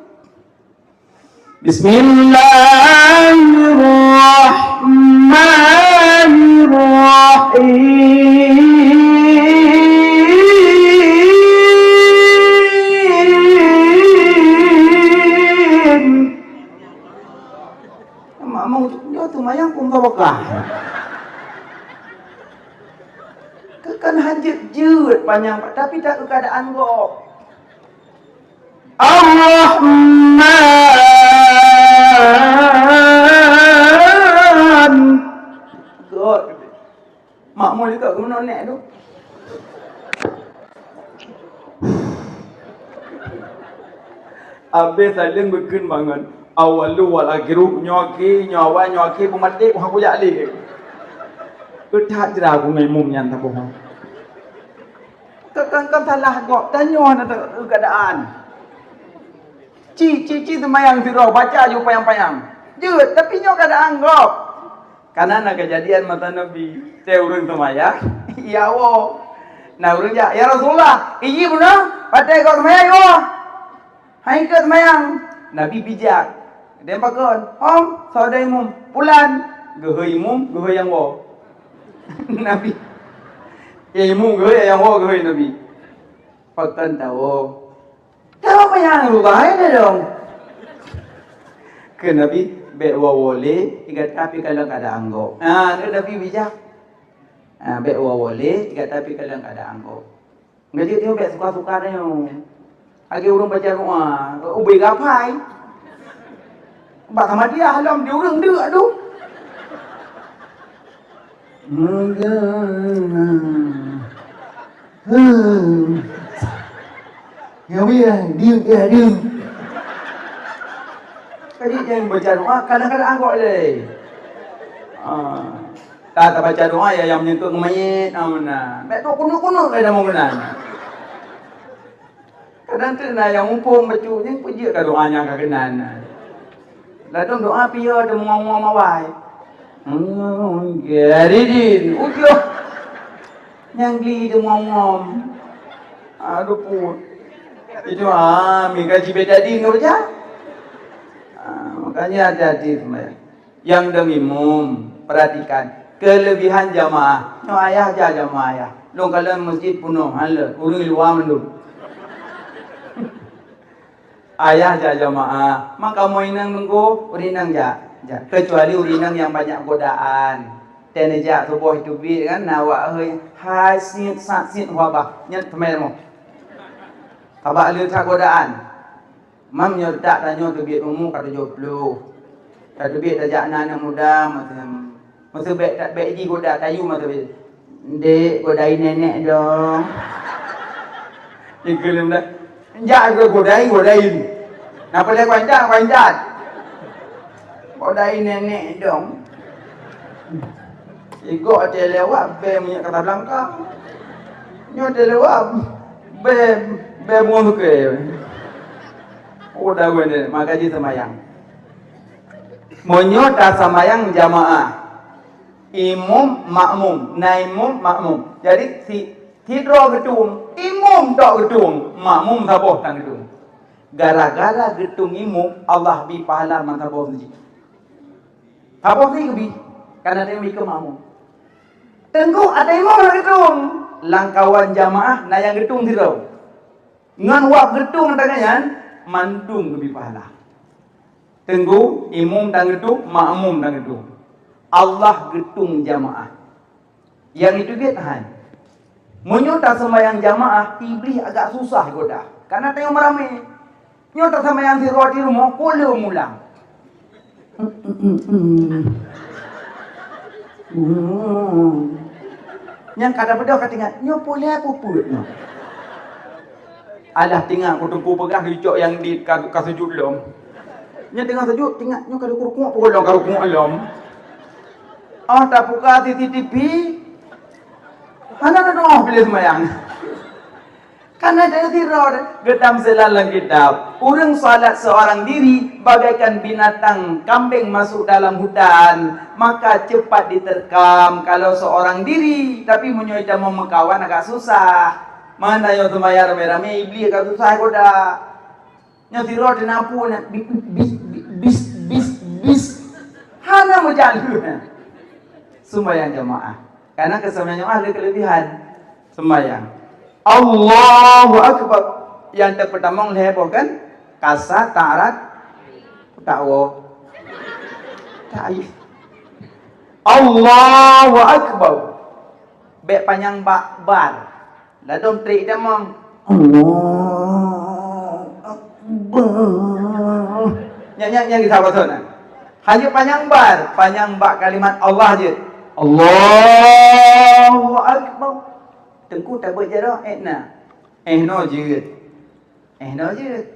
Bismillahirrahmanirrahim. Makmum tu, nyoe tu mayang pun barokah. Keu kan hanjeuet jeuet panyang, tapi tak keu keadaan gob. Ar-Rahman. Habéh saleuem geukheun bangon. Awwalu wal akhiru, nyoe akhé, nyoe awai, nyoe akhé, beumaté, wah kujak lé. Peuthat jra ku ngon imum nyan taboh. Ka, ka, ka salah gob, tanyoe na teu-, keuadaan. Ci, ci, ci seumayang sidroe, baca ju panyang-panyang. Jeuet, tapi nyoe keuadaan gob. Kana na keujadian masa Nabi, teu ureueng seumayang, iya woe. Na ureueng jak, "Ya Rasulullah, iji bunoe, patéh gob seumayang, iya woe." Hai keu seumayang, Nabi bijak. Dem pakon, "Hom, soe imum?" "Pulan." Geuhôi imum, geuhôi nyang woe. Nabi. Ya imum geuhôi, nyang woe geuhôi Nabi. Pakon tawoe. Tawoe manyang rubah ai dong. Keu Nabi, "Bék woe-woe lé, gata pih kalon keuadaan gob." Ha, keu Nabi bijak. Ha, "Bék woe-woe lé, gata pih kalon keuadaan gob." Gaji nyoe bék suka-suka nyoe. Lagèe ureueng baca doa, ubé gapai. Bak Ahmadiyah lom di ureueng deuk tu. Ya weh, diam, ya, diam. Jadi jangan baca doa, kadang-kadang anggok lé. Ah. Ka tabaca doa ya nyang meunyentuh ngon mayét, amun na. Bèk tu kunut-kunut lé dalam meunan. Kadang tu na nyang muphom bacut nyan peujeuet ka doa nyang ka keunan. Ladôm doa piye teumeung-meung awai. Hmm, jadi din, ujoh. Nyang gli teumeung-meung. Aduh put. Itu ah, mi gaji beda din ngeureuja. Ah, makanya hati-hati sebenarnya. Nyang dong imum, perhatikan kelebihan jamaah. Nyoe ayah jak jamaah ayah. Lôn kalon masjid punoh, han le, ureueng luwa mandum. Ayah jak jamaah, maka kamoe inong teungku, ureueng inong jak, jak. Kecuali ureueng inong nyang banyak godaan. Teuh neujak suboh teubiet kan, na wak hôi, hai sit, sat sit, huabah. Nyan teumé mo. Kabak le that godaan. Mam nyoe dak tanyoe teubiet umu ka tujoh ploh. Ka teubiet tajak na aneuk muda, masa, masa bèk, bèk ji goda tayu masa bèk. Ndék, godai nenek dong. Ikeu lom dah. Jak keu godai, godai. Napa lé kuancat, kuancat. Godai nenek dong. Igok até lewat, bèe minyeuk kata belangkang. Nyoe até lewat, bèe, bèe muoh ke. Oh, dah gue ni, maka ji semayang. Meunyoe tasemayang jamaah, imum, makmum, na imum, makmum. Jadi, si, sidroe geutueng, imum tok geutueng, makmum saboh tan geutueng. Gara-gara geutueng imum, Allah bi pahala meusaboh siji. Saboh siji geubri, kana teuh ikeu makmum. Teungku, até imum na geutueng, lam kawan jamaah na nyang geutueng sidroe. Ngon wab geutueng tangan nyan, mandum geubri pahala. Teungku, imum dan geutueng, makmum dan geutueng. Allah geutueng jamaah. Nyang itu gét hai. Meunyoe taseumbahyang jamaah, Iblih agak susah goda. Karena tanyoe meuramé. Nyoe taseumbahyang sidroe di rumoh, pula mulang. Nyang kada beudôh ka teuingat, nyoe pulé peuet nyoe. Alah teuingat ku teungku peugah icok nyang di ka, ka sujud lom. Nyoe teungoh sujud, teuingat nyoe ka kurukuk pukul lom, ka rukuk lom. Oh, tapuka C C T V. Hana na doh bila sembahyang. Kana dari sirot, geutam seulah lam kitab, ureuëng salat seorang diri bagaikan binatang kambing masuk dalam hutan, maka cepat diterkam kalau seorang diri, tapi meunyoe tamong meukawan agak susah. Mana yo sembahyang ramé-ramé, Iblih agak susah goda. Nyoe sidroe teunapu na bis, bis, bis, bis, bis. Hana meujalan. Sembahyang jamaah. Karena keu sembahyang jamaah ada kelebihan. Sembahyang. Allahu Akbar. Yang terpertama lhèe boh kan? Kasa, tarat, takwo. Tak. Allahu Akbar. Bèk panyang bak bar. Ladôm trik tamong. Allahu Akbar. Nyan, nyan, nyan kisah pasal nyan. Hanya panyang bar, panyang bak kalimat Allah jeuet. Allahu Akbar. Teungku tabeuet jaroe, eh na. Eh no jeuet. Eh no jeuet.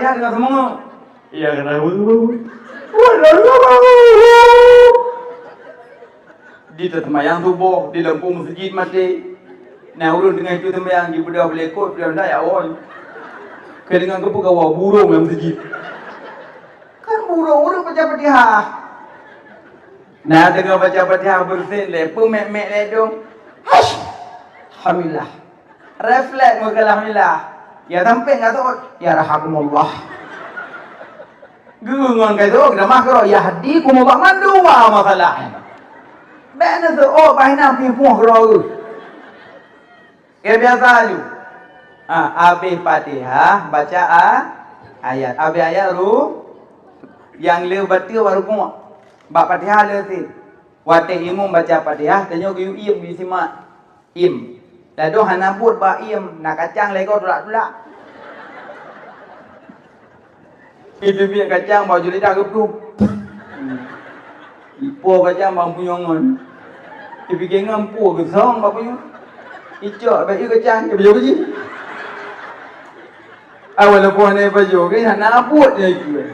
Fatihah deungon seumeungeuet. Iya keunan. Di teuseumayang suboh di lampôh meuseujid maté. Na ureueng teungoh teuseumayang jibeudôh beuleukot, peue ndak ya, oi. Keu deungon keupeue kawa burông lam meuseujid. Kan burông ureueng baca Fatihah. Na teungoh baca Fatihah beureusen lé, peumek-mek lé dong. Hash! Alhamdulillah. Refleks meukeulak alhamdulillah. Ya sampai nggak tahu, ya rahakumullah. Geu ngon ka itu, kita mah kero, yahdikumullah, mandua masalah. Bèk na seuôt bah na pih puih keudroe. Keu biasa aju. Ha, abéh Fatihah baca a-, ayat. Abéh ayat ru-, nyang le bateue bak rukuk. Bak Fatihah le cit. Watée imum baca Fatihah, tanyoe geuyue iem, geuyue simak. Iem. Ladôm hana buet bak iem, na kacang lego tulak-tulak. Ipeubiet kacang bak julida geuplueng. Ipo kacang bak punyueng ngon. Ipike ngon pu geusong bak punyueng. Icok bak ié kacang, ipajoh biji. Ah, walaupun hana ipajoh, kan hana buet nyan ikeu.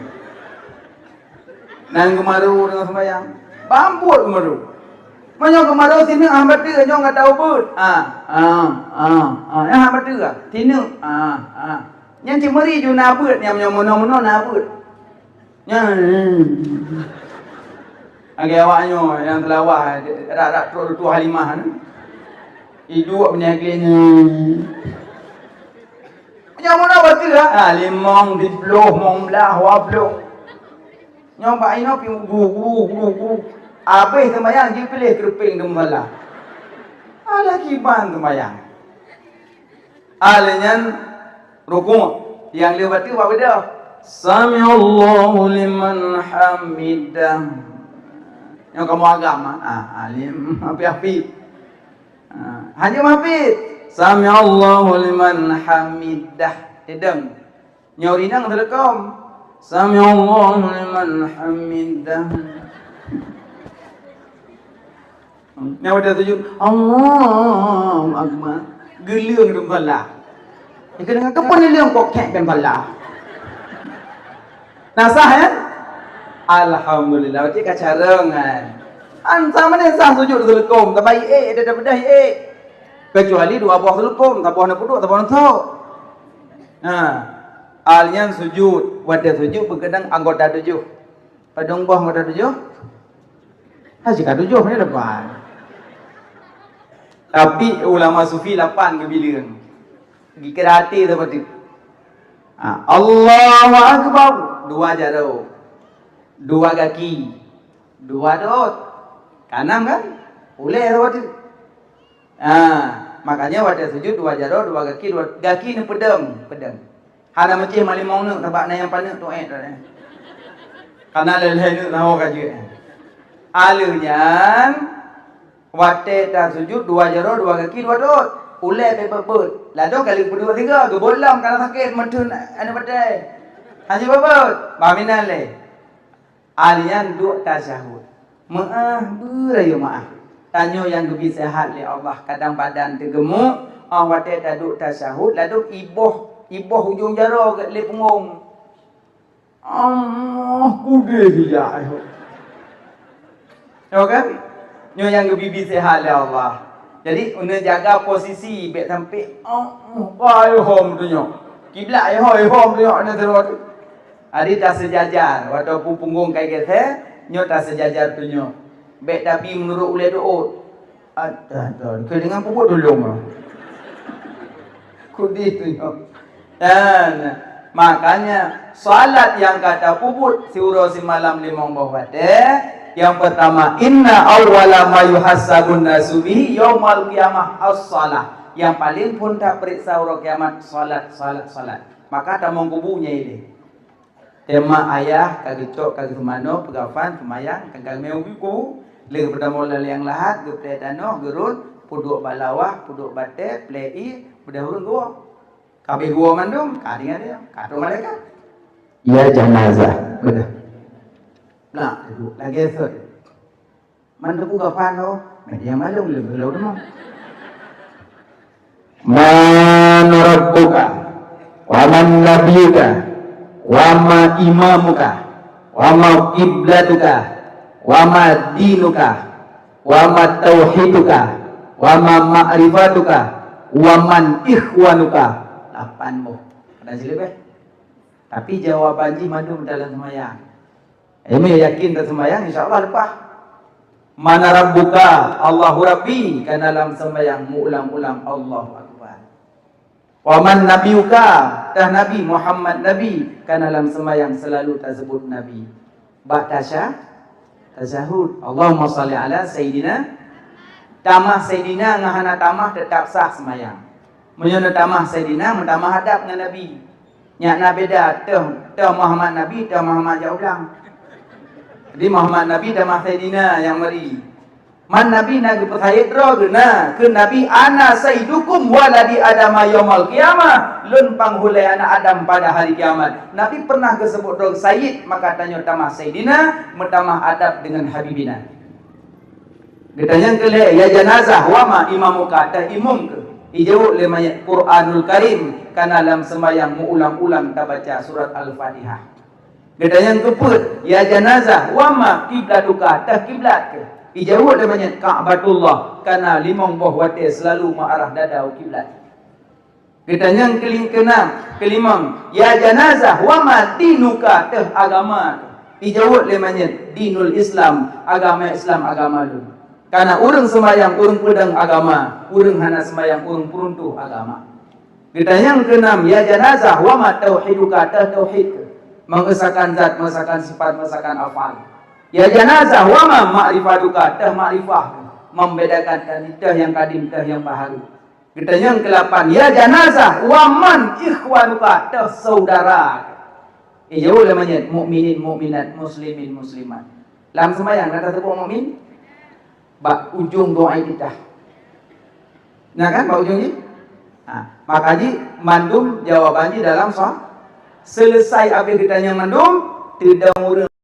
Nan geumaru deungon seumayang. Bambot geumaru. Meunyoe geumaru sineuk hana bateue, nyoe gata ubeuet. Ah, ah, ah, ah. Nyan hana bateue. Sineuk. Ah, ah. Nyan cit meuri ju na beuet nyan meunyoe meunoe-meunoe na beuet. Nyan. Lagée awak nyoe nyang seulawah rak-rak trok tutoe Halimah ni. Iduek meunyoe klik ni. Meunyoe meunoe bateue, ah, limong, siploh, limong blaih, dua ploh. Nyoe bak inoe pi gru, gru, gru, gru. Abéh seumayang jipiléh keureupeng di musala. Alah kiban seumayang. Alah nyan rukuk. Nyang lheueh bateue bak beudôh. Sami'allahu liman hamidah. Nyoe kamoe agam, ah, alim, api-api. Ah, hana meuhafid. Sami'allahu liman hamidah. Teudong. Nyoe rinang teuleukom. Sami'allahu liman hamidah. Nyoe watée sujud, Allahu Akbar. Geuleueng dum salah. Ikeu deungon keupeue leueng kok kek dan salah. Na sah, ya? Alhamdulillah, cit ka carông, kan. An sama ni sah sujud teuleukom, tapi ék, ada dah bedah ék. Kecuali dua boh teuleukom, saboh na puduk, saboh na thok. Ha. Al nyan sujud, watée sujud beukeudang anggota tujoh. Padum boh anggota tujoh? Ha, sika tujoh ni lapan. Tapi ulama sufi lapan geubileuen. Geukeurati seperti itu. Ha, Allahu Akbar. Dua jaroe. Dua gaki. Dua dot. Kanam kan? Ulée seperti itu. Ha, makanya watée sujud dua jaroe, dua gaki, dua gaki ni peudong, peudong. Hana meucéh malimong neuk, sabab na nyang paneuk tuet, tuet. Kana lhée-lhée neuk na ho ka jeuet. Aleuh nyan, watée tasujud dua jaroe, dua gaki, dua dot. Ulée peuet-peuet. Ladôm kali peuduek sigoe, geubeuet lom kana sakét meuteun aneuk batée. Hana jipeubuet, ba minan lé. Alian duek tasyahud. Meu'ah, beurayeuk meu'ah. Tanyoe nyang geubri seuhat lé Allah, kadang badan teugeumuk, 'oh watée taduek tasyahud, ladôm iboh, iboh ujong jaroe lé punggong. Allah, kudeh bijak. Nyoe kan? Nyoe nyang geubri seuhat lé Allah. Jadi, neujaga posisi, bék sampai, oh, oh, ai hom tu nyoe. Kiblat ai hom, ai hom tu nyoe, na terus. Jadi taseujajar, watée punggong kai geusé, nyoe taseujajar tu nyoe. Bék tabi meunurot ulée doot. Adah, adah, keu dengan peubuet tulông ah. Kudih tu nyoe. Dan makanya salat nyang ka tapeubuet siuroe simalam limong boh watée, nyang pertama, inna awwala ma yuhasabun nasu bihi yaumal qiyamah as-salah. Nyang paleng phon tapeuriksa uroe kiamat salat, salat, salat. Maka tamong kubu nyang ilée. Teuma ayah ka geucok, ka geuseumanoe, peugafan, seumayang, ka geumé u kubu. Lheueh geupeutamoe lam liang lahat, geuplée tanoh, geurot, peuduek bak lawah, peuduek batée, plée ié, beudôh ureuëng geuwoe. Ka abéh geuwoe mandum, ka tinggai dia, ka troh malaikat. Ya janazah, beudôh. Nah, lagée sot. Man teupeue gafan ho, media malum lé beulau deungoe. Man rabbuka, wa man nabiyuka, wa ma imamuka, wa ma qiblatuka, wa ma dinuka, wa ma tauhiduka, wa ma ma'rifatuka, wa man ikhwanuka. Lapan boh. Ada silibeh. Tapi jawaban jih mandum dalam semayang. Meunyoe yakin dan sembahyang, insya Allah leupah. Mana rabbuka, Allahu Rabbi, kana lam sembahyang meuulang-ulang Allahu Akbar. Wa man nabiyuka, tah Nabi Muhammad Nabi, kana lam sembahyang selalu tasebut Nabi. Bak tasya-, tasyahud. Allahumma salli ala Sayyidina. Tamah Sayyidina ngon hana tamah tetap sah sembahyang. Meunyoe neutamah Saidina, meutamah adab ngon Nabi. Nyak na beda, teuh, teuh Muhammad Nabi, teuh Muhammad jak u blang. Jadi Muhammad Nabi tamah Saidina nyang meuri. Man Nabi na geupeusayeut droe geuh na, kheun Nabi, "Ana sayyidukum waladi Adama yaumal qiyamah." Lôn panghulée aneuk Adam pada hari kiamat. Nabi pernah geuseubuet droe sayyid, maka tanyoe tamah Saidina, meutamah adab deungon Habibina. Geutanyong keu lhée, "Ya janazah, wa ma imamuka?" Teuh imum keuh? Ijaweueb lé manyét, "Quranul Karim, kana lam seumayang meuulang-ulang tabaca surat Al-Fatihah." Geutanyong keu peuet, "Ya janazah, wa ma kiblatuka?" Teuh kiblat keuh? Ijaweueb lé manyét, "Ka'batullah, kana limong boh watée seulalu meuarah dada u kiblat." Geutanyong keuling-, keunam, keulimong, "Ya janazah, wa ma dinuka?" Teuh agama keuh? Ijaweueb lé manyét, "Dinul Islam, agama Islam agama lôn." Kana ureuëng seumayang, ureuëng peudong agama, ureuëng hana seumayang, ureuëng peuruntuh agama. Geutanyong keuenam, "Ya janazah, wa ma tauhiduka?" Teuh tauhid keuh? Mengesakan zat, mengesakan sifat, mengesakan afal. "Ya janazah, wa ma ma'rifatuka?" Teuh makrifah keuh? Membedakan teuh nyang kadim, teuh nyang baharu. Geutanyong keulapan, "Ya janazah, wa man ikhwanuka?" Teuh saudara keuh? Ijaweueb lé manyét, "Mukminin mukminat, muslimin muslimat." Lam seumayang na tateupeue mukmin? Bak ujong doa iftitah. Na kan bak ujong jih? Ha, maka jih mandum jawaban jih dalam sa-, selesai habéh geutanyong mandum, teudong ureuëng